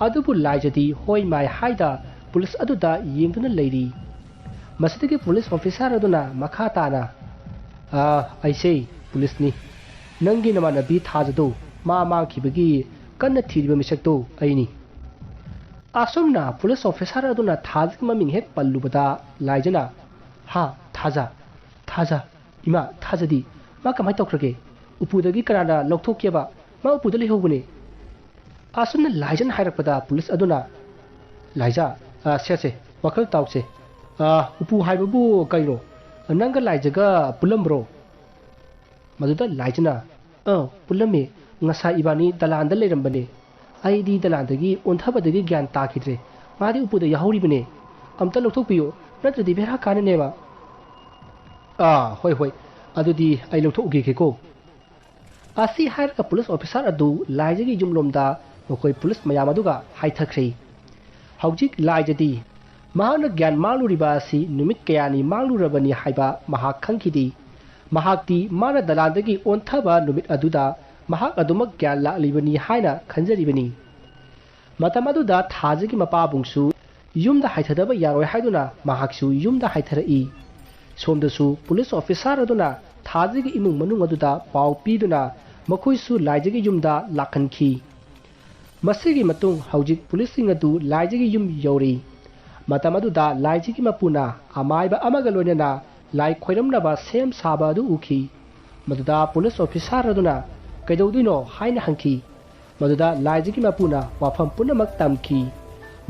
ꯑꯗꯨꯕꯨ ꯂꯥꯏꯖꯗꯤ "ꯍꯣꯏ ꯃꯥꯏ" ꯍꯥꯏꯗ ꯄꯨꯂꯤꯁ ꯑꯗꯨꯗ ꯌꯦꯡꯗꯨꯅ ꯂꯩꯔꯤ꯫ ꯃꯁꯤꯗꯒꯤ ꯄꯨꯂꯤꯁ ꯑꯣꯐꯤꯁꯥꯔ ꯑꯗꯨꯅ ꯃꯈꯥ ꯇꯥꯅ, "ꯑ, ꯑꯩꯁꯦ ꯄꯨꯂꯤꯁꯅꯤ꯫ ꯅꯪꯒꯤ ꯅꯃꯥꯟꯅꯕꯤ ꯊꯥꯖꯗꯣ ꯃꯥ ꯃꯥꯡꯈꯤꯕꯒꯤ ꯀꯟꯅ ꯊꯤꯔꯤꯕ ꯃꯤꯁꯛꯇꯣ ꯑꯩꯅꯤ"꯫ ꯑꯁꯨꯝꯅ ꯄꯨꯂꯤꯁ ꯑꯣꯐꯤꯁꯥꯔ ꯑꯗꯨꯅ ꯊꯥꯖꯒꯤ ꯃꯃꯤꯡ ꯍꯦꯛ ꯄꯜꯂꯨꯕꯗ ꯂꯥꯏꯖꯅ, "ꯍꯥ? ꯊꯥꯖ? ꯊꯥꯖ? ꯏꯃꯥ, ꯊꯥꯖꯗꯤ? ꯃꯥ ꯀꯃꯥꯏ ꯇꯧꯈ꯭ꯔꯒꯦ? ꯎꯄꯨꯗꯒꯤ ꯀꯅꯥꯅ ꯂꯧꯊꯣꯛꯀꯦꯕ? ꯃꯥ ꯎꯄꯨꯗ ꯂꯩꯍꯧꯕꯅꯦ"꯫ ꯑꯁꯨꯝꯅ ꯂꯥꯏꯖꯅ ꯍꯥꯏꯔꯛꯄꯗ ꯄꯨꯂꯤꯁ ꯑꯗꯨꯅ, "ꯂꯥꯏꯖ, ꯑ, ꯁꯦ, ꯁꯦ, ꯋꯥꯈꯜ ꯇꯥꯎꯁꯦ꯫ ꯑ, ꯎꯄꯨ ꯍꯥꯏꯕꯕꯨ ꯀꯩꯅꯣ? ꯅꯪꯒ ꯂꯥꯏꯖꯒ ꯄꯨꯜꯂꯝꯕ꯭ꯔꯣ?" ꯃꯗꯨꯗ ꯂꯥꯏꯖꯅ, "ꯑ, ꯄꯨꯜꯂꯝꯃꯤ꯫ ꯉꯁꯥꯏ ꯏꯕꯥꯅꯤ ꯗꯂꯥꯟꯗ ꯂꯩꯔꯝꯕꯅꯦ꯫ ꯑꯩꯗꯤ ꯗꯂꯥꯟꯗꯒꯤ ꯑꯣꯟꯊꯕꯗꯒꯤ ꯒ꯭ꯌꯥꯟ ꯇꯥꯈꯤꯗ꯭ꯔꯦ꯫ ꯃꯥꯗꯤ ꯎꯄꯨꯗ ꯌꯥꯍꯧꯔꯤꯕꯅꯦ꯫ ꯑꯝꯇ ꯂꯧꯊꯣꯛꯄꯤꯌꯨ, ꯅꯠꯇ꯭ꯔꯗꯤ ꯕꯦꯔꯥ ꯀꯥꯅꯅꯦꯕ"꯫ "ꯑꯥ, ꯍꯣꯏ, ꯍꯣꯏ, ꯑꯗꯨꯗꯤ ꯑꯩ ꯂꯧꯊꯣꯛꯎꯈꯤꯒꯦꯀꯣ"꯫ ꯑꯁꯤ ꯍꯥꯏꯔꯒ ꯄꯨꯂꯤꯁ ꯑꯣꯐꯤꯁꯥꯔ ꯑꯗꯨ ꯂꯥꯏꯖꯒꯤ ꯌꯨꯝꯂꯣꯝꯗ ꯃꯈꯣꯏ ꯄꯨꯂꯤꯁ ꯃꯌꯥꯝ ꯑꯗꯨꯒ ꯍꯥꯏꯊꯈ꯭ꯔꯦ꯫ ꯍꯧꯖꯤꯛ ꯂꯥꯏꯖꯗꯤ ꯃꯍꯥꯛꯅ ꯒ꯭ꯌꯥꯟ ꯃꯥꯡꯂꯨꯔꯤꯕ ꯑꯁꯤ ꯅꯨꯃꯤꯠ ꯀꯌꯥꯅꯤ ꯃꯥꯡꯂꯨꯔꯕꯅꯤ ꯍꯥꯏꯕ ꯃꯍꯥꯛ ꯈꯪꯈꯤꯗꯦ꯫ ꯃꯍꯥꯛꯇꯤ ꯃꯥꯅ ꯗꯂꯥꯟꯗꯒꯤ ꯑꯣꯟꯊꯕ ꯅꯨꯃꯤꯠ ꯑꯗꯨꯗ ꯃꯍꯥꯛ ꯑꯗꯨꯃꯛ ꯒ꯭ꯌꯥꯟ ꯂꯥꯛꯂꯤꯕꯅꯤ ꯍꯥꯏꯅ ꯈꯟꯖꯔꯤꯕꯅꯤ꯫ ꯃꯇꯝ ꯑꯗꯨꯗ ꯊꯥꯖꯒꯤ ꯃꯄꯥꯕꯨꯡꯁꯨ ꯌꯨꯝꯗ ꯍꯥꯏꯊꯗꯕ ꯌꯥꯔꯣꯏ ꯍꯥꯏꯗꯨꯅ ꯃꯍꯥꯛꯁꯨ ꯌꯨꯝꯗ ꯍꯥꯏꯊꯔꯛꯏ꯫ ꯁꯣꯝꯗꯁꯨ ꯄꯨꯂꯤꯁ ꯑꯣꯐꯤꯁꯥꯔ ꯑꯗꯨꯅ ꯊꯥꯖꯒꯤ ꯏꯃꯨꯡ ꯃꯅꯨꯡ ꯑꯗꯨꯗ ꯄꯥꯎ ꯄꯤꯗꯨꯅ ꯃꯈꯣꯏꯁꯨ ꯂꯥꯏꯖꯒꯤ ꯌꯨꯝꯗ ꯂꯥꯛꯍꯟꯈꯤ꯫ ꯃꯁꯤꯒꯤ ꯃꯇꯨꯡ ꯍꯧꯖꯤꯛ ꯄꯨꯂꯤꯁꯁꯤꯡ ꯑꯗꯨ ꯂꯥꯏꯖꯒꯤ ꯌꯨꯝ ꯌꯧꯔꯤ꯫ ꯃꯇꯝ ꯑꯗꯨꯗ ꯂꯥꯏꯖꯒꯤ ꯃꯄꯨꯅ ꯑꯃꯥꯏꯕ ꯑꯃꯒ ꯂꯣꯏꯅꯅ ꯂꯥꯏ ꯈꯣꯏꯔꯝꯅꯕ ꯁꯦꯝ ꯁꯥꯕ ꯑꯗꯨ ꯎꯈꯤ꯫ ꯃꯗꯨꯗ ꯄꯨꯂꯤꯁ ꯑꯣꯐꯤꯁꯥꯔ ꯑꯗꯨꯅ "ꯀꯩꯗꯧꯗꯣꯏꯅꯣ?" ꯍꯥꯏꯅ ꯍꯪꯈꯤ꯫ ꯃꯗꯨꯗ ꯂꯥꯏꯖꯒꯤ ꯃꯄꯨꯅ ꯋꯥꯐꯝ ꯄꯨꯝꯅꯃꯛ ꯇꯝꯈꯤ꯫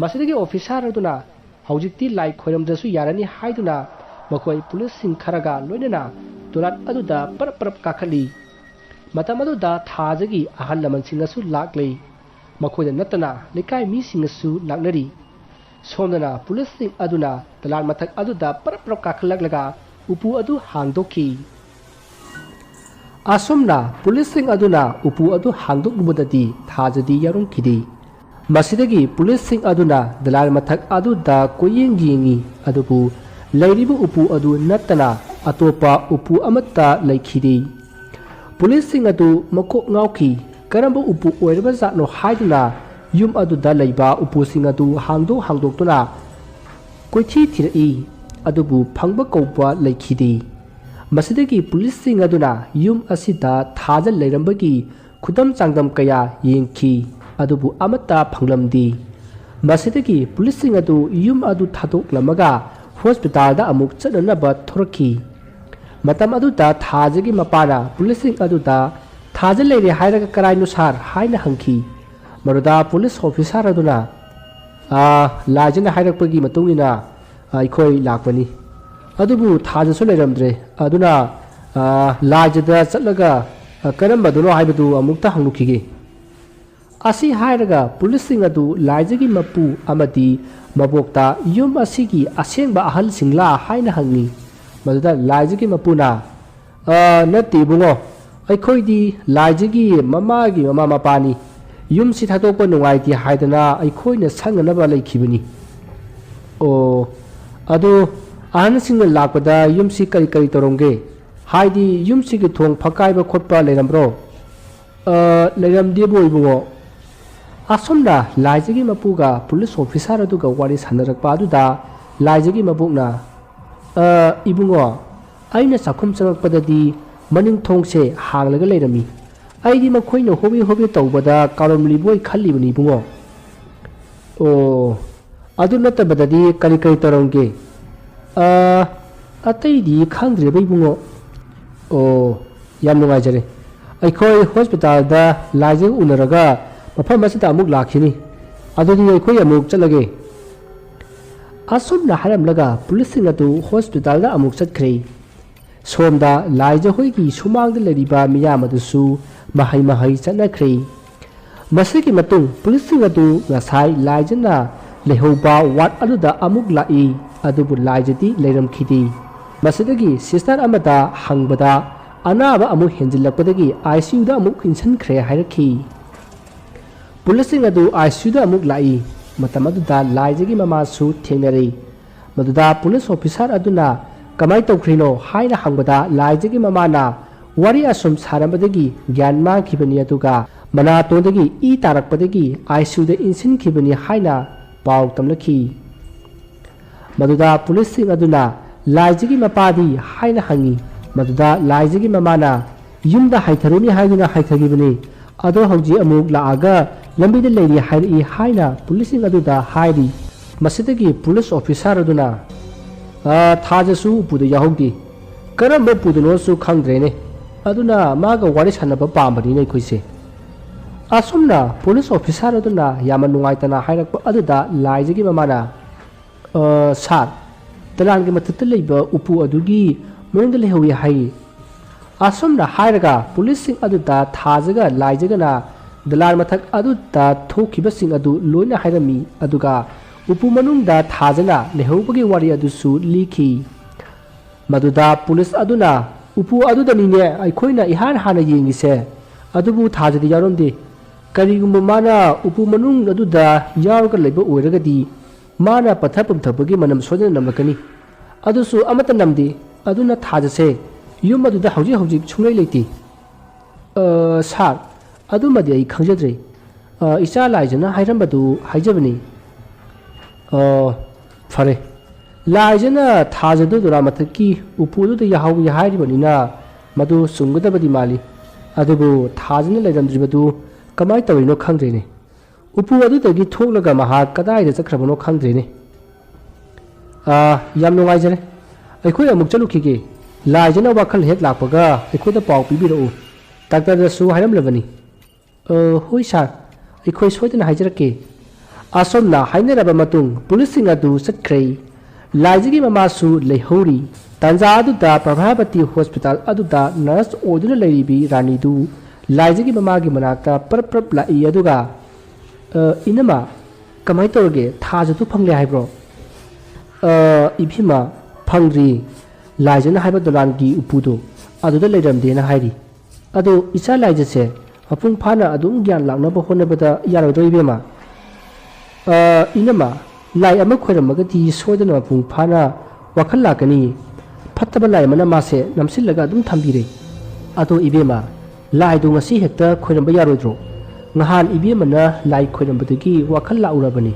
ꯃꯁꯤꯗꯒꯤ ꯑꯣꯐꯤꯁꯥꯔ ꯑꯗꯨꯅ ꯍꯧꯖꯤꯛꯇꯤ ꯂꯥꯏ ꯈꯣꯏꯔꯝꯗ꯭ꯔꯁꯨ ꯌꯥꯔꯅꯤ ꯍꯥꯏꯗꯨꯅ ꯃꯈꯣꯏ ꯄꯨꯂꯤꯁꯁꯤꯡ ꯈꯔꯒ ꯂꯣꯏꯅꯅ ꯗꯣꯂꯥꯟ ꯑꯗꯨꯗ ꯄꯔꯞ ꯄꯔꯞ ꯀꯥꯈꯠꯂꯤ꯫ ꯃꯇꯝ ꯑꯗꯨꯗ ꯊꯥꯖꯒꯤ ꯑꯍꯜ ꯂꯃꯟꯁꯤꯡꯅꯁꯨ ꯂꯥꯛꯂꯤ꯫ ꯃꯈꯣꯏꯗ ꯅꯠꯇꯅ ꯂꯩꯀꯥꯏ ꯃꯤꯁꯤꯡꯅꯁꯨ ꯂꯥꯛꯅꯔꯤ꯫ ꯁꯣꯝꯗꯅ ꯄꯨꯂꯤꯁꯁꯤꯡ ꯑꯗꯨꯅ ꯗꯣꯂꯥꯟ ꯃꯊꯛ ꯑꯗꯨꯗ ꯄꯔꯞ ꯄꯔꯞ ꯀꯥꯈꯠꯂꯛꯂꯒ ꯎꯄꯨ ꯑꯗꯨ ꯍꯥꯡꯗꯣꯛꯈꯤ꯫ ꯑꯁꯨꯝꯅ ꯄꯨꯂꯤꯁꯁꯤꯡ ꯑꯗꯨꯅ ꯎꯄꯨ ꯑꯗꯨ ꯍꯥꯡꯗꯣꯛꯂꯨꯕꯗꯗꯤ ꯊꯥꯖꯗꯤ ꯌꯥꯎꯔꯝꯈꯤꯗꯦ꯫ ꯃꯁꯤꯗꯒꯤ ꯄꯨꯂꯤꯁꯁꯤꯡ ꯑꯗꯨꯅ ꯗꯣꯂꯥꯟ ꯃꯊꯛ ꯑꯗꯨꯗ ꯀꯣꯏꯌꯦꯡ ꯌꯦꯡꯉꯤ, ꯑꯗꯨꯕꯨ ꯂꯩꯔꯤꯕ ꯎꯄꯨ ꯑꯗꯨ ꯅꯠꯇꯅ ꯑꯇꯣꯞꯄ ꯎꯄꯨ ꯑꯃꯠꯇ ꯂꯩꯈꯤꯗꯦ꯫ ꯄꯨꯂꯤꯁꯁꯤꯡ ꯑꯗꯨ ꯃꯀꯣꯛ ꯉꯥꯎꯈꯤ꯫ ꯀꯔꯝꯕ ꯎꯄꯨ ꯑꯣꯏꯔꯕꯖꯥꯠꯅꯣ ꯍꯥꯏꯗꯨꯅ ꯌꯨꯝ ꯑꯗꯨꯗ ꯂꯩꯕ ꯎꯄꯨꯁꯤꯡ ꯑꯗꯨ ꯍꯥꯡꯗꯣꯛ ꯍꯥꯡꯗꯣꯛꯇꯨꯅ ꯀꯣꯏꯊꯤ ꯊꯤꯔꯛꯏ, ꯑꯗꯨꯕꯨ ꯐꯪꯕ ꯀꯧꯕ ꯂꯩꯈꯤꯗꯦ꯫ ꯃꯁꯤꯗꯒꯤ ꯄꯨꯂꯤꯁꯁꯤꯡ ꯑꯗꯨꯅ ꯌꯨꯝ ꯑꯁꯤꯗ ꯊꯥꯖ ꯂꯩꯔꯝꯕꯒꯤ ꯈꯨꯗꯝ ꯆꯥꯡꯗꯝ ꯀꯌꯥ ꯌꯦꯡꯈꯤ, ꯑꯗꯨꯕꯨ ꯑꯃꯠꯇ ꯐꯪꯂꯝꯗꯦ꯫ ꯃꯁꯤꯗꯒꯤ ꯄꯨꯂꯤꯁꯁꯤꯡ ꯑꯗꯨ ꯌꯨꯝ ꯑꯗꯨ ꯊꯥꯗꯣꯛꯂꯝꯃꯒ ꯍꯣꯁꯄꯤꯇꯥꯜꯗ ꯑꯃꯨꯛ ꯆꯠꯅꯅꯕ ꯊꯣꯔꯛꯈꯤ꯫ ꯃꯇꯝ ꯑꯗꯨꯗ ꯊꯥꯖꯒꯤ ꯃꯄꯥꯅ ꯄꯨꯂꯤꯁꯁꯤꯡ ꯑꯗꯨꯗ "ꯊꯥꯖ ꯂꯩꯔꯦ ꯍꯥꯏꯔꯒ ꯀꯔꯥꯏꯅꯣ ꯁꯥꯔ?" ꯍꯥꯏꯅ ꯍꯪꯈꯤ꯫ ꯃꯗꯨꯗ ꯄꯨꯂꯤꯁ ꯑꯣꯐꯤꯁꯥꯔ ꯑꯗꯨꯅ, "ꯑꯥ, ꯂꯥꯏꯖꯅ ꯍꯥꯏꯔꯛꯄꯒꯤ ꯃꯇꯨꯡ ꯏꯟꯅ ꯑꯩꯈꯣꯏ ꯂꯥꯛꯄꯅꯤ꯫ ꯑꯗꯨꯕꯨ ꯊꯥꯖꯁꯨ ꯂꯩꯔꯝꯗ꯭ꯔꯦ꯫ ꯑꯗꯨꯅ, ꯑꯥ, ꯂꯥꯏꯖꯗ ꯆꯠꯂꯒ, ꯑꯥ, ꯀꯔꯝꯕꯗꯨꯅꯣ ꯍꯥꯏꯕꯗꯨ ꯑꯃꯨꯛꯇ ꯍꯪꯂꯨꯈꯤꯒꯦ꯫" ꯑꯁꯤ ꯍꯥꯏꯔꯒ ꯄꯨꯂꯤꯁꯁꯤꯡ ꯑꯗꯨ ꯂꯥꯏꯖꯒꯤ ꯃꯄꯨ ꯑꯃꯗꯤ ꯃꯕꯣꯛꯇ ꯌꯨꯝ ꯑꯁꯤꯒꯤ ꯑꯁꯦꯡꯕ ꯑꯍꯜꯁꯤꯡꯂꯥ ꯍꯥꯏꯅ ꯍꯪꯉꯤ꯫ ꯃꯗꯨꯗ ꯂꯥꯏꯖꯒꯤ ꯃꯄꯨꯅ, "ꯑ, ꯅꯠꯇꯦ ꯏꯕꯨꯡꯉꯣ, ꯑꯩꯈꯣꯏꯗꯤ ꯂꯥꯏꯖꯒꯤ ꯃꯃꯥꯒꯤ ꯃꯃꯥ ꯃꯄꯥꯅꯤ꯫ ꯌꯨꯝꯁꯤ ꯊꯥꯗꯣꯛꯄ ꯅꯨꯡꯉꯥꯏꯇꯦ ꯍꯥꯏꯗꯅ ꯑꯩꯈꯣꯏꯅ ꯁꯪꯅꯅꯕ ꯂꯩꯈꯤꯕꯅꯤ꯫" "ꯑꯣ, ꯑꯗꯨ ꯑꯍꯟꯁꯤꯡꯅ ꯂꯥꯛꯄꯗ ꯌꯨꯝꯁꯤ ꯀꯔꯤ ꯀꯔꯤ ꯇꯧꯔꯝꯒꯦ? ꯍꯥꯏꯗꯤ ꯌꯨꯝꯁꯤꯒꯤ ꯊꯣꯡ ꯐꯛꯀꯥꯏꯕ ꯈꯣꯠꯄ ꯂꯩꯔꯝꯕ꯭ꯔꯣ?" "ꯑ, ꯂꯩꯔꯝꯗꯦꯕꯣ ꯏꯕꯨꯡꯉꯣ꯫" ꯑꯁꯨꯝꯅ ꯂꯥꯏꯖꯒꯤ ꯃꯄꯨꯒ ꯄꯨꯂꯤꯁ ꯑꯣꯐꯤꯁꯥꯔ ꯑꯗꯨꯒ ꯋꯥꯔꯤ ꯁꯥꯟꯅꯔꯛꯄ ꯑꯗꯨꯗ ꯂꯥꯏꯖꯒꯤ ꯃꯕꯣꯛꯅ, "ꯑ, ꯏꯕꯨꯡꯉꯣ, ꯑꯩꯅ ꯆꯥꯛꯈꯨꯝ ꯆꯪꯂꯛꯄꯗꯗꯤ ꯃꯅꯤꯡ ꯊꯣꯡꯁꯦ ꯍꯥꯡꯂꯒ ꯂꯩꯔꯝꯃꯤ꯫ ꯑꯩꯗꯤ ꯃꯈꯣꯏꯅ ꯍꯣꯕꯦ ꯍꯣꯕꯦ ꯇꯧꯕꯗ ꯀꯥꯎꯔꯝꯂꯤꯕꯣꯏ ꯈꯜꯂꯤꯕꯅꯤ ꯏꯕꯨꯡꯉꯣ꯫" "ꯑꯣ, ꯑꯗꯨ ꯅꯠꯇꯕꯗꯗꯤ ꯀꯔꯤ ꯀꯔꯤ ꯇꯧꯔꯝꯒꯦ?" "ꯑ, ꯑꯇꯩꯗꯤ ꯈꯪꯗ꯭ꯔꯦꯕ ꯏꯕꯨꯡꯉꯣ꯫" "ꯑꯣ, ꯌꯥꯝ ꯅꯨꯡꯉꯥꯏꯖꯔꯦ꯫ ꯑꯩꯈꯣꯏ ꯍꯣꯁꯄꯤꯇꯥꯜꯗ ꯂꯥꯏꯖꯒ ꯎꯅꯔꯒ ꯃꯐꯝ ꯑꯁꯤꯗ ꯑꯃꯨꯛ ꯂꯥꯛꯈꯤꯅꯤ꯫ ꯑꯗꯨꯗꯤ ꯑꯩꯈꯣꯏ ꯑꯃꯨꯛ ꯆꯠꯂꯒꯦ꯫" ꯑꯁꯨꯝꯅ ꯍꯥꯏꯔꯝꯂꯒ ꯄꯨꯂꯤꯁꯁꯤꯡ ꯑꯗꯨ ꯍꯣꯁꯄꯤꯇꯥꯜꯗ ꯑꯃꯨꯛ ꯆꯠꯈ꯭ꯔꯦ꯫ ꯁꯣꯝꯗ ꯂꯥꯏꯖ ꯍꯣꯏꯒꯤ ꯁꯨꯃꯥꯡꯗ ꯂꯩꯔꯤꯕ ꯃꯤꯌꯥꯝ ꯑꯗꯨꯁꯨ ꯃꯍꯩ ꯃꯍꯩ ꯆꯠꯅꯈ꯭ꯔꯦ꯫ ꯃꯁꯤꯒꯤ ꯃꯇꯨꯡ ꯄꯨꯂꯤꯁꯁꯤꯡ ꯑꯗꯨ ꯉꯁꯥꯏ ꯂꯥꯏꯖꯅ ꯂꯩꯍꯧꯕ ꯋꯥꯔꯗ ꯑꯗꯨꯗ ꯑꯃꯨꯛ ꯂꯥꯛꯏ, ꯑꯗꯨꯕꯨ ꯂꯥꯏꯖꯗꯤ ꯂꯩꯔꯝꯈꯤꯗꯦ꯫ ꯃꯁꯤꯗꯒꯤ ꯁꯤꯁꯇꯔ ꯑꯃꯗ ꯍꯪꯕꯗ, ꯑꯅꯥꯕ ꯑꯃꯨꯛ ꯍꯦꯟꯖꯤꯜꯂꯛꯄꯗꯒꯤ ꯑꯥꯏ ꯁꯤ ꯌꯨꯗ ꯑꯃꯨꯛ ꯏꯟꯁꯤꯟꯈ꯭ꯔꯦ ꯍꯥꯏꯔꯛꯈꯤ꯫ ꯄꯨꯂꯤꯁꯁꯤꯡ ꯑꯗꯨ ꯑꯥꯏ ꯁꯤ ꯌꯨꯗ ꯑꯃꯨꯛ ꯂꯥꯛꯏ꯫ ꯃꯇꯝ ꯑꯗꯨꯗ ꯂꯥꯏꯖꯒꯤ ꯃꯃꯥꯁꯨ ꯊꯦꯡꯅꯔꯦ꯫ ꯃꯗꯨꯗ ꯄꯨꯂꯤꯁ ꯑꯣꯐꯤꯁꯥꯔ ꯑꯗꯨꯅ "ꯀꯃꯥꯏ ꯇꯧꯈ꯭ꯔꯤꯅꯣ?" ꯍꯥꯏꯅ ꯍꯪꯕꯗ, ꯂꯥꯏꯖꯒꯤ ꯃꯃꯥꯅ ꯋꯥꯔꯤ ꯑꯁꯨꯝ ꯁꯥꯔꯝꯕꯗꯒꯤ ꯒ꯭ꯌꯥꯟ ꯃꯥꯡꯈꯤꯕꯅꯤ, ꯑꯗꯨꯒ ꯃꯅꯥꯇꯣꯟꯗꯒꯤ ꯏ ꯇꯥꯔꯛꯄꯗꯒꯤ ꯑꯥꯏ ꯁꯤ ꯌꯨꯗ ꯏꯟꯁꯤꯟꯈꯤꯕꯅꯤ ꯍꯥꯏꯅ ꯄꯥꯎ ꯇꯝꯂꯛꯈꯤ꯫ ꯃꯗꯨꯗ ꯄꯨꯂꯤꯁꯁꯤꯡ ꯑꯗꯨꯅ "ꯂꯥꯏꯖꯒꯤ ꯃꯄꯥꯗꯤ?" ꯍꯥꯏꯅ ꯍꯪꯉꯤ꯫ ꯃꯗꯨꯗ ꯂꯥꯏꯖꯒꯤ ꯃꯃꯥꯅ "ꯌꯨꯝꯗ ꯍꯥꯏꯊꯔꯨꯅꯤ ꯍꯥꯏꯗꯨꯅ ꯍꯥꯏꯊꯈꯤꯕꯅꯤ, ꯑꯗꯣ ꯍꯧꯖꯤꯛ ꯑꯃꯨꯛ ꯂꯥꯛꯑꯒ ꯂꯝꯕꯤꯗ ꯂꯩꯔꯤ ꯍꯥꯏꯔꯛꯏ" ꯍꯥꯏꯅ ꯄꯨꯂꯤꯁꯁꯤꯡ ꯑꯗꯨꯗ ꯍꯥꯏꯔꯤ꯫ ꯃꯁꯤꯗꯒꯤ ꯄꯨꯂꯤꯁ ꯑꯣꯐꯤꯁꯥꯔ ꯑꯗꯨꯅ, "ꯑ, ꯊꯥꯖꯁꯨ ꯎꯄꯨꯗ ꯌꯥꯎꯍꯧꯗꯦ꯫ ꯀꯔꯝꯕ ꯎꯄꯨꯗꯅꯣꯁꯨ ꯈꯪꯗ꯭ꯔꯦꯅꯦ꯫ ꯑꯗꯨꯅ ꯃꯥꯒ ꯋꯥꯔꯤ ꯁꯥꯟꯅꯕ ꯄꯥꯝꯕꯅꯤꯅꯦ ꯑꯩꯈꯣꯏꯁꯦ꯫" ꯑꯁꯨꯝꯅ ꯄꯨꯂꯤꯁ ꯑꯣꯐꯤꯁꯥꯔ ꯑꯗꯨꯅ ꯌꯥꯝꯅ ꯅꯨꯡꯉꯥꯏꯇꯅ ꯍꯥꯏꯔꯛꯄ ꯑꯗꯨꯗ ꯂꯥꯏꯖꯒꯤ ꯃꯃꯥꯅ, "ꯑ, ꯁꯥꯔ, ꯗꯂꯥꯟꯒꯤ ꯃꯊꯛꯇ ꯂꯩꯕ ꯎꯄꯨ ꯑꯗꯨꯒꯤ ꯃꯅꯨꯡꯗ ꯂꯩꯍꯧꯏ ꯍꯥꯏꯌꯦ꯫" ꯑꯁꯨꯝꯅ ꯍꯥꯏꯔꯒ ꯄꯨꯂꯤꯁꯁꯤꯡ ꯑꯗꯨꯗ ꯊꯥꯖꯒ ꯂꯥꯏꯖꯒꯅ ꯗꯂꯥꯟ ꯃꯊꯛ ꯑꯗꯨꯗ ꯊꯣꯛꯈꯤꯕꯁꯤꯡ ꯑꯗꯨ ꯂꯣꯏꯅ ꯍꯥꯏꯔꯝꯃꯤ, ꯑꯗꯨꯒ ꯎꯄꯨ ꯃꯅꯨꯡꯗ ꯊꯥꯖꯅ ꯂꯩꯍꯧꯕꯒꯤ ꯋꯥꯔꯤ ꯑꯗꯨꯁꯨ ꯂꯤꯈꯤ꯫ ꯃꯗꯨꯗ ꯄꯨꯂꯤꯁ ꯑꯗꯨꯅ, "ꯎꯄꯨ ꯑꯗꯨꯗꯅꯤꯅꯦ ꯑꯩꯈꯣꯏꯅ ꯏꯍꯥꯟ ꯍꯥꯟꯅ ꯌꯦꯡꯉꯤꯁꯦ, ꯑꯗꯨꯕꯨ ꯊꯥꯖꯗꯤ ꯌꯥꯎꯔꯝꯗꯦ꯫ ꯀꯔꯤꯒꯨꯝꯕ ꯃꯥꯅ ꯎꯄꯨ ꯃꯅꯨꯡ ꯑꯗꯨꯗ ꯌꯥꯎꯔꯒ ꯂꯩꯕ ꯑꯣꯏꯔꯒꯗꯤ, ꯃꯥꯅ ꯄꯠꯊ ꯄꯨꯝꯊꯕꯒꯤ ꯃꯅꯝ ꯁꯣꯏꯗꯅ ꯅꯝꯂꯛꯀꯅꯤ꯫ ꯑꯗꯨꯁꯨ ꯑꯃꯠꯇ ꯅꯝꯗꯦ꯫ ꯑꯗꯨꯅ ꯊꯥꯖꯁꯦ ꯌꯨꯝ ꯑꯗꯨꯗ ꯍꯧꯖꯤꯛ ꯍꯧꯖꯤꯛ ꯁꯨꯡꯂꯩ ꯂꯩꯇꯦ꯫" "ꯑ, ꯁꯥꯔ, ꯑꯗꯨꯃꯗꯤ ꯑꯩ ꯈꯪꯖꯗ꯭ꯔꯦ꯫ ꯑ, ꯏꯆꯥ ꯂꯥꯏꯖꯅ ꯍꯥꯏꯔꯝꯕꯗꯨ ꯍꯥꯏꯖꯕꯅꯤ꯫" "ꯑ, ꯐꯔꯦ꯫ ꯂꯥꯏꯖꯅ ꯊꯥꯖꯗꯨ ꯗꯣꯂꯥ ꯃꯊꯛꯀꯤ ꯎꯄꯨ ꯑꯗꯨꯗ ꯌꯥꯍꯧꯏ ꯍꯥꯏꯔꯤꯕꯅꯤꯅ, ꯃꯗꯨ ꯆꯨꯝꯒꯗꯕꯗꯤ ꯃꯥꯜꯂꯤ꯫ ꯑꯗꯨꯕꯨ ꯊꯥꯖꯅ ꯂꯩꯔꯝꯗ꯭ꯔꯤꯕꯗꯨ ꯀꯃꯥꯏ ꯇꯧꯔꯤꯅꯣ ꯈꯪꯗ꯭ꯔꯦꯅꯦ꯫ ꯎꯄꯨ ꯑꯗꯨꯗꯒꯤ ꯊꯣꯛꯂꯒ ꯃꯍꯥꯛ ꯀꯗꯥꯏꯗ ꯆꯠꯈ꯭ꯔꯕꯅꯣ ꯈꯪꯗ꯭ꯔꯦꯅꯦ꯫" "ꯑꯥ, ꯌꯥꯝ ꯅꯨꯡꯉꯥꯏꯖꯔꯦ꯫ ꯑꯩꯈꯣꯏ ꯑꯃꯨꯛ ꯆꯠꯂꯨꯈꯤꯒꯦ꯫ ꯂꯥꯏꯖꯅ ꯋꯥꯈꯜ ꯍꯦꯛ ꯂꯥꯛꯄꯒ ꯑꯩꯈꯣꯏꯗ ꯄꯥꯎ ꯄꯤꯕꯤꯔꯛꯎ꯫ ꯗꯥꯛꯇꯔꯗꯁꯨ ꯍꯥꯏꯔꯝꯂꯕꯅꯤ꯫ "ꯑ, ꯍꯣꯏ ꯁꯥꯔ, ꯑꯩꯈꯣꯏ ꯁꯣꯏꯗꯅ ꯍꯥꯏꯖꯔꯛꯀꯦ"꯫ ꯑꯁꯣꯝꯅ ꯍꯥꯏꯅꯔꯕ ꯃꯇꯨꯡ ꯄꯨꯂꯤꯁꯁꯤꯡ ꯑꯗꯨ ꯆꯠꯈ꯭ꯔꯦ꯫ ꯂꯥꯏꯖꯒꯤ ꯃꯃꯥꯁꯨ ꯂꯩꯍꯧꯔꯤ꯫ ꯇꯥꯟꯖꯥ ꯑꯗꯨꯗ ꯄ꯭ꯔꯚꯥꯕꯇꯤ ꯍꯣꯁꯄꯤꯇꯥꯜ ꯑꯗꯨꯗ ꯅꯔꯁ ꯑꯣꯏꯗꯨꯅ ꯂꯩꯔꯤꯕꯤ ꯔꯥꯅꯤꯗꯨ ꯂꯥꯏꯖꯒꯤ ꯃꯃꯥꯒꯤ ꯃꯅꯥꯛꯇ ꯄ꯭ꯔꯞ ꯄ꯭ꯔꯞ ꯂꯥꯛꯏ, ꯑꯗꯨꯒ, "ꯑ, ꯏꯅꯝꯃ, ꯀꯃꯥꯏꯅ ꯇꯧꯔꯒꯦ? ꯊꯥꯖꯗꯨ ꯐꯪꯂꯦ ꯍꯥꯏꯕ꯭ꯔꯣ?" "ꯑ, ꯏꯕꯦꯝꯃ, ꯐꯪꯗ꯭ꯔꯤ꯫ ꯂꯥꯏꯖꯅ ꯍꯥꯏꯕ ꯗꯣꯂꯥꯟꯒꯤ ꯎꯄꯨꯗꯣ ꯑꯗꯨꯗ ꯂꯩꯔꯝꯗꯦꯅ ꯍꯥꯏꯔꯤ꯫ ꯑꯗꯣ ꯏꯆꯥ ꯂꯥꯏꯖꯁꯦ ꯃꯄꯨꯡ ꯐꯥꯅ ꯑꯗꯨꯝ ꯒ꯭ꯌꯥꯟ ꯂꯥꯛꯅꯕ ꯍꯣꯠꯅꯕꯗ ꯌꯥꯔꯣꯏꯗ꯭ꯔꯣ, ꯏꯕꯦꯝꯃ?" "ꯑ, ꯏꯅꯝꯃ, ꯂꯥꯏ ꯑꯃ ꯈꯣꯏꯔꯝꯃꯒꯗꯤ ꯁꯣꯏꯗꯅ ꯃꯄꯨꯡ ꯐꯥꯅ ꯋꯥꯈꯜ ꯂꯥꯛꯀꯅꯤ꯫ ꯐꯠꯇꯕ ꯂꯥꯏ ꯑꯃꯅ ꯃꯥꯁꯦ ꯅꯝꯁꯤꯜꯂꯒ ꯑꯗꯨꯝ ꯊꯝꯕꯤꯔꯦ꯫ ꯑꯗꯣ ꯏꯕꯦꯝꯃ, ꯂꯥꯏꯗꯣ ꯉꯁꯤ ꯍꯦꯛꯇ ꯈꯣꯏꯔꯝꯕ ꯌꯥꯔꯣꯏꯗ꯭ꯔꯣ? ꯉꯍꯥꯟ ꯏꯕꯦꯝꯃꯅ ꯂꯥꯏ ꯈꯣꯏꯔꯝꯕꯗꯒꯤ ꯋꯥꯈꯜ ꯂꯥꯛꯎꯔꯕꯅꯤ꯫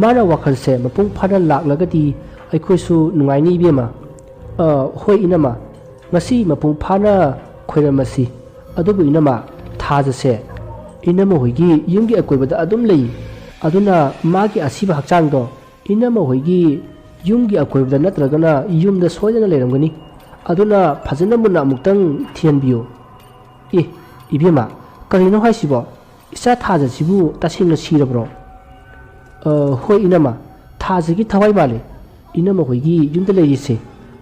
ꯃꯥꯅ ꯋꯥꯈꯜꯁꯦ ꯃꯄꯨꯡ ꯐꯥꯅ ꯂꯥꯛꯂꯒꯗꯤ ꯑꯩꯈꯣꯏꯁꯨ ꯅꯨꯡꯉꯥꯏꯅꯤ, ꯏꯕꯦꯝꯃ꯫" "ꯑ, ꯍꯣꯏ ꯏꯅꯝꯃ, ꯉꯁꯤ ꯃꯄꯨꯡ ꯐꯥꯅ ꯈꯣꯏꯔꯝꯃꯁꯤ꯫ ꯑꯗꯨꯕꯨ ꯏꯅꯝꯃ, ꯊꯥꯖꯁꯦ ꯏꯅꯝꯃ ꯍꯣꯏꯒꯤ ꯌꯨꯝꯒꯤ ꯑꯀꯣꯏꯕꯗ ꯑꯗꯨꯝ ꯂꯩ꯫ ꯑꯗꯨꯅ ꯃꯥꯒꯤ ꯑꯁꯤꯕ ꯍꯛꯆꯥꯡꯗꯣ ꯏꯅꯝꯃ ꯍꯣꯏꯒꯤ ꯌꯨꯝꯒꯤ ꯑꯀꯣꯏꯕꯗ ꯅꯠꯇ꯭ꯔꯒꯅ ꯌꯨꯝꯗ ꯁꯣꯏꯗꯅ ꯂꯩꯔꯝꯒꯅꯤ꯫ ꯑꯗꯨꯅ ꯐꯖꯅ ꯃꯨꯟꯅ ꯑꯃꯨꯛꯇꯪ ꯊꯤꯍꯟꯕꯤꯌꯨ꯫" "ꯑꯦ, ꯏꯕꯦꯝꯃ, ꯀꯔꯤꯅꯣ ꯍꯥꯏꯁꯤꯕꯣ? ꯏꯆꯥ ꯊꯥꯖꯁꯤꯕꯨ ꯇꯁꯦꯡꯅ ꯁꯤꯔꯕ꯭ꯔꯣ?" "ꯑ, ꯍꯣꯏ ꯏꯅꯝꯃ, ꯊꯥꯖꯒꯤ ꯊꯋꯥꯏ ꯃꯥꯜꯂꯦ ꯏꯅꯝꯃ ꯍꯣꯏꯒꯤ ꯌꯨꯝꯗ ꯂꯩꯔꯤꯁꯦ꯫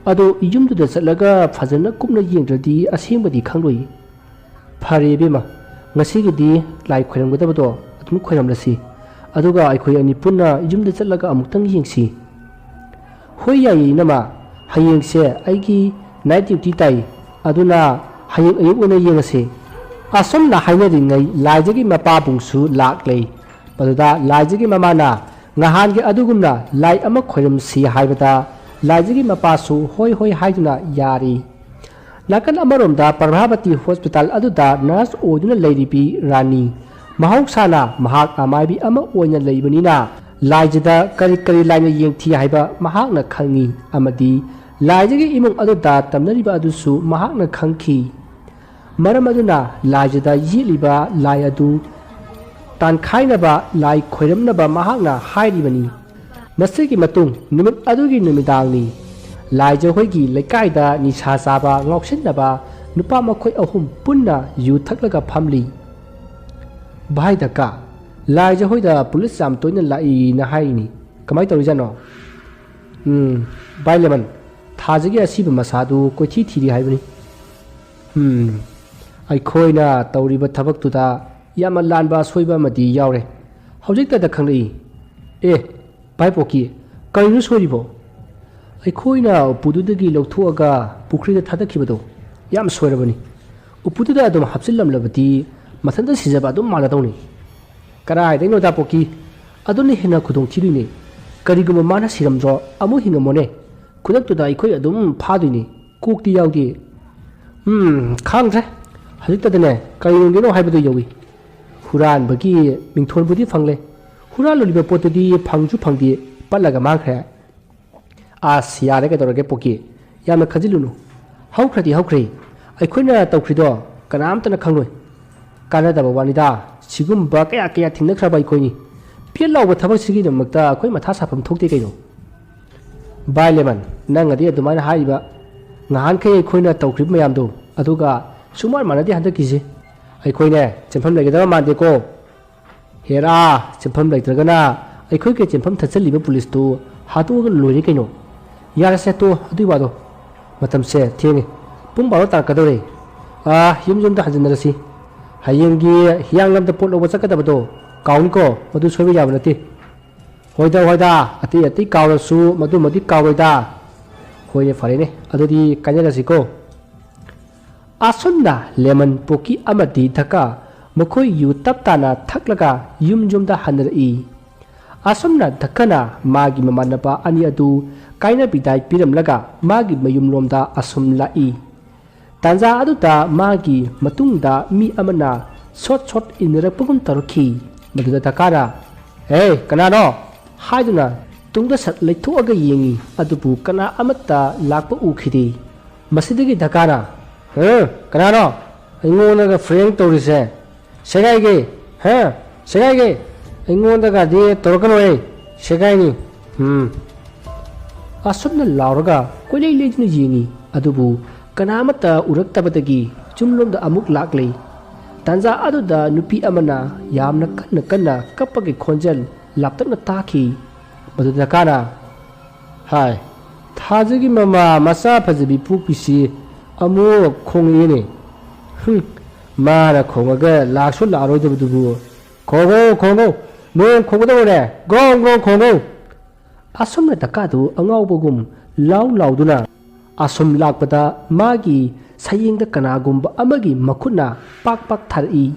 ꯑꯗꯣ ꯌꯨꯝꯗꯨꯗ ꯆꯠꯂꯒ ꯐꯖꯅ ꯀꯨꯞꯅ ꯌꯦꯡꯗ꯭ꯔꯗꯤ ꯑꯁꯦꯡꯕꯗꯤ ꯈꯪꯂꯣꯏꯌꯦ꯫ ꯐꯔꯦ ꯏꯕꯦꯝꯃ, ꯉꯁꯤꯒꯤꯗꯤ ꯂꯥꯏ ꯈꯣꯏꯔꯝꯒꯗꯕꯗꯣ ꯑꯗꯨꯝ ꯈꯣꯏꯔꯝꯂꯁꯤ꯫ ꯑꯗꯨꯒ ꯑꯩꯈꯣꯏ ꯑꯅꯤ ꯄꯨꯟꯅ ꯌꯨꯝꯗ ꯆꯠꯂꯒ ꯑꯃꯨꯛꯇꯪ ꯌꯦꯡꯁꯤ꯫" "ꯍꯣꯏ ꯌꯥꯏꯌꯦ ꯏꯅꯝꯃ, ꯍꯌꯦꯡꯁꯦ ꯑꯩꯒꯤ ꯅꯥꯏꯠ ꯗ꯭ꯌꯨꯇꯤ ꯇꯥꯏ꯫ ꯑꯗꯨꯅ ꯍꯌꯦꯡ ꯑꯌꯨꯛ ꯑꯣꯏꯅ ꯌꯦꯡꯉꯁꯦ꯫" ꯑꯁꯨꯝꯅ ꯍꯥꯏꯅꯔꯤꯉꯩ ꯂꯥꯏꯖꯒꯤ ꯃꯄꯥꯕꯨꯡꯁꯨ ꯂꯥꯛꯂꯦ꯫ ꯃꯗꯨꯗ ꯂꯥꯏꯖꯒꯤ ꯃꯃꯥꯅ ꯉꯍꯥꯟꯒꯤ ꯑꯗꯨꯒꯨꯝꯅ ꯂꯥꯏ ꯑꯃ ꯈꯣꯏꯔꯝꯁꯤ ꯍꯥꯏꯕꯗ ꯂꯥꯏꯖꯒꯤ ꯃꯄꯥꯁꯨ ꯍꯣꯏ ꯍꯣꯏ ꯍꯥꯏꯗꯨꯅ ꯌꯥꯔꯤ꯫ ꯅꯥꯀꯟ ꯑꯃꯔꯣꯝꯗ ꯄ꯭ꯔꯚꯥꯕꯇꯤ ꯍꯣꯁꯄꯤꯇꯥꯜ ꯑꯗꯨꯗ ꯅꯔꯁ ꯑꯣꯏꯗꯨꯅ ꯂꯩꯔꯤꯕꯤ ꯔꯥꯅꯤ, ꯃꯍꯧꯁꯥꯅ ꯃꯍꯥꯛ ꯑꯃꯥꯏꯕꯤ ꯑꯃ ꯑꯣꯏꯅ ꯂꯩꯕꯅꯤꯅ ꯂꯥꯏꯖꯗ ꯀꯔꯤ ꯀꯔꯤ ꯂꯥꯏꯅ ꯌꯦꯡꯊꯤ ꯍꯥꯏꯕ ꯃꯍꯥꯛꯅ ꯈꯪꯏ ꯑꯃꯗꯤ ꯂꯥꯏꯖꯒꯤ ꯏꯃꯨꯡ ꯑꯗꯨꯗ ꯇꯝꯅꯔꯤꯕ ꯑꯗꯨꯁꯨ ꯃꯍꯥꯛꯅ ꯈꯪꯈꯤ꯫ ꯃꯔꯝ ꯑꯗꯨꯅ ꯂꯥꯏꯖꯗ ꯌꯦꯛꯂꯤꯕ ꯂꯥꯏ ꯑꯗꯨ ꯇꯥꯟꯈꯥꯏꯅꯕ ꯂꯥꯏ ꯈꯣꯏꯔꯝꯅꯕ ꯃꯍꯥꯛꯅ ꯍꯥꯏꯔꯤꯕꯅꯤ꯫ ꯃꯁꯤꯒꯤ ꯃꯇꯨꯡ ꯅꯨꯃꯤꯠ ꯑꯗꯨꯒꯤ ꯅꯨꯃꯤꯗꯥꯡꯅꯤ꯫ ꯂꯥꯏꯖ ꯍꯣꯏꯒꯤ ꯂꯩꯀꯥꯏꯗ ꯅꯤꯁꯥ ꯆꯥꯕ, ꯉꯥꯎꯁꯤꯟꯅꯕ, ꯅꯨꯄꯥ ꯃꯈꯣꯏ ꯑꯍꯨꯝ ꯄꯨꯟꯅ ꯌꯨ ꯊꯛꯂꯒ ꯐꯝꯂꯤ꯫ ꯚꯥꯏ ꯗꯀꯥ, ꯂꯥꯏꯖ ꯍꯣꯏꯗ ꯄꯨꯂꯤꯁ ꯌꯥꯝ ꯇꯣꯏꯅ ꯂꯥꯛꯏꯅ ꯍꯥꯏꯔꯤꯅꯤ꯫ ꯀꯃꯥꯏꯅ ꯇꯧꯔꯤꯖꯥꯠꯅꯣ? ꯎꯝ, ꯚꯥꯏ ꯂꯦꯃꯟ, ꯊꯥꯖꯒꯤ ꯑꯁꯤꯕ ꯃꯁꯥꯗꯨ ꯀꯣꯏꯊꯤ ꯊꯤꯔꯤ ꯍꯥꯏꯕꯅꯤ꯫ ꯎꯝ, ꯑꯩꯈꯣꯏꯅ ꯇꯧꯔꯤꯕ ꯊꯕꯛꯇꯨꯗ ꯌꯥꯝꯅ ꯂꯥꯟꯕ ꯑꯁꯣꯏꯕ ꯑꯃꯗꯤ ꯌꯥꯎꯔꯦ꯫ ꯍꯧꯖꯤꯛꯇꯗ ꯈꯪꯂꯛꯏ꯫ ꯑꯦ, ꯚꯥꯏ ꯄꯣꯛꯀꯤ, ꯀꯔꯤꯅꯣ ꯁꯣꯏꯔꯤꯕꯣ? ꯑꯩꯈꯣꯏꯅ ꯎꯄꯨꯗꯨꯗꯒꯤ ꯂꯧꯊꯣꯛꯑꯒ ꯄꯨꯈ꯭ꯔꯤꯗ ꯊꯥꯗꯈꯤꯕꯗꯣ ꯌꯥꯝ ꯁꯣꯏꯔꯕꯅꯤ꯫ ꯎꯄꯨꯗꯨꯗ ꯑꯗꯨꯝ ꯍꯥꯞꯆꯤꯜꯂꯝꯂꯕꯗꯤ ꯃꯊꯟꯇ ꯁꯤꯖꯕ ꯑꯗꯨꯝ ꯃꯥꯟꯅꯗꯧꯅꯤ꯫ ꯀꯗꯥꯏꯗꯩꯅꯣꯗ ꯄꯣꯛꯀꯤ? ꯑꯗꯨꯅ ꯍꯦꯟꯅ ꯈꯨꯗꯣꯡ ꯊꯤꯗꯣꯏꯅꯦ꯫ ꯀꯔꯤꯒꯨꯝꯕ ꯃꯥꯅ ꯁꯤꯔꯝꯗ꯭ꯔꯣ ꯑꯃꯨꯛ ꯍꯤꯡꯉꯝꯃꯣꯅꯦ꯫ ꯈꯨꯗꯛꯇꯨꯗ ꯑꯩꯈꯣꯏ ꯑꯗꯨꯝ ꯐꯥꯗꯣꯏꯅꯤ꯫ ꯀꯣꯛꯇꯤ ꯌꯥꯎꯗꯦ꯫ ꯎꯝ, ꯈꯪꯗ꯭ꯔꯦ꯫ ꯍꯧꯖꯤꯛꯇꯗꯅꯦ ꯀꯔꯤ ꯌꯣꯟꯒꯦꯅꯣ ꯍꯥꯏꯕꯗꯨ ꯌꯧꯏ꯫ ꯍꯨꯔꯥꯟꯕꯒꯤ ꯃꯤꯡꯊꯣꯟꯕꯨꯗꯤ ꯐꯪꯂꯦ꯫ ꯍꯨꯔꯥꯜꯂꯨꯔꯤꯕ ꯄꯣꯠꯇꯨꯗꯤ ꯐꯪꯁꯨ ꯐꯪꯗꯦ, ꯄꯠꯂꯒ ꯃꯥꯡꯈ꯭ꯔꯦ꯫ ꯑꯁ, ꯌꯥꯔꯦ, ꯀꯩꯗꯧꯔꯒꯦ ꯄꯣꯛꯀꯤ? ꯌꯥꯝꯅ ꯈꯟꯖꯤꯜꯂꯨꯅꯨ꯫ ꯍꯧꯈ꯭ꯔꯗꯤ ꯍꯧꯈ꯭ꯔꯦ꯫ ꯑꯩꯈꯣꯏꯅ ꯇꯧꯈ꯭ꯔꯤꯗꯣ ꯀꯅꯥꯝꯇꯅ ꯈꯪꯂꯣꯏ꯫ ꯀꯥꯟꯅꯗꯕ ꯋꯥꯅꯤꯗ꯫ ꯁꯤꯒꯨꯝꯕ ꯀꯌꯥ ꯀꯌꯥ ꯊꯦꯡꯅꯈ꯭ꯔꯕ ꯑꯩꯈꯣꯏꯅꯤ꯫ ꯄꯦꯠ ꯂꯥꯎꯕ ꯊꯕꯛꯁꯤꯒꯤꯗꯃꯛꯇ ꯑꯩꯈꯣꯏ ꯃꯊꯥ ꯁꯥꯐꯝ ꯊꯣꯛꯇꯦ ꯀꯩꯅꯣ꯫ ꯚꯥꯏ ꯂꯦꯃꯟ, ꯅꯪꯅꯗꯤ ꯑꯗꯨꯃꯥꯏꯅ ꯍꯥꯏꯔꯤꯕ꯫ ꯉꯍꯥꯟꯈꯩ ꯑꯩꯈꯣꯏꯅ ꯇꯧꯈ꯭ꯔꯤꯕ ꯃꯌꯥꯝꯗꯣ ꯑꯗꯨꯒ ꯁꯨꯡꯃꯥꯟ ꯃꯥꯟꯅꯗꯦ ꯍꯟꯗꯛꯀꯤꯁꯦ꯫ ꯑꯩꯈꯣꯏꯅꯦ ꯆꯦꯟꯐꯝ ꯂꯩꯒꯗꯕ ꯃꯥꯟꯗꯦꯀꯣ꯫ ꯍꯦꯔꯥ, ꯆꯦꯟꯐꯝ ꯂꯩꯇ꯭ꯔꯒꯅ ꯑꯩꯈꯣꯏꯒꯤ ꯆꯦꯟꯐꯝ ꯊꯠꯆꯜꯂꯤꯕ ꯄꯨꯂꯤꯁꯇꯨ ꯍꯥꯠꯇꯣꯛꯑꯒ ꯂꯣꯏꯔꯦ ꯀꯩꯅꯣ꯫ ꯌꯥꯔꯦꯁꯦ, ꯇꯣ, ꯑꯗꯨꯏ ꯋꯥꯗꯣ꯫ ꯃꯇꯝꯁꯦ ꯊꯦꯡꯉꯦ꯫ ꯄꯨꯡ ꯕꯥꯔꯣ ꯇꯥꯔꯛꯀꯗꯧꯔꯦ꯫ ꯑꯥ, ꯌꯨꯝ ꯌꯨꯝꯗ ꯍꯟꯖꯤꯟꯅꯔꯁꯤ꯫ ꯍꯌꯦꯡꯒꯤ ꯍꯤꯌꯥꯡꯂꯝꯗ ꯄꯣꯠ ꯂꯧꯕ ꯆꯠꯀꯗꯕꯗꯣ ꯀꯥꯎꯅꯤꯀꯣ, ꯃꯗꯨ ꯁꯣꯏꯕ ꯌꯥꯕ ꯅꯠꯇꯦ꯫ ꯍꯣꯏꯗ, ꯍꯣꯏꯗ, ꯑꯇꯩ ꯑꯇꯩ ꯀꯥꯎꯔꯁꯨ ꯃꯗꯨꯃꯗꯤ ꯀꯥꯎꯔꯣꯏꯗ꯫ ꯍꯣꯏꯅꯦ, ꯐꯔꯦꯅꯦ, ꯑꯗꯨꯗꯤ ꯀꯥꯏꯅꯔꯁꯤꯀꯣ꯫ ꯑꯁꯨꯝꯅ ꯂꯦꯃꯟ, ꯄꯣꯀꯤ ꯑꯃꯗꯤ ꯙꯀꯥ ꯃꯈꯣꯏ ꯌꯨ ꯇꯞ ꯇꯥꯅ ꯊꯛꯂꯒ ꯌꯨꯝ ꯌꯨꯝꯗ ꯍꯟꯅꯔꯛꯏ꯫ ꯑꯁꯨꯝꯅ ꯙꯀꯥꯅ ꯃꯥꯒꯤ ꯃꯃꯥꯟꯅꯕ ꯑꯅꯤ ꯑꯗꯨ ꯀꯥꯏꯅ ꯕꯤꯗꯥꯏ ꯄꯤꯔꯝꯂꯒ ꯃꯥꯒꯤ ꯃꯌꯨꯝꯂꯣꯝꯗ ꯑꯁꯨꯝ ꯂꯥꯛꯏ꯫ ꯇꯥꯟꯖꯥ ꯑꯗꯨꯗ ꯃꯥꯒꯤ ꯃꯇꯨꯡꯗ ꯃꯤ ꯑꯃꯅ ꯁꯣꯠ ꯁꯣꯠ ꯏꯟꯅꯔꯛꯄꯒꯨꯝ ꯇꯧꯔꯛꯈꯤ꯫ ꯃꯗꯨꯗ ꯙꯀꯥꯅ, "ꯍꯦ, ꯀꯅꯥꯅꯣ?" ꯍꯥꯏꯗꯨꯅ ꯇꯨꯡꯗ ꯁꯠ ꯂꯩꯊꯣꯛꯑꯒ ꯌꯦꯡꯉꯤ, ꯑꯗꯨꯕꯨ ꯀꯅꯥ ꯑꯃꯠꯇ ꯂꯥꯛꯄ ꯎꯈꯤꯗꯦ꯫ ꯃꯁꯤꯗꯒꯤ ꯙꯀꯥꯅ, "ꯍ? ꯀꯅꯥꯅꯣ ꯑꯩꯉꯣꯟꯗꯒ ꯐ꯭ꯔꯦꯡ ꯇꯧꯔꯤꯁꯦ? ꯁꯦꯒꯥꯏꯒꯦ, ꯍ? ꯁꯦꯒꯥꯏꯒꯦ? ꯑꯩꯉꯣꯟꯗꯒꯗꯤ ꯇꯧꯔꯛꯀꯅꯨꯍꯦ, ꯁꯦꯒꯥꯏꯅꯤ꯫ ꯎꯝ"꯫ ꯑꯁꯨꯝꯅ ꯂꯥꯎꯔꯒ ꯀꯣꯏꯂꯩ ꯂꯩꯗꯨꯅ ꯌꯦꯡꯉꯤ, ꯑꯗꯨꯕꯨ ꯀꯅꯥꯃꯠꯇ ꯎꯔꯛꯇꯕꯗꯒꯤ ꯌꯨꯝꯂꯣꯝꯗ ꯑꯃꯨꯛ ꯂꯥꯛꯂꯦ꯫ ꯇꯥꯟꯖꯥ ꯑꯗꯨꯗ ꯅꯨꯄꯤ ꯑꯃꯅ ꯌꯥꯝꯅ ꯀꯟꯅ ꯀꯟꯅ ꯀꯞꯄꯒꯤ ꯈꯣꯟꯖꯦꯜ ꯂꯥꯞꯇꯛꯅ ꯇꯥꯈꯤ꯫ ꯃꯗꯨꯗ ꯗꯀꯥꯅ, "ꯍꯥꯏ, ꯊꯥꯖꯒꯤ ꯃꯃꯥ ꯃꯆꯥ ꯐꯖꯕꯤ ꯄꯣꯛꯄꯤꯁꯤ ꯑꯃꯨꯛ ꯈꯣꯡꯉꯛꯑꯦꯅꯦ꯫ ꯍꯨꯝ, ꯃꯥꯅ ꯈꯣꯡꯉꯒ ꯂꯥꯛꯁꯨ ꯂꯥꯛꯑꯔꯣꯏꯗꯕꯗꯨꯕꯨ꯫ ꯈꯣꯡꯉꯣ, ꯈꯣꯡꯉꯣ, ꯅꯣꯡ ꯈꯣꯡꯒꯗꯧꯔꯦ, ꯒ꯭ꯔꯣꯡ ꯒ꯭ꯔꯣꯡ ꯈꯣꯡꯉꯣ!" ꯑꯁꯨꯝꯅ ꯗꯀꯥꯗꯨ ꯑꯉꯥꯎꯕꯒꯨꯝ ꯂꯥꯎ ꯂꯥꯎꯗꯨꯅ ꯑꯁꯨꯝ ꯂꯥꯛꯄꯗ ꯃꯥꯒꯤ ꯁꯌꯦꯡꯗ ꯀꯅꯥꯒꯨꯝꯕ ꯑꯃꯒꯤ ꯃꯈꯨꯠꯅ ꯄꯥꯛ ꯄꯥꯛ ꯊꯥꯔꯛꯏ꯫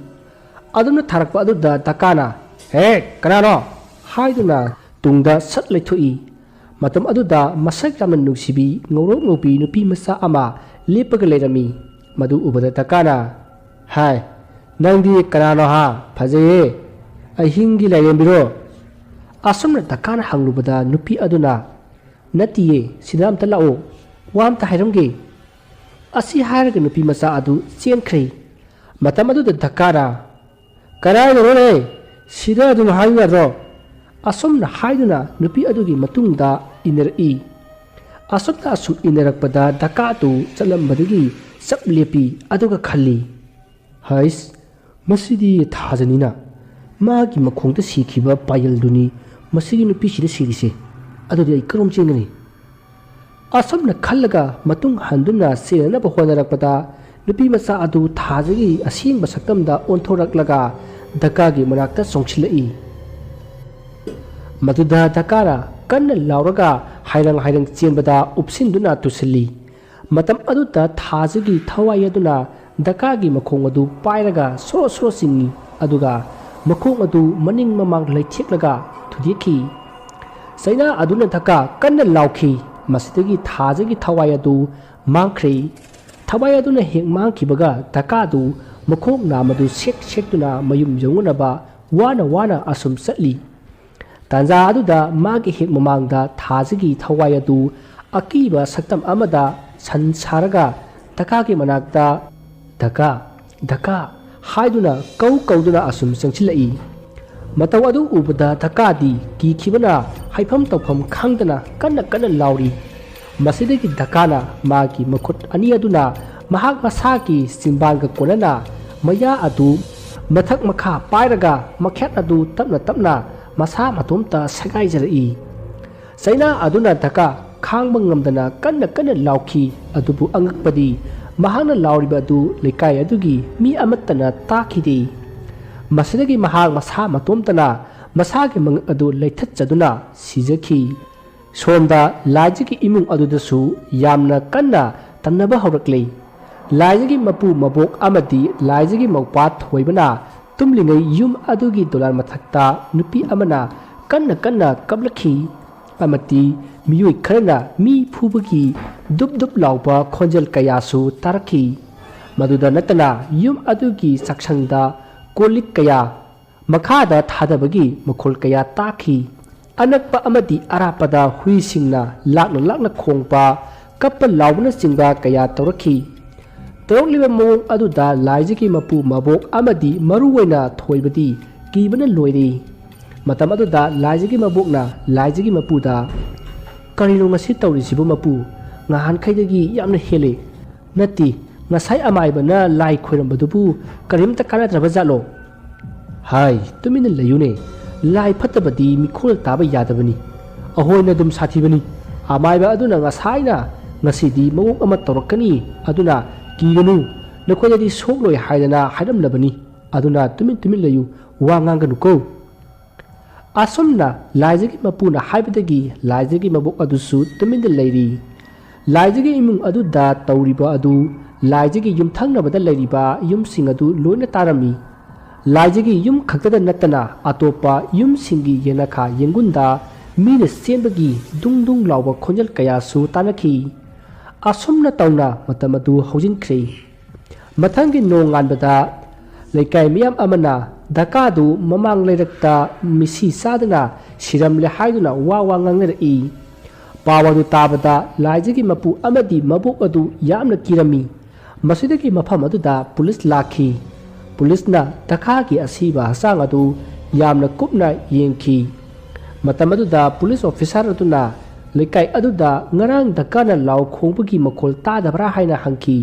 ꯑꯗꯨꯝꯅ ꯊꯥꯔꯛꯄ ꯑꯗꯨꯗ ꯗꯀꯥꯅ, "ꯍꯦ, ꯀꯅꯥꯅꯣ?" ꯍꯥꯏꯗꯨꯅ ꯇꯨꯡꯗ ꯁꯠ ꯂꯩꯊꯣꯛꯏ꯫ ꯃꯇꯝ ꯑꯗꯨꯗ ꯃꯁꯛ ꯌꯥꯝꯅ ꯅꯨꯡꯁꯤꯕꯤ ꯉꯧꯔꯣꯛ ꯉꯧꯕꯤ ꯅꯨꯄꯤ ꯃꯆꯥ ꯑꯃ ꯂꯦꯞꯄꯒ ꯂꯩꯔꯝꯃꯤ꯫ ꯃꯗꯨ ꯎꯕꯗ ꯗꯀꯥꯅ, "ꯍꯥꯏ, ꯅꯪꯗꯤ ꯀꯅꯥꯅꯣ ꯍꯥ? ꯐꯖꯩꯌꯦ꯫ ꯑꯍꯤꯡꯒꯤ ꯂꯥꯏꯔꯦꯝꯕꯤꯔꯣ?" ꯑꯁꯨꯝꯅ ꯗꯀꯥꯅ ꯍꯪꯂꯨꯕꯗ ꯅꯨꯄꯤ ꯑꯗꯨꯅ, "ꯅꯠꯇꯤꯌꯦ, ꯁꯤꯗ ꯑꯝꯇ ꯂꯥꯛꯑꯣ, ꯋꯥ ꯑꯝꯇ ꯍꯥꯏꯔꯝꯒꯦ꯫" ꯑꯁꯤ ꯍꯥꯏꯔꯒ ꯅꯨꯄꯤ ꯃꯆꯥ ꯑꯗꯨ ꯆꯦꯟꯈ꯭ꯔꯦ꯫ ꯃꯇꯝ ꯑꯗꯨꯗ ꯗꯀꯥꯅ, "ꯀꯗꯥꯏꯗꯅꯣꯅꯦ? ꯁꯤꯗ ꯑꯗꯨꯝ ꯍꯥꯏꯌꯨ ꯌꯥꯗ꯭ꯔꯣ?" ꯑꯁꯨꯝꯅ ꯍꯥꯏꯗꯨꯅ ꯅꯨꯄꯤ ꯑꯗꯨꯒꯤ ꯃꯇꯨꯡꯗ ꯏꯟꯅꯔꯛꯏ꯫ ꯑꯁꯨꯝꯅ ꯑꯁꯨꯝ ꯏꯟꯅꯔꯛꯄꯗ ꯗꯀꯥ ꯑꯗꯨ ꯆꯠꯂꯝꯕꯗꯒꯤ ꯆꯞ ꯂꯦꯞꯄꯤ, ꯑꯗꯨꯒ ꯈꯜꯂꯤ, "ꯍꯩꯁ, ꯃꯁꯤꯗꯤ ꯊꯥꯖꯅꯤꯅ꯫ ꯃꯥꯒꯤ ꯃꯈꯣꯡꯗ ꯁꯤꯈꯤꯕ ꯄꯥꯌꯜꯗꯨꯅꯤ ꯃꯁꯤꯒꯤ ꯅꯨꯄꯤꯁꯤꯗ ꯁꯤꯔꯤꯁꯦ꯫ ꯑꯗꯨꯗꯤ ꯑꯩ ꯀꯔꯣꯝ ꯆꯦꯟꯒꯅꯤ?" ꯑꯁꯨꯝꯅ ꯈꯜꯂꯒ ꯃꯇꯨꯡ ꯍꯟꯗꯨꯅ ꯆꯦꯟꯅꯅꯕ ꯍꯣꯠꯅꯔꯛꯄꯗ ꯅꯨꯄꯤ ꯃꯆꯥ ꯑꯗꯨ ꯊꯥꯖꯒꯤ ꯑꯁꯦꯡꯕ ꯁꯛꯇꯝꯗ ꯑꯣꯟꯊꯣꯔꯛꯂꯒ ꯗꯀꯥꯒꯤ ꯃꯅꯥꯛꯇ ꯆꯣꯡꯁꯤꯜꯂꯛꯏ꯫ ꯃꯗꯨꯗ ꯗꯀꯥꯅ ꯀꯟꯅ ꯂꯥꯎꯔꯒ ꯍꯥꯏꯔꯪ ꯍꯥꯏꯔꯪ ꯆꯦꯟꯕꯗ ꯎꯞꯁꯤꯟꯗꯨꯅ ꯇꯨꯁꯤꯜꯂꯤ꯫ ꯃꯇꯝ ꯑꯗꯨꯗ ꯊꯥꯖꯒꯤ ꯊꯋꯥꯏ ꯑꯗꯨꯅ ꯗꯀꯥꯒꯤ ꯃꯈꯣꯡ ꯑꯗꯨ ꯄꯥꯏꯔꯒ ꯁꯣꯔꯣ ꯁꯣꯔꯣ ꯆꯤꯡꯏ, ꯑꯗꯨꯒ ꯃꯈꯣꯡ ꯑꯗꯨ ꯃꯅꯤꯡ ꯃꯃꯥꯡ ꯂꯩꯊꯦꯛꯂꯒ ꯊꯨꯗꯦꯛꯈꯤ꯫ ꯆꯩꯅꯥ ꯑꯗꯨꯅ ꯗꯀꯥ ꯀꯟꯅ ꯂꯥꯎꯈꯤ꯫ ꯃꯁꯤꯗꯒꯤ ꯊꯥꯖꯒꯤ ꯊꯋꯥꯏ ꯑꯗꯨ ꯃꯥꯡꯈ꯭ꯔꯦ꯫ ꯊꯋꯥꯏ ꯑꯗꯨꯅ ꯍꯦꯛ ꯃꯥꯡꯈꯤꯕꯒ ꯗꯀꯥꯗꯨ ꯃꯈꯣꯡ ꯅꯥꯝꯃꯗꯨ ꯁꯦꯛ ꯁꯦꯛꯇꯨꯅ ꯃꯌꯨꯝ ꯌꯧꯅꯅꯕ ꯋꯥꯅ ꯋꯥꯅ ꯑꯁꯨꯝ ꯆꯠꯂꯤ꯫ ꯇꯥꯟꯖꯥ ꯑꯗꯨꯗ ꯃꯥꯒꯤ ꯍꯦꯛ ꯃꯃꯥꯡꯗ ꯊꯥꯖꯒꯤ ꯊꯋꯥꯏ ꯑꯗꯨ ꯑꯀꯤꯕ ꯁꯛꯇꯝ ꯑꯃꯗ ꯁꯟ ꯁꯥꯔꯒ ꯗꯀꯥꯒꯤ ꯃꯅꯥꯛꯇ, "ꯗꯀꯥ, ꯗꯀꯥ" ꯍꯥꯏꯗꯨꯅ ꯀꯧ ꯀꯧꯗꯨꯅ ꯑꯁꯨꯝ ꯆꯪꯁꯤꯜꯂꯛꯏ꯫ ꯃꯇꯧ ꯑꯗꯨ ꯎꯕꯗ ꯗꯀꯥꯗꯤ ꯀꯤꯈꯤꯕꯅ ꯍꯥꯏꯐꯝ ꯇꯧꯐꯝ ꯈꯪꯗꯅ ꯀꯟꯅ ꯀꯟꯅ ꯂꯥꯎꯔꯤ꯫ ꯃꯁꯤꯗꯒꯤ ꯙꯀꯥꯅ ꯃꯥꯒꯤ ꯃꯈꯨꯠ ꯑꯅꯤ ꯑꯗꯨꯅ ꯃꯍꯥꯛ ꯃꯁꯥꯒꯤ ꯆꯤꯝꯕꯥꯟꯒ ꯀꯣꯟꯅꯅ ꯃꯌꯥ ꯑꯗꯨ ꯃꯊꯛ ꯃꯈꯥ ꯄꯥꯏꯔꯒ ꯃꯈꯦꯠ ꯑꯗꯨ ꯇꯞꯅ ꯇꯞꯅ ꯃꯁꯥ ꯃꯇꯣꯝꯇ ꯁꯦꯒꯥꯏꯖꯔꯛꯏ꯫ ꯆꯩꯅꯥ ꯑꯗꯨꯅ ꯙꯀꯥ ꯈꯥꯡꯕ ꯉꯝꯗꯅ ꯀꯟꯅ ꯀꯟꯅ ꯂꯥꯎꯈꯤ, ꯑꯗꯨꯕꯨ ꯑꯉꯛꯄꯗꯤ ꯃꯍꯥꯛꯅ ꯂꯥꯎꯔꯤꯕ ꯑꯗꯨ ꯂꯩꯀꯥꯏ ꯑꯗꯨꯒꯤ ꯃꯤ ꯑꯃꯠꯇꯅ ꯇꯥꯈꯤꯗꯦ꯫ ꯃꯁꯤꯗꯒꯤ ꯃꯍꯥꯛ ꯃꯁꯥ ꯃꯇꯣꯝꯇꯅ ꯃꯁꯥꯒꯤ ꯃꯉꯛ ꯑꯗꯨ ꯂꯩꯊꯠꯆꯗꯨꯅ ꯁꯤꯖꯈꯤ꯫ ꯁꯣꯝꯗ ꯂꯥꯏꯖꯒꯤ ꯏꯃꯨꯡ ꯑꯗꯨꯗꯁꯨ ꯌꯥꯝꯅ ꯀꯟꯅ ꯇꯝꯅꯕ ꯍꯧꯔꯛꯂꯦ꯫ ꯂꯥꯏꯖꯒꯤ ꯃꯄꯨ ꯃꯕꯣꯛ ꯑꯃꯗꯤ ꯂꯥꯏꯖꯒꯤ ꯃꯧꯄ꯭ꯋꯥ ꯊꯣꯏꯕꯅ ꯇꯨꯝꯂꯤꯉꯩ ꯌꯨꯝ ꯑꯗꯨꯒꯤ ꯗꯣꯂꯥꯟ ꯃꯊꯛꯇ ꯅꯨꯄꯤ ꯑꯃꯅ ꯀꯟꯅ ꯀꯟꯅ ꯀꯞꯂꯛꯈꯤ ꯑꯃꯗꯤ ꯃꯤꯑꯣꯏ ꯈꯔꯅ ꯃꯤ ꯐꯨꯕꯒꯤ ꯗꯨꯞ ꯗꯨꯞ ꯂꯥꯎꯕ ꯈꯣꯟꯖꯦꯜ ꯀꯌꯥꯁꯨ ꯇꯥꯔꯛꯈꯤ꯫ ꯃꯗꯨꯗ ꯅꯠꯇꯅ ꯌꯨꯝ ꯑꯗꯨꯒꯤ ꯆꯥꯛꯁꯪꯗ ꯀꯣꯜ ꯂꯤꯛ ꯀꯌꯥ ꯃꯈꯥꯗ ꯊꯥꯗꯕꯒꯤ ꯃꯈꯣꯜ ꯀꯌꯥ ꯇꯥꯈꯤ꯫ ꯑꯅꯛꯄ ꯑꯃꯗꯤ ꯑꯔꯥꯞꯄꯗ ꯍꯨꯏꯁꯤꯡꯅ ꯂꯥꯛꯅ ꯂꯥꯛꯅ ꯈꯣꯡꯕ, ꯀꯞꯄ ꯂꯥꯎꯕꯅꯆꯤꯡꯕ ꯀꯌꯥ ꯇꯧꯔꯛꯈꯤ꯫ ꯇꯧꯔꯛꯂꯤꯕ ꯃꯑꯣꯡ ꯑꯗꯨꯗ ꯂꯥꯏꯖꯒꯤ ꯃꯄꯨ ꯃꯕꯣꯛ ꯑꯃꯗꯤ ꯃꯔꯨꯑꯣꯏꯅ ꯊꯣꯏꯕꯗꯤ ꯀꯤꯕꯅ ꯂꯣꯏꯔꯦ꯫ ꯃꯇꯝ ꯑꯗꯨꯗ ꯂꯥꯏꯖꯒꯤ ꯃꯕꯣꯛꯅ ꯂꯥꯏꯖꯒꯤ ꯃꯄꯨꯗ, "ꯀꯔꯤꯅꯣ ꯉꯁꯤ ꯇꯧꯔꯤꯁꯤꯕꯨ ꯃꯄꯨ? ꯉꯍꯥꯟꯈꯩꯗꯒꯤ ꯌꯥꯝꯅ ꯍꯦꯜꯂꯦ꯫ ꯅꯠꯇꯦ, ꯉꯁꯥꯏ ꯑꯃꯥꯏꯕꯅ ꯂꯥꯏ ꯈꯣꯏꯔꯝꯕꯗꯨꯕꯨ ꯀꯔꯤꯝꯇ ꯀꯥꯟꯅꯗ꯭ꯔꯕ ꯖꯥꯠꯂꯣ?" "ꯍꯥꯏ, ꯇꯨꯃꯤꯟꯅ ꯂꯩꯌꯨꯅꯦ꯫ ꯂꯥꯏ ꯐꯠꯇꯕꯗꯤ ꯃꯤꯈꯣꯜ ꯇꯥꯕ ꯌꯥꯗꯕꯅꯤ꯫ ꯑꯍꯣꯏꯅ ꯑꯗꯨꯝ ꯁꯥꯊꯤꯕꯅꯤ꯫ ꯑꯃꯥꯏꯕ ꯑꯗꯨꯅ ꯉꯁꯥꯏꯅ ꯉꯁꯤꯗꯤ ꯃꯑꯣꯡ ꯑꯃ ꯇꯧꯔꯛꯀꯅꯤ, ꯑꯗꯨꯅ ꯀꯤꯒꯅꯨ, ꯅꯈꯣꯏꯗꯗꯤ ꯁꯣꯛꯂꯣꯏ ꯍꯥꯏꯗꯅ ꯍꯥꯏꯔꯝꯂꯕꯅꯤ꯫ ꯑꯗꯨꯅ ꯇꯨꯃꯤꯟ ꯇꯨꯃꯤꯟ ꯂꯩꯌꯨ, ꯋꯥ ꯉꯥꯡꯒꯅꯨꯀꯣ꯫" ꯑꯁꯨꯝꯅ ꯂꯥꯏꯖꯒꯤ ꯃꯄꯨꯅ ꯍꯥꯏꯕꯗꯒꯤ ꯂꯥꯏꯖꯒꯤ ꯃꯕꯣꯛ ꯑꯗꯨꯁꯨ ꯇꯨꯃꯤꯟꯅ ꯂꯩꯔꯤ꯫ ꯂꯥꯏꯖꯒꯤ ꯏꯃꯨꯡ ꯑꯗꯨꯗ ꯇꯧꯔꯤꯕ ꯑꯗꯨ ꯂꯥꯏꯖꯒꯤ ꯌꯨꯝꯊꯪꯅꯕꯗ ꯂꯩꯔꯤꯕ ꯌꯨꯝꯁꯤꯡ ꯑꯗꯨ ꯂꯣꯏꯅ ꯇꯥꯔꯝꯃꯤ꯫ ꯂꯥꯏꯖꯒꯤ ꯌꯨꯝ ꯈꯛꯇꯗ ꯅꯠꯇꯅ ꯑꯇꯣꯞꯄ ꯌꯨꯝꯁꯤꯡꯒꯤ ꯌꯦꯅꯈꯥ ꯌꯦꯡꯒꯨꯟꯗ ꯃꯤꯅ ꯆꯦꯟꯕꯒꯤ ꯗꯨꯡ ꯗꯨꯡ ꯂꯥꯎꯕ ꯈꯣꯟꯖꯦꯜ ꯀꯌꯥꯁꯨ ꯇꯥꯅꯈꯤ꯫ ꯑꯁꯨꯝꯅ ꯇꯧꯅ ꯃꯇꯝ ꯑꯗꯨ ꯍꯧꯖꯤꯟꯈ꯭ꯔꯦ꯫ ꯃꯊꯪꯒꯤ ꯅꯣꯡꯉꯥꯟꯕꯗ ꯂꯩꯀꯥꯏ ꯃꯤꯌꯥꯝ ꯑꯃꯅ ꯙꯀꯥꯗꯨ ꯃꯃꯥꯡ ꯂꯩꯔꯛꯇ ꯃꯤꯁꯤ ꯆꯥꯗꯨꯅ ꯁꯤꯔꯝꯂꯦ ꯍꯥꯏꯗꯨꯅ ꯋꯥ ꯋꯥ ꯉꯥꯡꯅꯔꯛꯏ꯫ ꯄꯥꯎ ꯑꯗꯨ ꯇꯥꯕꯗ ꯂꯥꯏꯖꯒꯤ ꯃꯄꯨ ꯑꯃꯗꯤ ꯃꯕꯣꯛ ꯑꯗꯨ ꯌꯥꯝꯅ ꯀꯤꯔꯝꯃꯤ꯫ ꯃꯁꯤꯗꯒꯤ ꯃꯐꯝ ꯑꯗꯨꯗ ꯄꯨꯂꯤꯁ ꯂꯥꯛꯈꯤ꯫ ꯄꯨꯂꯤꯁꯅ ꯙꯀꯥꯒꯤ ꯑꯁꯤꯕ ꯍꯛꯆꯥꯡ ꯑꯗꯨ ꯌꯥꯝꯅ ꯀꯨꯞꯅ ꯌꯦꯡꯈꯤ꯫ ꯃꯇꯝ ꯑꯗꯨꯗ ꯄꯨꯂꯤꯁ ꯑꯣꯐꯤꯁꯥꯔ ꯑꯗꯨꯅ ꯂꯩꯀꯥꯏ ꯑꯗꯨꯗ ꯉꯔꯥꯡ ꯗꯀꯥꯅ ꯂꯥꯎ ꯈꯣꯡꯕꯒꯤ ꯃꯈꯣꯜ ꯇꯥꯗꯕ꯭ꯔꯥ ꯍꯥꯏꯅ ꯍꯪꯈꯤ꯫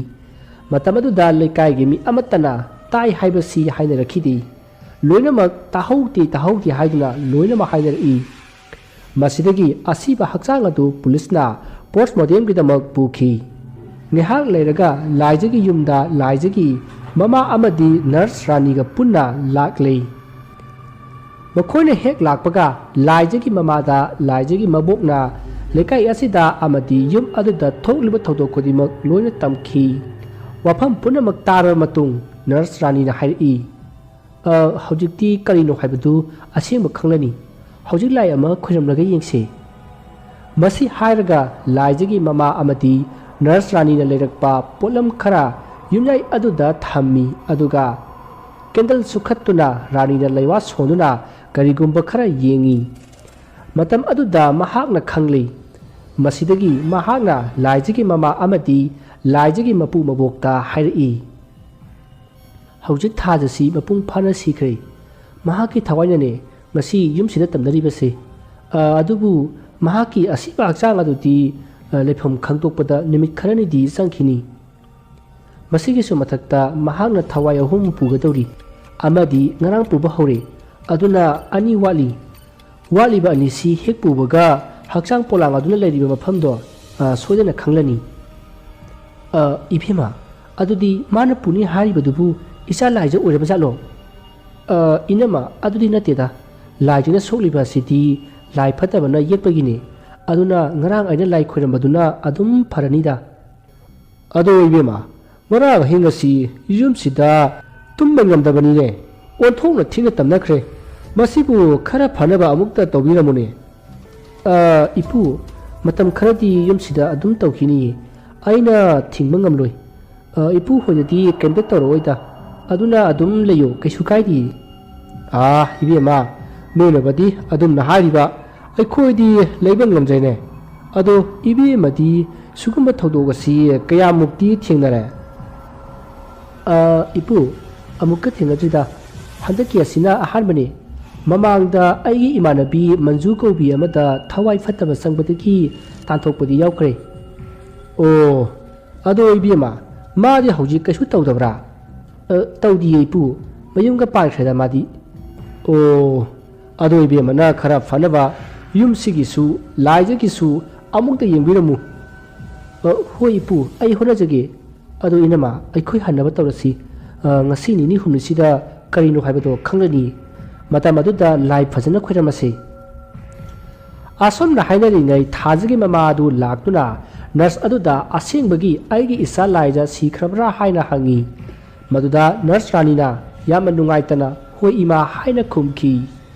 ꯃꯇꯝ ꯑꯗꯨꯗ ꯂꯩꯀꯥꯏꯒꯤ ꯃꯤ ꯑꯃꯠꯇꯅ ꯇꯥꯏ ꯍꯥꯏꯕꯁꯤ ꯍꯥꯏꯅꯔꯛꯈꯤꯗꯦ꯫ ꯂꯣꯏꯅꯃꯛ ꯇꯥꯍꯧꯗꯦ, ꯇꯥꯍꯧꯗꯦ ꯍꯥꯏꯗꯨꯅ ꯂꯣꯏꯅꯃꯛ ꯍꯥꯏꯅꯔꯛꯏ꯫ ꯃꯁꯤꯗꯒꯤ ꯑꯁꯤꯕ ꯍꯛꯆꯥꯡ ꯑꯗꯨ ꯄꯨꯂꯤꯁꯅ ꯄꯣꯁꯃꯣꯔꯇꯦꯝꯒꯤꯗꯃꯛ ꯄꯨꯈꯤ꯫ ꯉꯥꯏꯍꯥꯛ ꯂꯩꯔꯒ ꯂꯥꯏꯖꯒꯤ ꯌꯨꯝꯗ ꯂꯥꯏꯖꯒꯤ ꯃꯃꯥ ꯑꯃꯗꯤ ꯅꯔꯁ ꯔꯥꯅꯤꯒ ꯄꯨꯟꯅ ꯂꯥꯛꯂꯦ꯫ ꯃꯈꯣꯏꯅ ꯍꯦꯛ ꯂꯥꯛꯄꯒ ꯂꯥꯏꯖꯒꯤ ꯃꯃꯥꯗ ꯂꯥꯏꯖꯒꯤ ꯃꯕꯣꯛꯅ ꯂꯩꯀꯥꯏ ꯑꯁꯤꯗ ꯑꯃꯗꯤ ꯌꯨꯝ ꯑꯗꯨꯗ ꯊꯣꯛꯂꯤꯕ ꯊꯧꯗꯣꯛ ꯈꯨꯗꯤꯡꯃꯛ ꯂꯣꯏꯅ ꯇꯝꯈꯤ꯫ ꯋꯥꯐꯝ ꯄꯨꯝꯅꯃꯛ ꯇꯥꯔꯕ ꯃꯇꯨꯡ ꯅꯔꯁ ꯔꯥꯅꯤꯅ ꯍꯥꯏꯔꯛꯏ, "ꯑ, ꯍꯧꯖꯤꯛꯇꯤ ꯀꯔꯤꯅꯣ ꯍꯥꯏꯕꯗꯨ ꯑꯁꯦꯡꯕ ꯈꯪꯂꯅꯤ꯫ ꯍꯧꯖꯤꯛ ꯂꯥꯏ ꯑꯃ ꯈꯣꯏꯔꯝꯂꯒ ꯌꯦꯡꯁꯤ꯫" ꯃꯁꯤ ꯍꯥꯏꯔꯒ ꯂꯥꯏꯖꯒꯤ ꯃꯃꯥ ꯑꯃꯗꯤ ꯅꯔꯁ ꯔꯥꯅꯤꯅ ꯂꯩꯔꯛꯄ ꯄꯣꯠꯂꯝ ꯈꯔ ꯌꯨꯝꯌꯥꯏ ꯑꯗꯨꯗ ꯊꯝꯃꯤ, ꯑꯗꯨꯒ ꯀꯦꯟꯗꯜ ꯆꯨꯈꯠꯇꯨꯅ ꯔꯥꯅꯤꯅ ꯂꯩꯋꯥ ꯁꯣꯟꯗꯨꯅ ꯀꯔꯤꯒꯨꯝꯕ ꯈꯔ ꯌꯦꯡꯉꯤ꯫ ꯃꯇꯝ ꯑꯗꯨꯗ ꯃꯍꯥꯛꯅ ꯈꯪꯂꯤ꯫ ꯃꯁꯤꯗꯒꯤ ꯃꯍꯥꯛꯅ ꯂꯥꯏꯖꯒꯤ ꯃꯃꯥ ꯑꯃꯗꯤ ꯂꯥꯏꯖꯒꯤ ꯃꯄꯨ ꯃꯕꯣꯛꯇ ꯍꯥꯏꯔꯛꯏ, "ꯍꯧꯖꯤꯛ ꯊꯥꯖꯁꯤ ꯃꯄꯨꯡ ꯐꯥꯅ ꯁꯤꯈ꯭ꯔꯦ꯫ ꯃꯍꯥꯛꯀꯤ ꯊꯋꯥꯏꯅꯅꯦ ꯉꯁꯤ ꯌꯨꯝꯁꯤꯗ ꯇꯝꯅꯔꯤꯕꯁꯦ꯫ ꯑ, ꯑꯗꯨꯕꯨ ꯃꯍꯥꯛꯀꯤ ꯑꯁꯤꯕ ꯍꯛꯆꯥꯡ ꯑꯗꯨꯗꯤ, ꯑ, ꯂꯩꯐꯝ ꯈꯪꯗꯣꯛꯄꯗ ꯅꯨꯃꯤꯠ ꯈꯔꯅꯤꯗꯤ ꯆꯪꯈꯤꯅꯤ꯫ ꯃꯁꯤꯒꯤꯁꯨ ꯃꯊꯛꯇ ꯃꯍꯥꯛꯅ ꯊꯋꯥꯏ ꯑꯍꯨꯝ ꯄꯨꯒꯗꯧꯔꯤ, ꯑꯃꯗꯤ ꯉꯔꯥꯡ ꯄꯨꯕ ꯍꯧꯔꯦ, ꯑꯗꯨꯅ ꯑꯅꯤ ꯋꯥꯠꯂꯤ꯫ ꯋꯥꯠꯂꯤꯕ ꯑꯅꯤꯁꯤ ꯍꯦꯛ ꯄꯨꯕꯒ ꯍꯛꯆꯥꯡ ꯄꯣꯂꯥꯡ ꯑꯗꯨꯅ ꯂꯩꯔꯤꯕ ꯃꯐꯝꯗꯣ, ꯑ, ꯁꯣꯏꯗꯅ ꯈꯪꯂꯅꯤ꯫" "ꯑ, ꯏꯕꯦꯝꯃ, ꯑꯗꯨꯗꯤ ꯃꯥꯅ ꯄꯨꯅꯤ ꯍꯥꯏꯔꯤꯕꯗꯨꯕꯨ ꯏꯆꯥ ꯂꯥꯏꯖ ꯑꯣꯏꯔꯕ ꯖꯥꯠꯂꯣ?" "ꯑ, ꯏꯅꯝꯃ, ꯑꯗꯨꯗꯤ ꯅꯠꯇꯦꯗ꯫ ꯂꯥꯏꯖꯅ ꯁꯣꯛꯂꯤꯕ ꯑꯁꯤꯗꯤ ꯂꯥꯏ ꯐꯠꯇꯕꯅ ꯌꯦꯛꯄꯒꯤꯅꯦ꯫ ꯑꯗꯨꯅ ꯉꯔꯥꯡ ꯑꯩꯅ ꯂꯥꯏ ꯈꯣꯏꯔꯝꯕꯗꯨꯅ ꯑꯗꯨꯝ ꯐꯔꯅꯤꯗ꯫" "ꯑꯗꯣ ꯏꯕꯦꯝꯃ, ꯉꯔꯥꯡ ꯑꯍꯤꯡ ꯑꯁꯤ ꯌꯨꯝꯁꯤꯗ ꯇꯨꯝꯕ ꯉꯝꯗꯕꯅꯤꯅꯦ꯫ ꯑꯣꯟꯊꯣꯛꯅ ꯊꯤꯅ ꯇꯝꯅꯈ꯭ꯔꯦ꯫ ꯃꯁꯤꯕꯨ ꯈꯔ ꯐꯅꯕ ꯑꯃꯨꯛꯇ ꯇꯧꯕꯤꯔꯝꯃꯨꯅꯦ꯫" "ꯑ, ꯏꯄꯨ, ꯃꯇꯝ ꯈꯔꯗꯤ ꯌꯨꯝꯁꯤꯗ ꯑꯗꯨꯝ ꯇꯧꯈꯤꯅꯤꯌꯦ꯫ ꯑꯩꯅ ꯊꯤꯡꯕ ꯉꯝꯂꯣꯏ꯫ ꯑ, ꯏꯄꯨ ꯍꯣꯏꯅꯗꯤ ꯀꯩꯝꯇ ꯇꯧꯔꯛꯑꯣꯏꯗ꯫ ꯑꯗꯨꯅ ꯑꯗꯨꯝ ꯂꯩꯌꯣ, ꯀꯩꯁꯨ ꯀꯥꯏꯗꯦ꯫" "ꯑꯥ, ꯏꯕꯦꯝꯃ, ꯅꯣꯏꯅꯕꯗꯤ ꯑꯗꯨꯝꯅ ꯍꯥꯏꯔꯤꯕ, ꯑꯩꯈꯣꯏꯗꯤ ꯂꯩꯕ ꯉꯝꯗ꯭ꯔꯦꯅꯦ꯫ ꯑꯗꯣ ꯏꯕꯦꯝꯃꯗꯤ ꯁꯤꯒꯨꯝꯕ ꯊꯧꯗꯣꯛ ꯑꯁꯤ ꯀꯌꯥꯃꯨꯛꯇꯤ ꯊꯦꯡꯅꯔꯦ?" "ꯑ, ꯏꯄꯨ, ꯑꯃꯨꯛꯀ ꯊꯦꯡꯅꯗ꯭ꯔꯤꯗ꯫ ꯍꯟꯗꯛꯀꯤ ꯑꯁꯤꯅ ꯑꯍꯥꯟꯕꯅꯤ꯫ ꯃꯃꯥꯡꯗ ꯑꯩꯒꯤ ꯏꯃꯥꯟꯅꯕꯤ ꯃꯟꯖꯨ ꯀꯧꯕꯤ ꯑꯃꯗ ꯊꯋꯥꯏ ꯐꯠꯇꯕ ꯆꯪꯕꯗꯒꯤ ꯇꯥꯟꯊꯣꯛꯄꯗꯤ ꯌꯥꯎꯈ꯭ꯔꯦ꯫ ꯑꯣ, ꯑꯗꯣ ꯏꯕꯦꯝꯃ, ꯃꯥꯗꯤ ꯍꯧꯖꯤꯛ ꯀꯩꯁꯨ ꯇꯧꯗꯕ꯭ꯔꯥ? "ꯑ, ꯇꯧꯗꯤꯌꯦ ꯏꯄꯨ, ꯃꯌꯨꯝꯒ ꯄꯥꯟꯈ꯭ꯔꯦꯗ ꯃꯥꯗꯤ"꯫ "ꯑꯣ, ꯑꯗꯣ ꯏꯕꯦꯝꯃꯅ ꯈꯔ ꯐꯅꯕ ꯌꯨꯝꯁꯤꯒꯤꯁꯨ ꯂꯥꯏꯖꯒꯤꯁꯨ ꯑꯃꯨꯛꯇ ꯌꯦꯡꯕꯤꯔꯝꯃꯨ"꯫ "ꯑ, ꯍꯣꯏ ꯏꯄꯨ, ꯑꯩ ꯍꯣꯠꯅꯖꯒꯦ"꯫ "ꯑꯗꯣ ꯏꯅꯝꯃ, ꯑꯩꯈꯣꯏ ꯍꯟꯅꯕ ꯇꯧꯔꯁꯤ꯫ ꯑ, ꯉꯁꯤ ꯅꯤꯅꯤ ꯍꯨꯝꯅꯤꯁꯤꯗ ꯀꯔꯤꯅꯣ ꯍꯥꯏꯕꯗꯣ ꯈꯪꯂꯅꯤ"꯫ ꯃꯇꯝ ꯑꯗꯨꯗ ꯂꯥꯏ ꯐꯖꯅ ꯈꯣꯏꯔꯝꯃꯁꯤ꯫ ꯑꯁꯨꯝꯅ ꯍꯥꯏꯅꯔꯤꯉꯩ ꯊꯥꯖꯒꯤ ꯃꯃꯥ ꯑꯗꯨ ꯂꯥꯛꯇꯨꯅ ꯅꯔꯁ ꯑꯗꯨꯗ ꯑꯁꯦꯡꯕꯒꯤ ꯑꯩꯒꯤ ꯏꯆꯥ ꯂꯥꯏꯖ ꯁꯤꯈ꯭ꯔꯕ꯭ꯔꯥ ꯍꯥꯏꯅ ꯍꯪꯉꯤ꯫ ꯃꯗꯨꯗ ꯅꯔꯁ ꯔꯥꯅꯤꯅ ꯌꯥꯝꯅ ꯅꯨꯡꯉꯥꯏꯇꯅ "ꯍꯣꯏ ꯏꯃꯥ" ꯍꯥꯏꯅ ꯈꯨꯝꯈꯤ꯫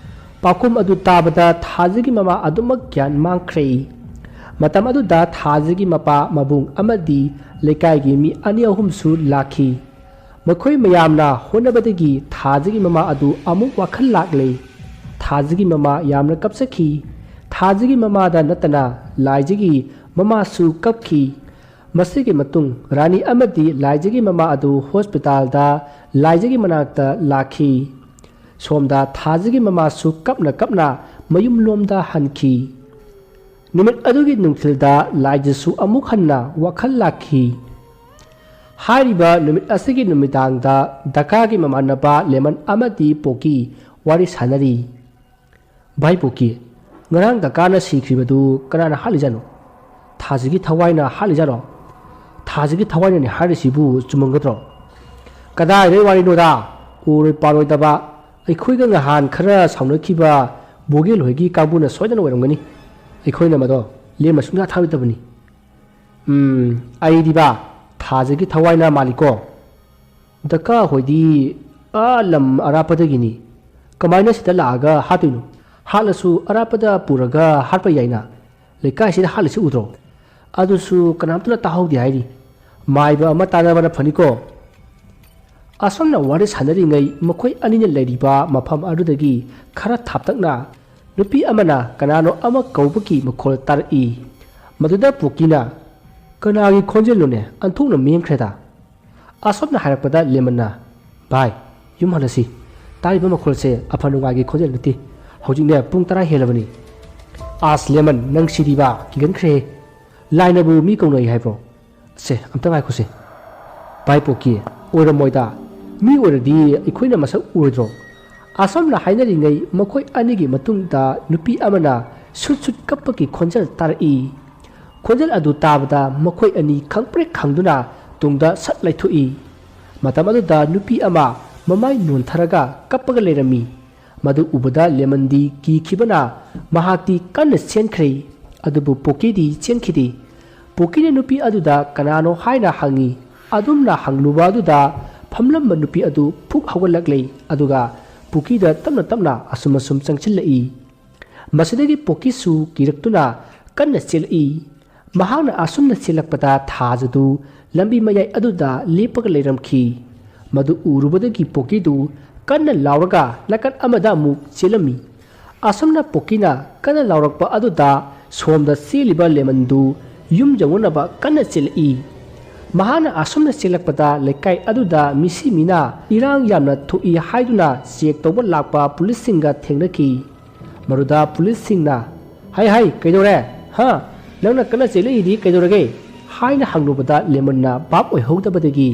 ꯄꯥꯎꯈꯨꯝ ꯑꯗꯨ ꯇꯥꯕꯗ ꯊꯥꯖꯒꯤ ꯃꯃꯥ ꯑꯗꯨꯃꯛ ꯒ꯭ꯌꯥꯟ ꯃꯥꯡꯈ꯭ꯔꯦ꯫ ꯃꯇꯝ ꯑꯗꯨꯗ ꯊꯥꯖꯒꯤ ꯃꯄꯥ, ꯃꯕꯨꯡ ꯑꯃꯗꯤ ꯂꯩꯀꯥꯏꯒꯤ ꯃꯤ ꯑꯅꯤ ꯑꯍꯨꯝꯁꯨ ꯂꯥꯛꯈꯤ꯫ ꯃꯈꯣꯏ ꯃꯌꯥꯝꯅ ꯍꯣꯠꯅꯕꯗꯒꯤ ꯊꯥꯖꯒꯤ ꯃꯃꯥ ꯑꯗꯨ ꯑꯃꯨꯛ ꯋꯥꯈꯜ ꯂꯥꯛꯂꯦ꯫ ꯊꯥꯖꯒꯤ ꯃꯃꯥ ꯌꯥꯝꯅ ꯀꯞꯆꯈꯤ꯫ ꯊꯥꯖꯒꯤ ꯃꯃꯥꯗ ꯅꯠꯇꯅ ꯂꯥꯏꯖꯒꯤ ꯃꯃꯥꯁꯨ ꯀꯞꯈꯤ꯫ ꯃꯁꯤꯒꯤ ꯃꯇꯨꯡ ꯔꯥꯅꯤ ꯑꯃꯗꯤ ꯂꯥꯏꯖꯒꯤ ꯃꯃꯥ ꯑꯗꯨ ꯍꯣꯁꯄꯤꯇꯥꯜꯗ ꯂꯥꯏꯖꯒꯤ ꯃꯅꯥꯛꯇ ꯂꯥꯛꯈꯤ꯫ ꯁꯣꯝꯗ ꯊꯥꯖꯒꯤ ꯃꯃꯥꯁꯨ ꯀꯞꯅ ꯀꯞꯅ ꯃꯌꯨꯝꯂꯣꯝꯗ ꯍꯟꯈꯤ꯫ ꯅꯨꯃꯤꯠ ꯑꯗꯨꯒꯤ ꯅꯨꯡꯊꯤꯜꯗ ꯂꯥꯏꯖꯁꯨ ꯑꯃꯨꯛ ꯍꯟꯅ ꯋꯥꯈꯜ ꯂꯥꯛꯈꯤ꯫ ꯍꯥꯏꯔꯤꯕ ꯅꯨꯃꯤꯠ ꯑꯁꯤꯒꯤ ꯅꯨꯃꯤꯗꯥꯡꯗ ꯗꯀꯥꯒꯤ ꯃꯃꯥꯟꯅꯕ ꯂꯦꯃꯟ ꯑꯃꯗꯤ ꯄꯣꯀꯤ ꯋꯥꯔꯤ ꯁꯥꯟꯅꯔꯤ꯫ "ꯚꯥꯏ ꯄꯣꯀꯤ, ꯉꯔꯥꯡ ꯗꯀꯥꯅ ꯁꯤꯈ꯭ꯔꯤꯕꯗꯨ ꯀꯅꯥꯅ ꯍꯥꯠꯂꯤꯖꯥꯠꯅꯣ? ꯊꯥꯖꯒꯤ ꯊꯋꯥꯏꯅ ꯍꯥꯠꯂꯤꯖꯥꯠꯅꯣ? ꯊꯥꯖꯒꯤ ꯊꯋꯥꯏꯅꯅꯦ ꯍꯥꯏꯔꯤꯁꯤꯕꯨ ꯆꯨꯝꯃꯝꯒꯗ꯭ꯔꯣ?" "ꯀꯗꯥꯏꯗꯩ ꯋꯥꯔꯤꯅꯣꯗ? ꯎꯔꯣꯏ ꯄꯥꯔꯣꯏꯗꯕ꯫ ꯑꯩꯈꯣꯏꯒ ꯉꯍꯥꯟ ꯈꯔ ꯁꯥꯎꯅꯈꯤꯕ ꯕꯣꯒꯦꯜ ꯍꯣꯏꯒꯤ ꯀꯥꯡꯕꯨꯅ ꯁꯣꯏꯗꯅ ꯑꯣꯏꯔꯝꯒꯅꯤ꯫ ꯑꯩꯈꯣꯏꯅ ꯃꯗꯣ ꯂꯦꯝꯅ ꯁꯨꯡꯊꯥ ꯊꯥꯔꯣꯏꯗꯕꯅꯤ"꯫ "ꯎꯝ, ꯑꯩꯗꯤꯕ ꯊꯥꯖꯒꯤ ꯊꯋꯥꯏꯅ ꯃꯥꯜꯂꯤꯀꯣ꯫ ꯗꯀꯥ ꯍꯣꯏꯗꯤ ꯑꯥ ꯂꯝ ꯑꯔꯥꯞꯄꯗꯒꯤꯅꯤ꯫ ꯀꯃꯥꯏꯅ ꯁꯤꯗ ꯂꯥꯛꯑꯒ ꯍꯥꯠꯇꯣꯏꯅꯣ? ꯍꯥꯠꯂꯁꯨ ꯑꯔꯥꯞꯄꯗ ꯄꯨꯔꯒ ꯍꯥꯠꯄ ꯌꯥꯏꯅ꯫ ꯂꯩꯀꯥꯏꯁꯤꯗ ꯍꯥꯠꯂꯤꯁꯤ ꯎꯗ꯭ꯔꯣ? ꯑꯗꯨꯁꯨ ꯀꯅꯥꯝꯇꯅ ꯇꯥꯍꯧꯗꯦ ꯍꯥꯏꯔꯤ꯫ ꯃꯥꯏꯕ ꯑꯃ ꯇꯥꯟꯅꯕꯅ ꯐꯅꯤꯀꯣ"꯫ ꯑꯁꯨꯝꯅ ꯋꯥꯔꯤ ꯁꯥꯟꯅꯔꯤꯉꯩ ꯃꯈꯣꯏ ꯑꯅꯤꯅ ꯂꯩꯔꯤꯕ ꯃꯐꯝ ꯑꯗꯨꯗꯒꯤ ꯈꯔ ꯊꯥꯞꯇꯛꯅ ꯅꯨꯄꯤ ꯑꯃꯅ ꯀꯅꯥꯅꯣ ꯑꯃ ꯀꯧꯕꯒꯤ ꯃꯈꯣꯜ ꯇꯥꯔꯛꯏ꯫ ꯃꯗꯨꯗ ꯄꯨꯀꯤꯅ, "ꯀꯅꯥꯒꯤ ꯈꯣꯟꯖꯦꯜꯅꯣꯅꯦ? ꯑꯟꯊꯣꯛꯅ ꯃꯦꯟꯈ꯭ꯔꯦꯗ"꯫ ꯑꯁꯨꯝꯅ ꯍꯥꯏꯔꯛꯄꯗ ꯂꯦꯃꯟꯅ, "ꯚꯥꯏ, ꯌꯨꯝ ꯍꯜꯂꯁꯤ꯫ ꯇꯥꯔꯤꯕ ꯃꯈꯣꯜꯁꯦ ꯑꯐ ꯅꯨꯡꯉꯥꯏꯒꯤ ꯈꯣꯟꯖꯦꯜ ꯅꯠꯇꯦ꯫ ꯍꯧꯖꯤꯛꯅꯦ ꯄꯨꯡ ꯇꯔꯥ ꯍꯦꯜꯂꯕꯅꯤ꯫ ꯑꯁ ꯂꯦꯃꯟ, ꯅꯪ ꯁꯤꯗꯤꯕ, ꯀꯤꯒꯟꯈ꯭ꯔꯦꯍꯦ꯫ ꯂꯥꯏꯅꯕꯨ ꯃꯤ ꯀꯧꯅꯩ ꯍꯥꯏꯕ꯭ꯔꯣ? ꯁꯦ, ꯑꯝꯇ ꯉꯥꯏꯈꯣꯁꯦ꯫ ꯚꯥꯏ ꯄꯣꯛꯀꯤ, ꯑꯣꯏꯔꯝꯃꯣꯏꯗ꯫ ꯃꯤ ꯑꯣꯏꯔꯗꯤ ꯑꯩꯈꯣꯏꯅ ꯃꯁꯛ ꯎꯔꯣꯏꯗ꯭ꯔꯣ? ꯑꯁꯨꯝꯅ ꯍꯥꯏꯅꯔꯤꯉꯩ ꯃꯈꯣꯏ ꯑꯅꯤꯒꯤ ꯃꯇꯨꯡꯗ ꯅꯨꯄꯤ ꯑꯃꯅ ꯁꯨꯠ ꯁꯨꯠ ꯀꯞꯄꯒꯤ ꯈꯣꯟꯖꯦꯜ ꯇꯥꯔꯛꯏ꯫ ꯈꯣꯟꯖꯦꯜ ꯑꯗꯨ ꯇꯥꯕꯗ ꯃꯈꯣꯏ ꯑꯅꯤ ꯈꯪꯄ꯭ꯔꯦꯛ ꯈꯪꯗꯨꯅ ꯇꯨꯡꯗ ꯁꯠ ꯂꯩꯊꯣꯛꯏ꯫ ꯃꯇꯝ ꯑꯗꯨꯗ ꯅꯨꯄꯤ ꯑꯃ ꯃꯃꯥꯏ ꯅꯣꯟꯊꯔꯒ ꯀꯞꯄꯒ ꯂꯩꯔꯝꯃꯤ꯫ ꯃꯗꯨ ꯎꯕꯗ ꯂꯦꯃꯟꯗꯤ ꯀꯤꯈꯤꯕꯅ ꯃꯍꯥꯛꯇꯤ ꯀꯟꯅ ꯆꯦꯟꯈ꯭ꯔꯦ꯫ ꯑꯗꯨꯕꯨ ꯄꯣꯀꯤꯗꯤ ꯆꯦꯟꯈꯤꯗꯦ꯫ ꯄꯣꯀꯤꯅ ꯅꯨꯄꯤ ꯑꯗꯨꯗ ꯀꯅꯥꯅꯣ ꯍꯥꯏꯅ ꯍꯪꯉꯤ꯫ ꯑꯗꯨꯝꯅ ꯍꯪꯂꯨꯕ ꯑꯗꯨꯗ ꯐꯝꯂꯝꯕ ꯅꯨꯄꯤ ꯑꯗꯨ ꯐꯨꯛ ꯍꯧꯒꯠꯂꯛꯂꯦ꯫ ꯑꯗꯨꯒ ꯄꯣꯀꯤꯗ ꯇꯞꯅ ꯇꯞꯅ ꯑꯁꯨꯝ ꯑꯁꯨꯝ ꯆꯪꯁꯤꯜꯂꯛꯏ꯫ ꯃꯁꯤꯗꯒꯤ ꯄꯣꯀꯤꯁꯨ ꯀꯤꯔꯛꯇꯨꯅ ꯀꯟꯅ ꯆꯦꯜꯂꯛꯏ꯫ ꯃꯍꯥꯛꯅ ꯑꯁꯨꯝꯅ ꯆꯦꯜꯂꯛꯄꯗ ꯊꯥꯖꯗꯨ ꯂꯝꯕꯤ ꯃꯌꯥꯏ ꯑꯗꯨꯗ ꯂꯦꯞꯄꯒ ꯂꯩꯔꯝꯈꯤ꯫ ꯃꯗꯨ ꯎꯔꯨꯕꯗꯒꯤ ꯄꯣꯀꯤꯗꯨ ꯀꯟꯅ ꯂꯥꯎꯔꯒ ꯅꯥꯀꯟ ꯑꯃꯗ ꯑꯃꯨꯛ ꯆꯦꯜꯂꯝꯃꯤ꯫ ꯑꯁꯨꯝꯅ ꯄꯣꯀꯤꯅ ꯀꯟꯅ ꯂꯥꯎꯔꯛꯄ ꯑꯗꯨꯗ ꯁꯣꯝꯗ ꯆꯦꯜꯂꯤꯕ ꯂꯦꯃꯟꯗꯨ ꯌꯨꯝ ꯌꯧꯅꯅꯕ ꯀꯟꯅ ꯆꯦꯜꯂꯛꯏ꯫ ꯃꯍꯥꯛꯅ ꯑꯁꯨꯝꯅ ꯆꯦꯜꯂꯛꯄꯗ ꯂꯩꯀꯥꯏ ꯑꯗꯨꯗ ꯃꯤꯁꯤ ꯃꯤꯅꯥ ꯏꯔꯥꯡ ꯌꯥꯝꯅ ꯊꯣꯛꯏ ꯍꯥꯏꯗꯨꯅ ꯆꯦꯛ ꯇꯧꯕ ꯂꯥꯛꯄ ꯄꯨꯂꯤꯁꯁꯤꯡꯒ ꯊꯦꯡꯅꯈꯤ꯫ ꯃꯗꯨꯗ ꯄꯨꯂꯤꯁꯁꯤꯡꯅ, "ꯍꯩ ꯍꯩ, ꯀꯩꯗꯧꯔꯦ? ꯍꯥ? ꯅꯪꯅ ꯀꯟꯅ ꯆꯦꯜꯂꯛꯏꯗꯤ ꯀꯩꯗꯧꯔꯒꯦ?" ꯍꯥꯏꯅ ꯍꯪꯂꯨꯕꯗ ꯂꯦꯃꯟꯅ ꯚꯥꯞ ꯑꯣꯏꯍꯧꯗꯕꯗꯒꯤ,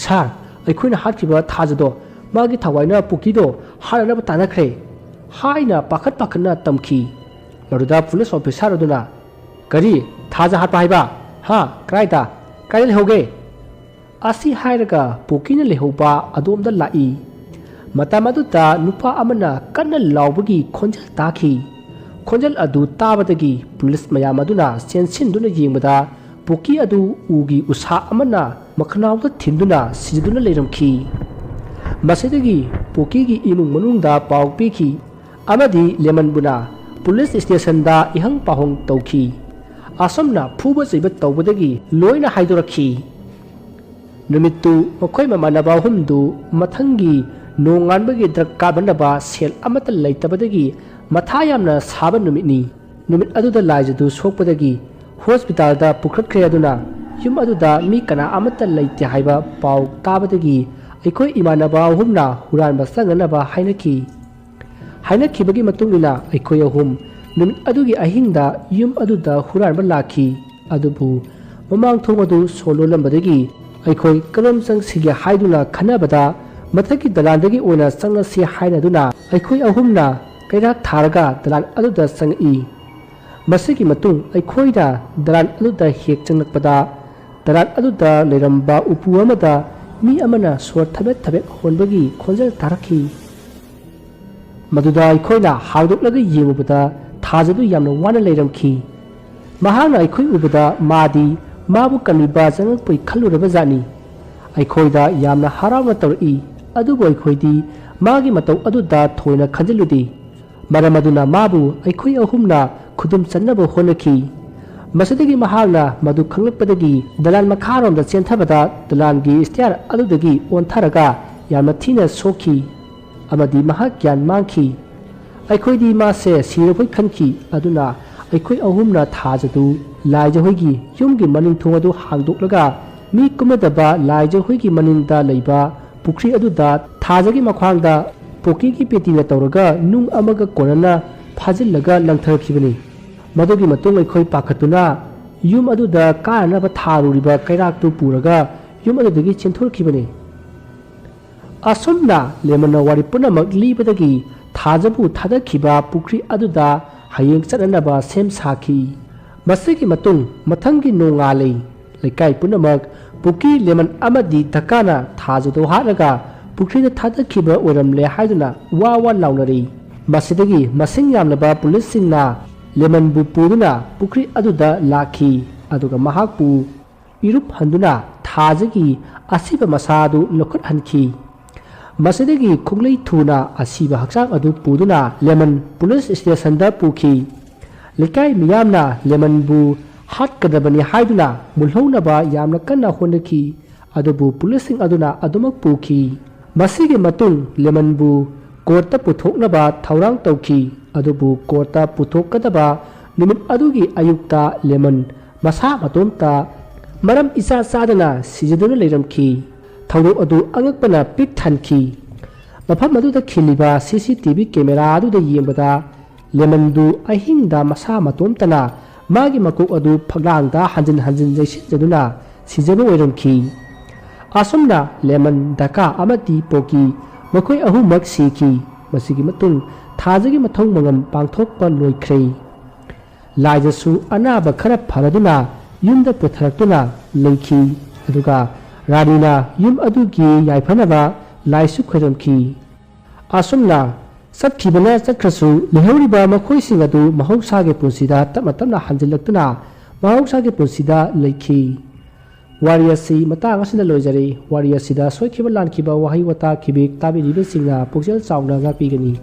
"ꯁꯥꯔ, ꯑꯩꯈꯣꯏꯅ ꯍꯥꯠꯈꯤꯕ ꯊꯥꯖꯗꯣ ꯃꯥꯒꯤ ꯊꯋꯥꯏꯅ ꯄꯨꯀꯤꯗꯣ ꯍꯥꯠꯅꯅꯕ ꯇꯥꯟꯅꯈ꯭ꯔꯦ" ꯍꯥꯏꯅ ꯄꯥꯈꯠ ꯄꯥꯈꯠꯅ ꯇꯝꯈꯤ꯫ ꯃꯗꯨꯗ ꯄꯨꯂꯤꯁ ꯑꯣꯐꯤꯁꯥꯔ ꯑꯗꯨꯅ, "ꯀꯔꯤ? ꯊꯥꯖ ꯍꯥꯠꯄ ꯍꯥꯏꯕ? ꯍꯥ? ꯀꯗꯥꯏꯗ? ꯀꯗꯥꯏꯗ ꯂꯩꯍꯧꯒꯦ?" ꯑꯁꯤ ꯍꯥꯏꯔꯒ ꯄꯣꯀꯤꯅ ꯂꯩꯍꯧꯕ ꯑꯗꯣꯝꯗ ꯂꯥꯛꯏ꯫ ꯃꯇꯝ ꯑꯗꯨꯗ ꯅꯨꯄꯥ ꯑꯃꯅ ꯀꯟꯅ ꯂꯥꯎꯕꯒꯤ ꯈꯣꯟꯖꯦꯜ ꯇꯥꯈꯤ꯫ ꯈꯣꯟꯖꯦꯜ ꯑꯗꯨ ꯇꯥꯕꯗꯒꯤ ꯄꯨꯂꯤꯁ ꯃꯌꯥꯝ ꯑꯗꯨꯅ ꯆꯦꯟꯁꯤꯟꯗꯨꯅ ꯌꯦꯡꯕꯗ ꯄꯣꯀꯤ ꯑꯗꯨ ꯎꯒꯤ ꯎꯁꯥ ꯑꯃꯅ ꯃꯈꯅꯥꯎꯗ ꯊꯤꯟꯗꯨꯅ ꯁꯤꯖꯗꯨꯅ ꯂꯩꯔꯝꯈꯤ꯫ ꯃꯁꯤꯗꯒꯤ ꯄꯣꯀꯤꯒꯤ ꯏꯃꯨꯡ ꯃꯅꯨꯡꯗ ꯄꯥꯎ ꯄꯤꯈꯤ ꯑꯃꯗꯤ ꯂꯦꯃꯟꯕꯨꯅ ꯄꯨꯂꯤꯁ ꯁ꯭ꯇꯦꯁꯟꯗ ꯏꯍꯪ ꯄꯥꯎꯍꯪ ꯇꯧꯈꯤ꯫ ꯑꯁꯨꯝꯅ ꯐꯨꯕ ꯆꯩꯕ ꯇꯧꯕꯗꯒꯤ ꯂꯣꯏꯅ ꯍꯥꯏꯗꯣꯔꯛꯈꯤ꯫ ꯅꯨꯃꯤꯠꯇꯨ ꯃꯈꯣꯏ ꯃꯃꯥꯟꯅꯕ ꯑꯍꯨꯝꯗꯨ ꯃꯊꯪꯒꯤ ꯅꯣꯡꯉꯥꯟꯕꯒꯤ ꯗ꯭ꯔꯒ ꯀꯥꯞꯅꯅꯕ ꯁꯦꯜ ꯑꯃꯠꯇ ꯂꯩꯇꯕꯗꯒꯤ ꯃꯊꯥ ꯌꯥꯝꯅ ꯁꯥꯕ ꯅꯨꯃꯤꯠꯅꯤ꯫ ꯅꯨꯃꯤꯠ ꯑꯗꯨꯗ ꯂꯥꯏꯖꯗꯨ ꯁꯣꯛꯄꯗꯒꯤ ꯍꯣꯁꯄꯤꯇꯥꯜꯗ ꯄꯨꯈꯠꯈ꯭ꯔꯦ꯫ ꯑꯗꯨꯅ ꯌꯨꯝ ꯑꯗꯨꯗ ꯃꯤ ꯀꯅꯥ ꯑꯃꯠꯇ ꯂꯩꯇꯦ ꯍꯥꯏꯕ ꯄꯥꯎ ꯇꯥꯕꯗꯒꯤ ꯑꯩꯈꯣꯏ ꯏꯃꯥꯟꯅꯕ ꯑꯍꯨꯝꯅ ꯍꯨꯔꯥꯟꯕ ꯆꯪꯅꯅꯕ ꯍꯥꯏꯅꯈꯤ꯫ ꯍꯥꯏꯅꯈꯤꯕꯒꯤ ꯃꯇꯨꯡ ꯏꯟꯅ ꯑꯩꯈꯣꯏ ꯑꯍꯨꯝ ꯅꯨꯃꯤꯠ ꯑꯗꯨꯒꯤ ꯑꯍꯤꯡꯗ ꯌꯨꯝ ꯑꯗꯨꯗ ꯍꯨꯔꯥꯟꯕ ꯂꯥꯛꯈꯤ꯫ ꯑꯗꯨꯕꯨ ꯃꯃꯥꯡ ꯊꯣꯡ ꯑꯗꯨ ꯁꯣ ꯂꯣꯜꯂꯝꯕꯗꯒꯤ ꯑꯩꯈꯣꯏ ꯀꯔꯝ ꯆꯪꯁꯤꯒꯦ ꯍꯥꯏꯗꯨꯅ ꯈꯟꯅꯕꯗ, ꯃꯊꯛꯀꯤ ꯗꯂꯥꯟꯗꯒꯤ ꯑꯣꯏꯅ ꯆꯪꯂꯁꯤ ꯍꯥꯏꯅꯗꯨꯅ ꯑꯩꯈꯣꯏ ꯑꯍꯨꯝꯅ ꯀꯩꯔꯥꯛ ꯊꯥꯔꯒ ꯗꯂꯥꯟ ꯑꯗꯨꯗ ꯆꯪꯉꯛꯏ꯫ ꯃꯁꯤꯒꯤ ꯃꯇꯨꯡ ꯑꯩꯈꯣꯏꯅ ꯗꯂꯥꯟ ꯑꯗꯨꯗ ꯍꯦꯛ ꯆꯪꯂꯛꯄꯗ, ꯗꯂꯥꯟ ꯑꯗꯨꯗ ꯂꯩꯔꯝꯕ ꯎꯄꯨ ꯑꯃꯗ ꯃꯤ ꯑꯃꯅ ꯁꯣꯔ ꯊꯕꯦꯠ ꯊꯕꯦꯠ ꯍꯣꯟꯕꯒꯤ ꯈꯣꯟꯖꯦꯜ ꯇꯥꯔꯛꯈꯤ꯫ ꯃꯗꯨꯗ ꯑꯩꯈꯣꯏꯅ ꯍꯥꯡꯗꯣꯛꯂꯒ ꯌꯦꯡꯂꯨꯕꯗ, ꯊꯥꯖꯗꯨ ꯌꯥꯝꯅ ꯋꯥꯅ ꯂꯩꯔꯝꯈꯤ꯫ ꯃꯍꯥꯛꯅ ꯑꯩꯈꯣꯏ ꯎꯕꯗ, ꯃꯥꯗꯤ ꯃꯥꯕꯨ ꯀꯟꯕꯤꯕ ꯆꯪꯂꯛꯄꯩ ꯈꯜꯂꯨꯔꯕ ꯖꯥꯠꯅꯤ꯫ ꯑꯩꯈꯣꯏꯗ ꯌꯥꯝꯅ ꯍꯔꯥꯎꯅ ꯇꯧꯔꯛꯏ, ꯑꯗꯨꯕꯨ ꯑꯩꯈꯣꯏꯗꯤ ꯃꯥꯒꯤ ꯃꯇꯧ ꯑꯗꯨꯗ ꯊꯣꯏꯅ ꯈꯟꯖꯤꯜꯂꯨꯗꯦ꯫ ꯃꯔꯝ ꯑꯗꯨꯅ ꯃꯥꯕꯨ ꯑꯩꯈꯣꯏ ꯑꯍꯨꯝꯅ ꯈꯨꯗꯨꯝ ꯆꯟꯅꯕ ꯍꯣꯠꯅꯈꯤ꯫ ꯃꯁꯤꯗꯒꯤ ꯃꯍꯥꯛꯅ ꯃꯗꯨ ꯈꯪꯂꯛꯄꯗꯒꯤ ꯗꯂꯥꯟ ꯃꯈꯥꯔꯣꯝꯗ ꯆꯦꯟꯊꯕꯗ, ꯗꯂꯥꯟꯒꯤ ꯁ꯭ꯇꯤꯌꯥꯔ ꯑꯗꯨꯗꯒꯤ ꯑꯣꯟꯊꯔꯒ ꯌꯥꯝꯅ ꯊꯤꯅ ꯁꯣꯛꯈꯤ ꯑꯃꯗꯤ ꯃꯍꯥꯛ ꯒ꯭ꯌꯥꯟ ꯃꯥꯡꯈꯤ꯫ ꯑꯩꯈꯣꯏꯗꯤ ꯃꯥꯁꯦ ꯁꯤꯔꯕꯣꯏ ꯈꯟꯈꯤ꯫ ꯑꯗꯨꯅ ꯑꯩꯈꯣꯏ ꯑꯍꯨꯝꯅ ꯊꯥꯖꯗꯨ ꯂꯥꯏꯖꯍꯣꯏꯒꯤ ꯌꯨꯝꯒꯤ ꯃꯅꯤꯡ ꯊꯣꯡ ꯑꯗꯨ ꯍꯥꯡꯗꯣꯛꯂꯒ, ꯃꯤ ꯀꯨꯝꯅꯗꯕ ꯂꯥꯏꯖꯍꯣꯏꯒꯤ ꯃꯅꯤꯡꯗ ꯂꯩꯕ ꯄꯨꯈ꯭ꯔꯤ ꯑꯗꯨꯗ ꯊꯥꯖꯒꯤ ꯃꯈ꯭ꯋꯥꯡꯗ ꯄꯣꯛꯀꯤꯒꯤ ꯄꯦꯇꯤꯅ ꯇꯧꯔꯒ ꯅꯨꯡ ꯑꯃꯒ ꯀꯣꯟꯅꯅ ꯐꯥꯖꯤꯜꯂꯒ ꯂꯪꯊꯈꯤꯕꯅꯤ꯫ ꯃꯗꯨꯒꯤ ꯃꯇꯨꯡ ꯑꯩꯈꯣꯏ ꯄꯥꯈꯠꯇꯨꯅ ꯌꯨꯝ ꯑꯗꯨꯗ ꯀꯥꯅꯅꯕ ꯊꯥꯔꯨꯔꯤꯕ ꯀꯩꯔꯥꯛꯇꯨ ꯄꯨꯔꯒ ꯌꯨꯝ ꯑꯗꯨꯗꯒꯤ ꯆꯦꯟꯊꯣꯔꯛꯈꯤꯕꯅꯤ꯫ ꯑꯁꯨꯝꯅ ꯂꯦꯃꯟꯅ ꯋꯥꯔꯤ ꯄꯨꯝꯅꯃꯛ ꯂꯤꯕꯗꯒꯤ ꯊꯥꯖꯕꯨ ꯊꯥꯗꯈꯤꯕ ꯄꯨꯈ꯭ꯔꯤ ꯑꯗꯨꯗ ꯍꯌꯦꯡ ꯆꯠꯅꯅꯕ ꯁꯦꯝ ꯁꯥꯈꯤ꯫ ꯃꯁꯤꯒꯤ ꯃꯇꯨꯡ ꯃꯊꯪꯒꯤ ꯅꯣꯡꯉꯥꯜꯂꯤ꯫ ꯂꯩꯀꯥꯏ ꯄꯨꯝꯅꯃꯛ ꯄꯨꯀꯤ, ꯂꯦꯃꯟ ꯑꯃꯗꯤ ꯗꯀꯥꯅ ꯊꯥꯖꯗꯨ ꯍꯥꯠꯂꯒ ꯄꯨꯈ꯭ꯔꯤꯗ ꯊꯥꯗꯈꯤꯕ ꯑꯣꯏꯔꯝꯂꯦ ꯍꯥꯏꯗꯨꯅ ꯋꯥ ꯋꯥ ꯂꯥꯎꯅꯔꯤ꯫ ꯃꯁꯤꯗꯒꯤ ꯃꯁꯤꯡ ꯌꯥꯝꯂꯕ ꯄꯨꯂꯤꯁꯁꯤꯡꯅ ꯂꯦꯃꯟꯕꯨ ꯄꯨꯗꯨꯅ ꯄꯨꯈ꯭ꯔꯤ ꯑꯗꯨꯗ ꯂꯥꯛꯈꯤ, ꯑꯗꯨꯒ ꯃꯍꯥꯛꯄꯨ ꯏꯔꯨꯞ ꯍꯟꯗꯨꯅ ꯊꯥꯖꯒꯤ ꯑꯁꯤꯕ ꯃꯁꯥ ꯑꯗꯨ ꯂꯧꯈꯠꯍꯟꯈꯤ꯫ ꯃꯁꯤꯗꯒꯤ ꯈꯣꯡꯂꯩ ꯊꯨꯅ ꯑꯁꯤꯕ ꯍꯛꯆꯥꯡ ꯑꯗꯨ ꯄꯨꯗꯨꯅ ꯂꯦꯃꯟ ꯄꯨꯂꯤꯁ ꯁ꯭ꯇꯦꯁꯟꯗ ꯄꯨꯈꯤ꯫ ꯂꯩꯀꯥꯏ ꯃꯤꯌꯥꯝꯅ ꯂꯦꯃꯟꯕꯨ ꯍꯥꯠꯀꯗꯕꯅꯤ ꯍꯥꯏꯗꯨꯅ ꯃꯨꯜꯍꯧꯅꯕ ꯌꯥꯝꯅ ꯀꯟꯅ ꯍꯣꯠꯅꯈꯤ, ꯑꯗꯨꯕꯨ ꯄꯨꯂꯤꯁꯁꯤꯡ ꯑꯗꯨꯅ ꯑꯗꯨꯃꯛ ꯄꯨꯈꯤ꯫ ꯃꯁꯤꯒꯤ ꯃꯇꯨꯡ ꯂꯦꯃꯟꯕꯨ ꯀꯣꯔꯠꯇ ꯄꯨꯊꯣꯛꯅꯕ ꯊꯧꯔꯥꯡ ꯇꯧꯈꯤ, ꯑꯗꯨꯕꯨ ꯀꯣꯔꯠꯇ ꯄꯨꯊꯣꯛꯀꯗꯕ ꯅꯨꯃꯤꯠ ꯑꯗꯨꯒꯤ ꯑꯌꯨꯛꯇ ꯂꯦꯃꯟ ꯃꯁꯥ ꯃꯇꯣꯝꯇ ꯃꯔꯝ ꯏꯆꯥ ꯆꯥꯗꯅ ꯁꯤꯖꯗꯨꯅ ꯂꯩꯔꯝꯈꯤ꯫ ꯊꯧꯗꯣꯛ ꯑꯗꯨ ꯑꯉꯛꯄꯅ ꯄꯤꯛ ꯊꯟꯈꯤ꯫ ꯃꯐꯝ ꯑꯗꯨꯗ ꯈꯤꯜꯂꯤꯕ ꯁꯤ ꯁꯤ ꯇꯤ ꯚꯤ ꯀꯦꯃꯦꯔꯥ ꯑꯗꯨꯗ ꯌꯦꯡꯕꯗ ꯂꯦꯃꯟꯗꯨ ꯑꯍꯤꯡꯗ ꯃꯁꯥ ꯃꯇꯣꯝꯇꯅ ꯃꯥꯒꯤ ꯃꯀꯣꯛ ꯑꯗꯨ ꯐꯛꯂꯥꯡꯗ ꯍꯟꯖꯤꯟ ꯍꯟꯖꯤꯟ ꯌꯩꯁꯤꯟꯖꯗꯨꯅ ꯁꯤꯖꯕ ꯑꯣꯏꯔꯝꯈꯤ꯫ ꯑꯁꯨꯝꯅ ꯂꯦꯃꯟ, ꯗꯀꯥ ꯑꯃꯗꯤ ꯄꯣꯀꯤ ꯃꯈꯣꯏ ꯑꯍꯨꯝꯃꯛ ꯁꯤꯈꯤ꯫ ꯃꯁꯤꯒꯤ ꯃꯇꯨꯡ ꯊꯥꯖꯒꯤ ꯃꯊꯧ ꯃꯉꯝ ꯄꯥꯡꯊꯣꯛꯄ ꯂꯣꯏꯈ꯭ꯔꯦ꯫ ꯂꯥꯏꯖꯁꯨ ꯑꯅꯥꯕ ꯈꯔ ꯐꯔꯗꯨꯅ ꯌꯨꯝꯗ ꯄꯨꯊꯔꯛꯇꯨꯅ ꯂꯩꯈꯤ꯫ ꯑꯗꯨꯒ ꯔꯥꯅꯤꯅ ꯌꯨꯝ ꯑꯗꯨꯒꯤ ꯌꯥꯏꯐꯅꯕ ꯂꯥꯏꯁꯨ ꯈꯣꯏꯔꯝꯈꯤ꯫ ꯑꯁꯨꯝꯅ ꯆꯠꯈꯤꯕꯅ ꯆꯠꯈ꯭ꯔꯁꯨ, ꯂꯩꯍꯧꯔꯤꯕ ꯃꯈꯣꯏꯁꯤꯡ ꯑꯗꯨ ꯃꯍꯧꯁꯥꯒꯤ ꯄꯨꯟꯁꯤꯗ ꯇꯞꯅ ꯇꯞꯅ ꯍꯟꯖꯤꯜꯂꯛꯇꯨꯅ ꯃꯍꯧꯁꯥꯒꯤ ꯄꯨꯟꯁꯤꯗ ꯂꯩꯈꯤ꯫ ꯋꯥꯔꯤ ꯑꯁꯤ ꯃꯇꯥꯡ ꯑꯁꯤꯗ ꯂꯣꯏꯖꯔꯦ꯫ ꯋꯥꯔꯤ ꯑꯁꯤꯗ ꯁꯣꯏꯈꯤꯕ ꯂꯥꯟꯈꯤꯕ ꯋꯥꯍꯩ ꯋꯥꯇꯥ ꯈꯤꯕꯤꯛ ꯇꯥꯕꯤꯔꯤꯕꯁꯤꯡꯅ ꯄꯨꯛꯆꯦꯜ ꯆꯥꯎꯅ ꯉꯥꯛꯄꯤꯒꯅꯤ꯫